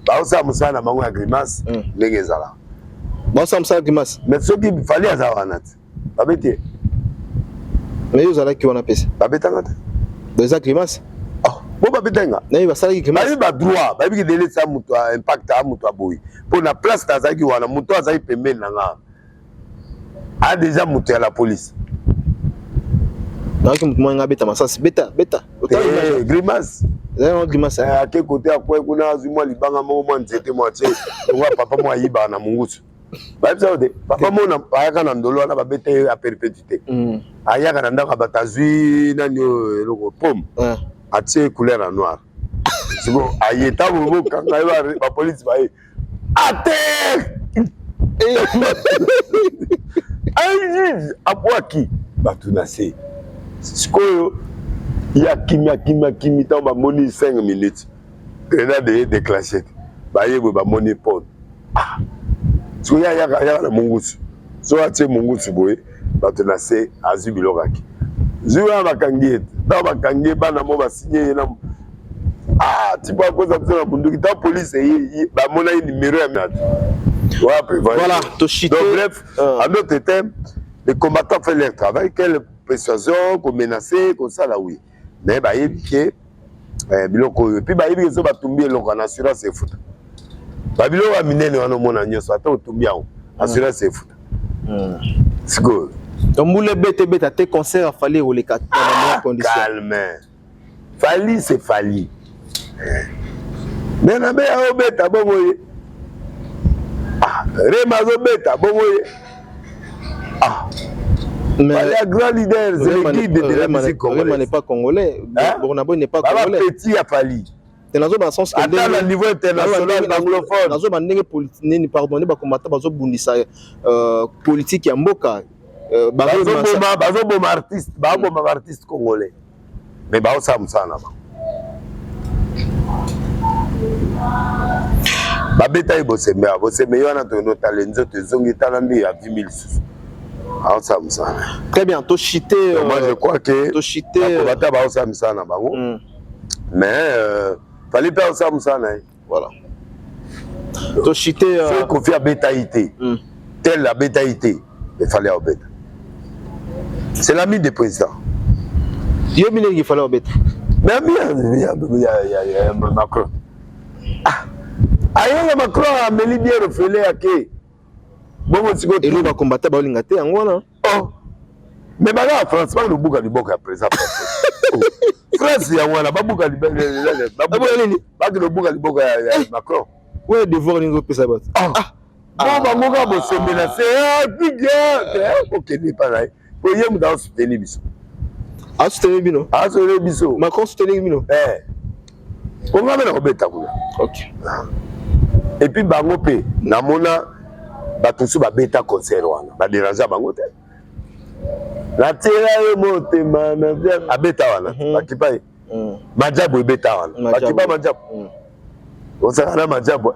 baosala mosala na bango ya grimace ndenge ezala. Basala mosala grimace. Mais soki Fally aza wana te, babeti ye. Mais yo ozalaki wana pesa. Babetanga te. Eza grimace. Oh, bo babeta nga. Nayebi basalaki grimace. Bayebi ba droit, bayebi ke dele sa moto a impact a moto aboyi. Mpo na place nazalaki wana, moto azalaki pembeni na nga. A déjà moto ya la police. Nayoki moto moko nga abeta masasi, beta, beta. Eh, grimace. Ezali grimace. Eh, ake kote akwe kuna azwi mwa libanga moko mwa nzete mwa tie. Ngo papa mwa ayiba na mungusu. Bayebisa yo te, papa mona ayaka na ndolo wana babeta ye a perpétuité. Ayaka na ndako ya bato azwi nani oyo eloko pomme. Atie couleur ya noir. Siko aye ntango bokanga ye bapolisi baye à terre un juge abwaki bato na se sikoyo ya kimi akimi akimi ntango bamoni 5 minutes grenade eye déclenche te baye boye bamoni pone ah sikoyo ye ayaka ayaka na mongusu so atie mongusu boye bato na se azwi biloko ake zwi wana bakangi ye te ntango bakangi ye bana mo basinye ye na ah tipo akoza biso na bunduki ntango polise eye bamona ye numero ya minate voilà toshite donc bref en d'autres termes les combattants fait leur travail quelle persuasion komenace kosala oui mais bayebi ke eh, biloko oyo epuis bayebi ke so batumbi eloko na assurance efuta babiloko ya minene wana omona nyonso ata otumbi yango assurance efuta sikoyo donc mbula ebeta ebeta te concert ya Fally ekoleka na ba meilleures conditions. Calme Fally c'est Fally mais na be aobeta bongo ye ah, Rema azobeta bongo ye ah Mais Fally un grand leader c'est le guide de la musique congolaise. Rema n'est pas congolais. Hein? Burna Boy n'est pas Baba congolais. petit ya Fally. Te nazo ba sens que Ata na niveau international anglophone. Nazo ba ndenge nini pardon nde ba combattant bazo bundisa euh, politique ya mboka euh, bazoboma bazoboma artiste baboma ba artiste congolais mais baosala mosala na bango babeta ye bosembe awa bosembe ye wana tokende otala nzoto ezongi tala nde ya 20 lisusu aosala mosala très bien tochite euh, moi je crois que tochite bakobata baosala mosala na bango mm. mais euh, fali mpe aosala mosala na ye voilà tochite euh... soki kofi abeta ye te mm. tel abeta ye te efali aobeta c'est l'ami du président yo mingi efali aobeta mais ami ya macron ah ayenge macron ameli biere ofele ake bongo sikoyo eloko bakombata baolinga te yango wana oh mais baza ya france bakende obuka liboka ya président français france yango wana babuka nini bakende obuka liboka ya macron oyo devoir nini ozopesa bato ah bo bango kaka bosembe na se kokende epa na ye po ye moto aosuteni biso asuteni bino asuteni biso macron suteni bino konga mpe nakobeta kuna ok et puis bango mpe namona bato mosusu babeta concert wana baderange bango te natiela yo motema abeta wana bakipa ye majabu ebeta wana bakipa majabu osaka na majabu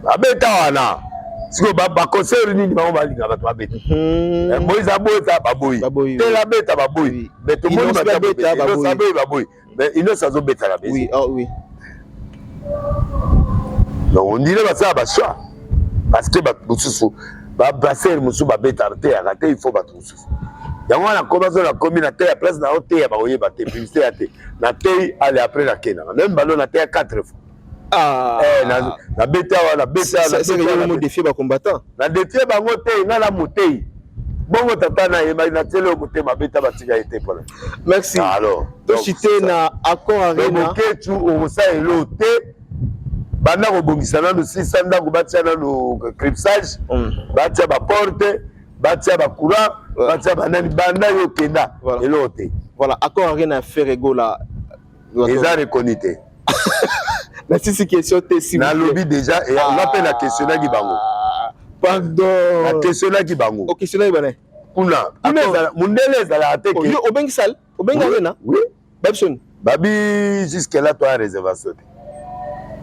abeta wana sikoyo baconcert nini bango balinga bato babeta moïse abota baboyi tela abeta baboyi mais tomoni majabu baboyi mais inosi azobeta na oui, oh, oui. Donc on dirait basala bachoix parce que bato mosusu babrasseur mosusu babetaka te yaka te il faut bato mosusu yango wana koma so nakomi na teya place na oteya bakoyeba te publicité ya te natei ale après nakendaka même balo nateya 4 fois Ah. Eh, nabeti awa nabeti awa défier bacombattant na défier bango te nga na motei bongo tata na yebaki natieli oyo motema abeta batika ye te mpona merci alors tochite na accord arena boketu okosala elo te banda kobongisa nanu sisa ndako batia nanu cripsage batia baporte batia bacourant batia banani banda yo okenda eloko te voilà accord arena Ferre Gola eza reconnu te nasisi question te si nalobi déjà nga mpe na questionnaki bango pardon na questionnaki bango oquestionnaki bana kuna kuna mundele ezalaka te yo obengi sale obengi arena oui babi soni babi jusque là toya réservation te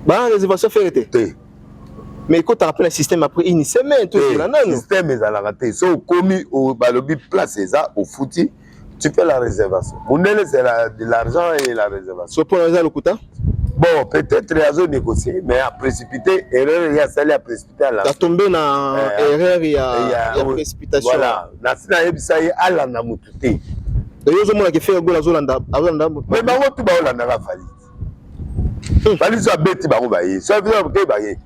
baa réservation Ferre te te mais ekotaka mpe na système après une semaine tozela nano système ezalaka te so okomi balobi place eza ofuti tu fais la réservation mundele c'est de l'argent et la réservation so mpona eza lokuta. Bon, peut-être azo négocier, mais a précipité, erreur ya sali a précipité ala. A tombé na eh, erreur ya ya, ya précipitation. Voilà, na sina yebisa ye alanda mutu te. Donc yo ozomona ke Ferre Gola azolanda azolanda mais bango tout baolandaka Fally. Fally so abeti bango baye, so abeti baye.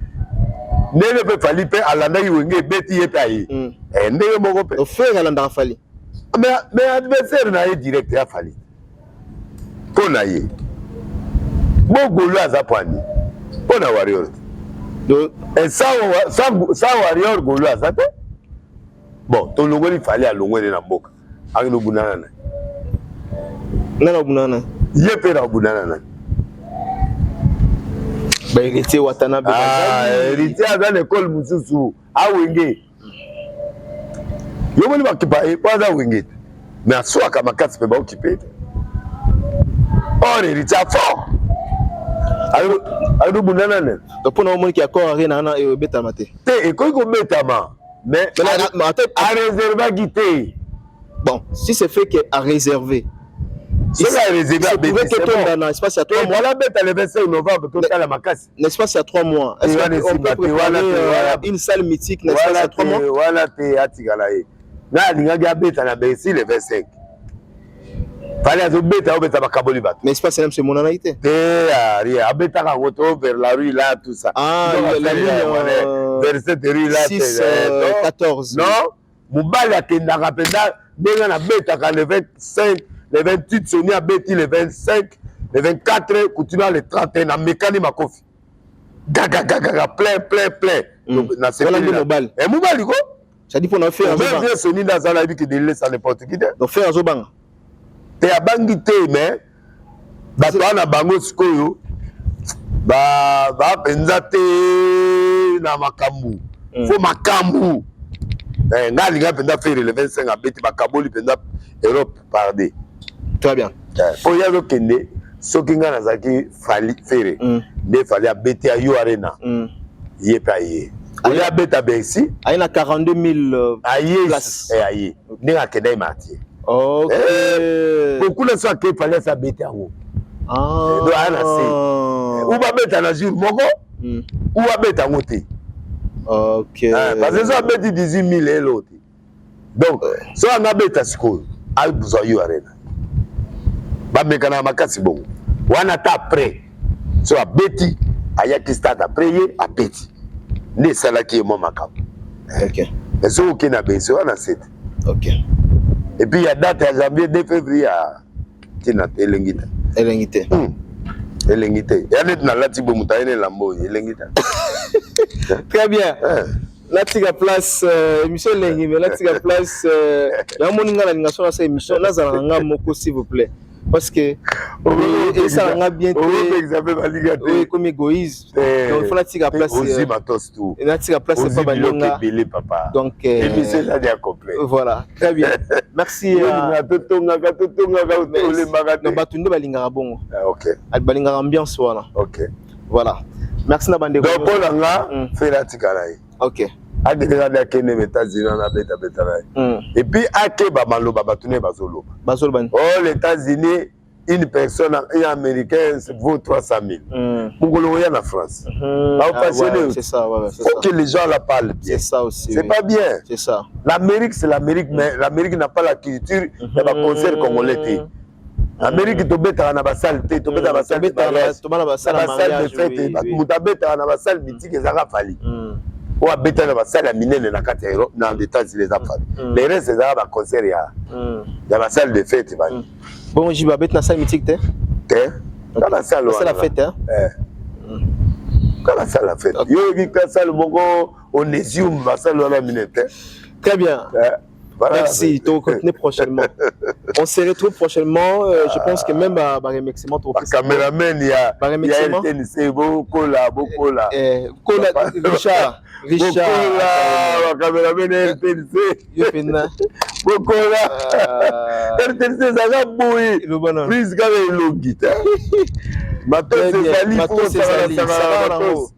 Ndenge mpe Fally mpe alandaki Wenge ebeti ye mpe aye. Eh, ndenge moko mpe. Ferre alandaka Fally. Mais adversaire na ye direct ya Fally. Mpo na ye. Bogolo aza pwani. Mpo na Warrior. Et sans Warrior Golo aza te. Bon, tolongoli Fally alongoli na mboka. Akende obunana na nani obunana ye mpe na obunana na ba Héritier Watanabe. Ah, Héritier aza na ekole mosusu awenge yo moni bakipa ye po aza wenge te mais aswaka makasi mpe baokipe te or Héritier afort ayebi obundana ne donc mpona omoniki accord arena wana ebetama te. Te, ekoki kobetama, mais areservaki te. Bon, si c'est fait que à réserver. Soki areserve abeti na espace ya 3 mois. Voilà, beta le 25 novembre, totala makasi. N'est-ce pas, il y a 3 mois. Est-ce qu'on peut préparer une salle mythique, n'est-ce pas, il y a 3 mois? Wana te, atikala ye nga alingaki abeta na Bercy le 25. Fally azobeta, obeta bakaboli bato. Mais espace na emonanaki te. Te, rien, abetaka yango to vers la rue là, tout ça. Ah, la ligne vers cette rue là. 6 14. Non, mobali akendaka mpenza ndenge nabetaka le 25, le 28, Soni abeti le 25, le 24, kutina le 31, namekani makofi gagagagaga, plein, plein, plein. Nasepeli mobali. Mobali ko. C'est-à-dire mpona Ferre. Même vieux Soni nde aza nayebi ke delesa n'importe qui te. Donc Ferre azobanga. Te, abangi te, mais bato wana bango sikoyo bampenza te na makambo. Fo makambo nga alinga mpenza Ferre le 25 abeti bakaboli mpenza Europe par deux. Très bien. Po ye azokende, soki nga nazalaki Fally, Ferre nde Fally abeti ya yo Arena, ye mpe aye oye abeta Bercy. Aye na 42 000 aye places. Aye ndenge akendaki Martyr. Okuna so ake Fally asi abeti yango. Donc aya na se ou babeta na jour moko ou abeta yango te. Parce que so abeti 18 000 elo te. Donc so anga abeta sikoyo, azwa yo Arena, bamekana makasi bongo wana. Ata après so abeti, ayaki stade après ye abeti nde esalaki ye mwa makambo. Mais soki okende na Bercy wana se te. Et puis ya date ya janvier, 2 février, ya ntina te, elengi te. Elengi te. Elengi te, ya neti nalati boye, moto ayene elamba oyo, elengi te. Très bien. Natika place, émission elengi, mais natika place namoni nga nalinga so nasala émission, nazalaka nga moko, s'il vous plaît, parce que esalaka nga bien te, ekomi égoïsme. Donc il faut natika place. Ozwi matos tout. Natika place epa baninga. Ebele, papa. Donc émission ezali ya complet. Voilà, très bien, merci. Totongaka, totongaka, olembaka te. Bato nde balingaka bongo. Ok. Balingaka ambiance wana. Ok. Voilà, merci na bandeko. Donc mpo na nga, Ferre atikala ye. Akende kaka, akende na États-Unis wana, abetabeta na ye. Et puis akeba maloba bato nde bazoloba. Bazoloba. Oh, les États-Unis, une personne, un Américain vaut 300 000. Mokolo oya na France, baopassionné. Ah, c'est ça, ouais, faut ça que les gens la parlent bien. C'est ça aussi. C'est pas bien. C'est ça. L'Amérique, c'est l'Amérique, mais l'Amérique n'a pas la culture ya baconcert congolais te. Amérique, tobetaka na basalle te, tobetaka basalle de mariage, basalle de fête. Moto abetaka na basalle mythique ezalaka Fally. Oyo abetaka na basalle ya minene na kati ya Europe, na États-Unis, eza Fally. Le reste ezalaka baconcert ya basalle de fête bani. Bon, JB abeti na salle mythique te? Te, kaka salle. Wana la fête, hein? Kaka salle ya fête. Yo oyebi ka salle moko Onesium, basalle wana minene te. Très bien. Voilà. Merci. Donc, on continue prochainement. On se retrouve prochainement. Je pense que même bah, bah, remerciement. Caméraman, il y a, bah, il y a RTNC, Bokola, Bokola. Eh, Kola, Richard. Richard. Bokola, caméraman RTNC. Bokola. RTNC, ça va bouiller. Prise kaka elongi te. Matos ezali, matos ezali. Matos.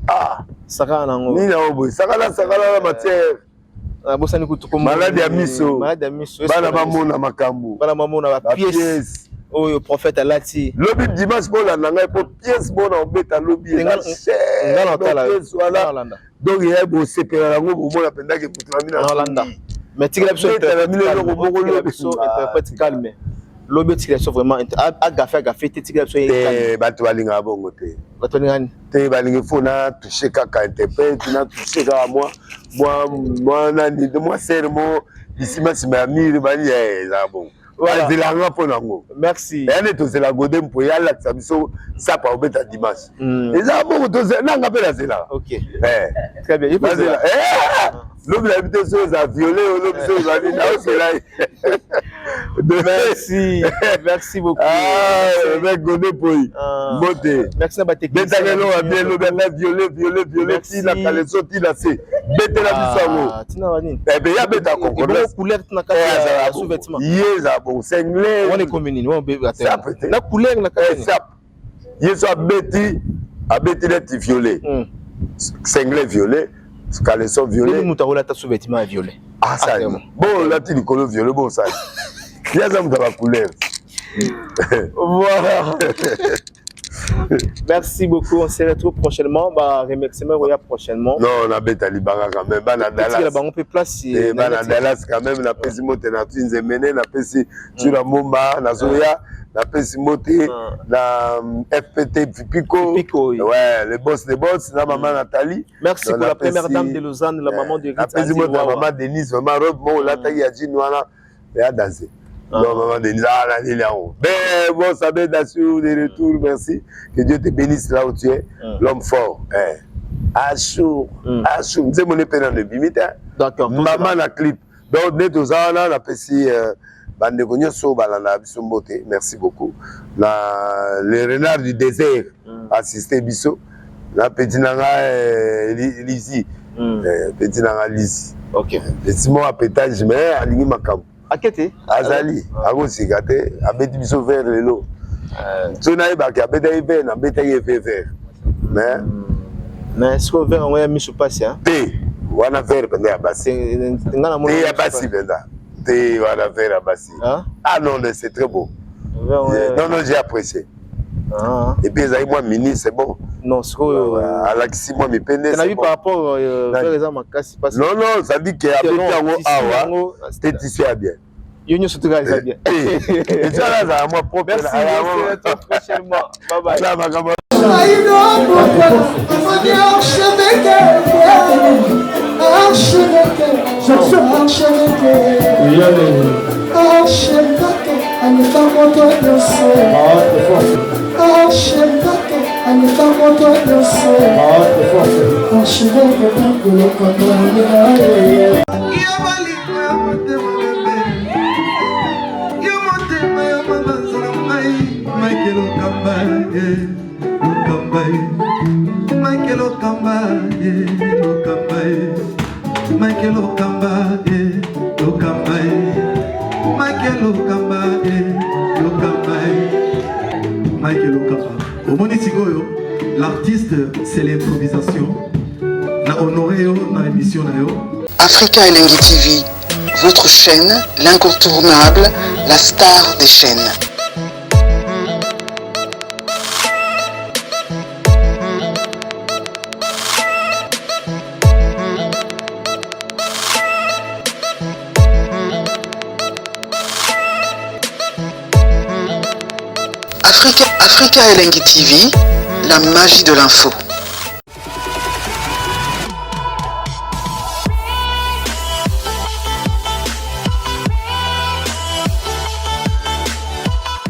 Ah. Sakana nango. Nini yango boye? Sakana, sakana na matière. Nabosani kutu. Maladi ya miso. Maladi ya miso. Bana bamona makambo. Bana bamona bapièce. Oyo prophète alati. Lobi dimanche bolanda ngai mpo pièce mona obeta lobi eza cher. Pièce wana donc ya bosepela yango bomona mpenza ke moto na bino alanda. Mais tikela biso biso interprète calme. Lobi otikela biso vraiment agafe agafe te tikela biso ye. Bato balingaka bongo te. Bato balingaka te balingi fo na touche kaka interprète na touche kaka mwa mwa mwa nani mwa sere mo bisima nsima ya mire bani ezala bongo. Bazela nga mpo nango. Merci. Ya nde tozela Gode mpo ye alakisa biso sapa obeta dimanche. Eza bongo tozela nanga mpe nazelaka. Ok. Eh. Très bien. Nazela. Eh! Lobi nayebi te soki oza viole olobi soki ozali naozela ye. Merci. Merci beaucoup. Ah, avec Gode Poi. Ah. Mbote. Merci na ba technicien. Betaka eloko ya bien lobi ata viole viole viole ti na caleçon ti na se. Betela biso yango. Ah, tina ba nini? Eh ben ya beta concordance. Couleur tina kati ya sous-vêtement. Ye eza bon singlet. Wana ekomi nini? Wana bebe ata. Na couleur na kati. Sap. Ye so abeti abeti neti violet. Singlet violet, caleçon violet. Nini moto akolata sous-vêtement ya violet? Ah ça. Bon olati likolo violet bon ça. Ye aza moto ya ba couleur. Voilà. Merci beaucoup. On se retrouve prochainement. Bah, remerciement Roya prochainement. Non, on a bête libanga quand même. Bana Dallas. La bango peut place. Eh, bana Dallas quand même. Na pesi mote na Tinzemene, na pesi sur la Momba, na Zoya, na pesi mote na FPT Pico. Pico, oui. Ouais, le boss des boss, na maman Nathalie. Merci pour la première dame de Lausanne, la maman de Na pesi mote na maman Denise, maman robe mo la taille ya jean wana ya danser. Non, maman Denise, ah, la ligne en haut. Mais bon, ça m'aide à suivre des retours, merci. Que Dieu te bénisse là où tu es, l'homme fort. Eh. Achour, Achour. Nous avons peine de bimita. D'accord. Maman la clip. Donc, net aux ana, la pesi, bandeko nyonso balanda biso mbote, merci beaucoup. La, le renard du désert, assisté biso. La petit nanga, Lizzie. Petit nanga Lizzie. Ok. Petit mot appétage, mais alingi makambo. Akete azali akosika te abeti biso vert lelo so nayebaki abetaki vert nabetaki ye pe vert mais mais sikoyo vert yango ya miso pasi te wana vert mpenza ya basi te ya basi mpenza te wana vert ya basi ah non c'est très beau non non j'ai apprécié. Et puis ezali mwa mini c'est bon. Non sikoyo alakisi mwa mipende. C'est par rapport vert eza makasi parce non non ça dit que abeti yango awa te tissu ya bien. Yo nyonso toka eza bien. Eza azala mwa propre. Merci prochainement. Bye bye. La makambo. Omoni sikoyo l'artiste c'est l'improvisation na honoré yo na émission na yo. Africa Elengi TV, votre chaîne, l'incontournable, la star des chaînes. Africa Elengi TV, la magie de l'info.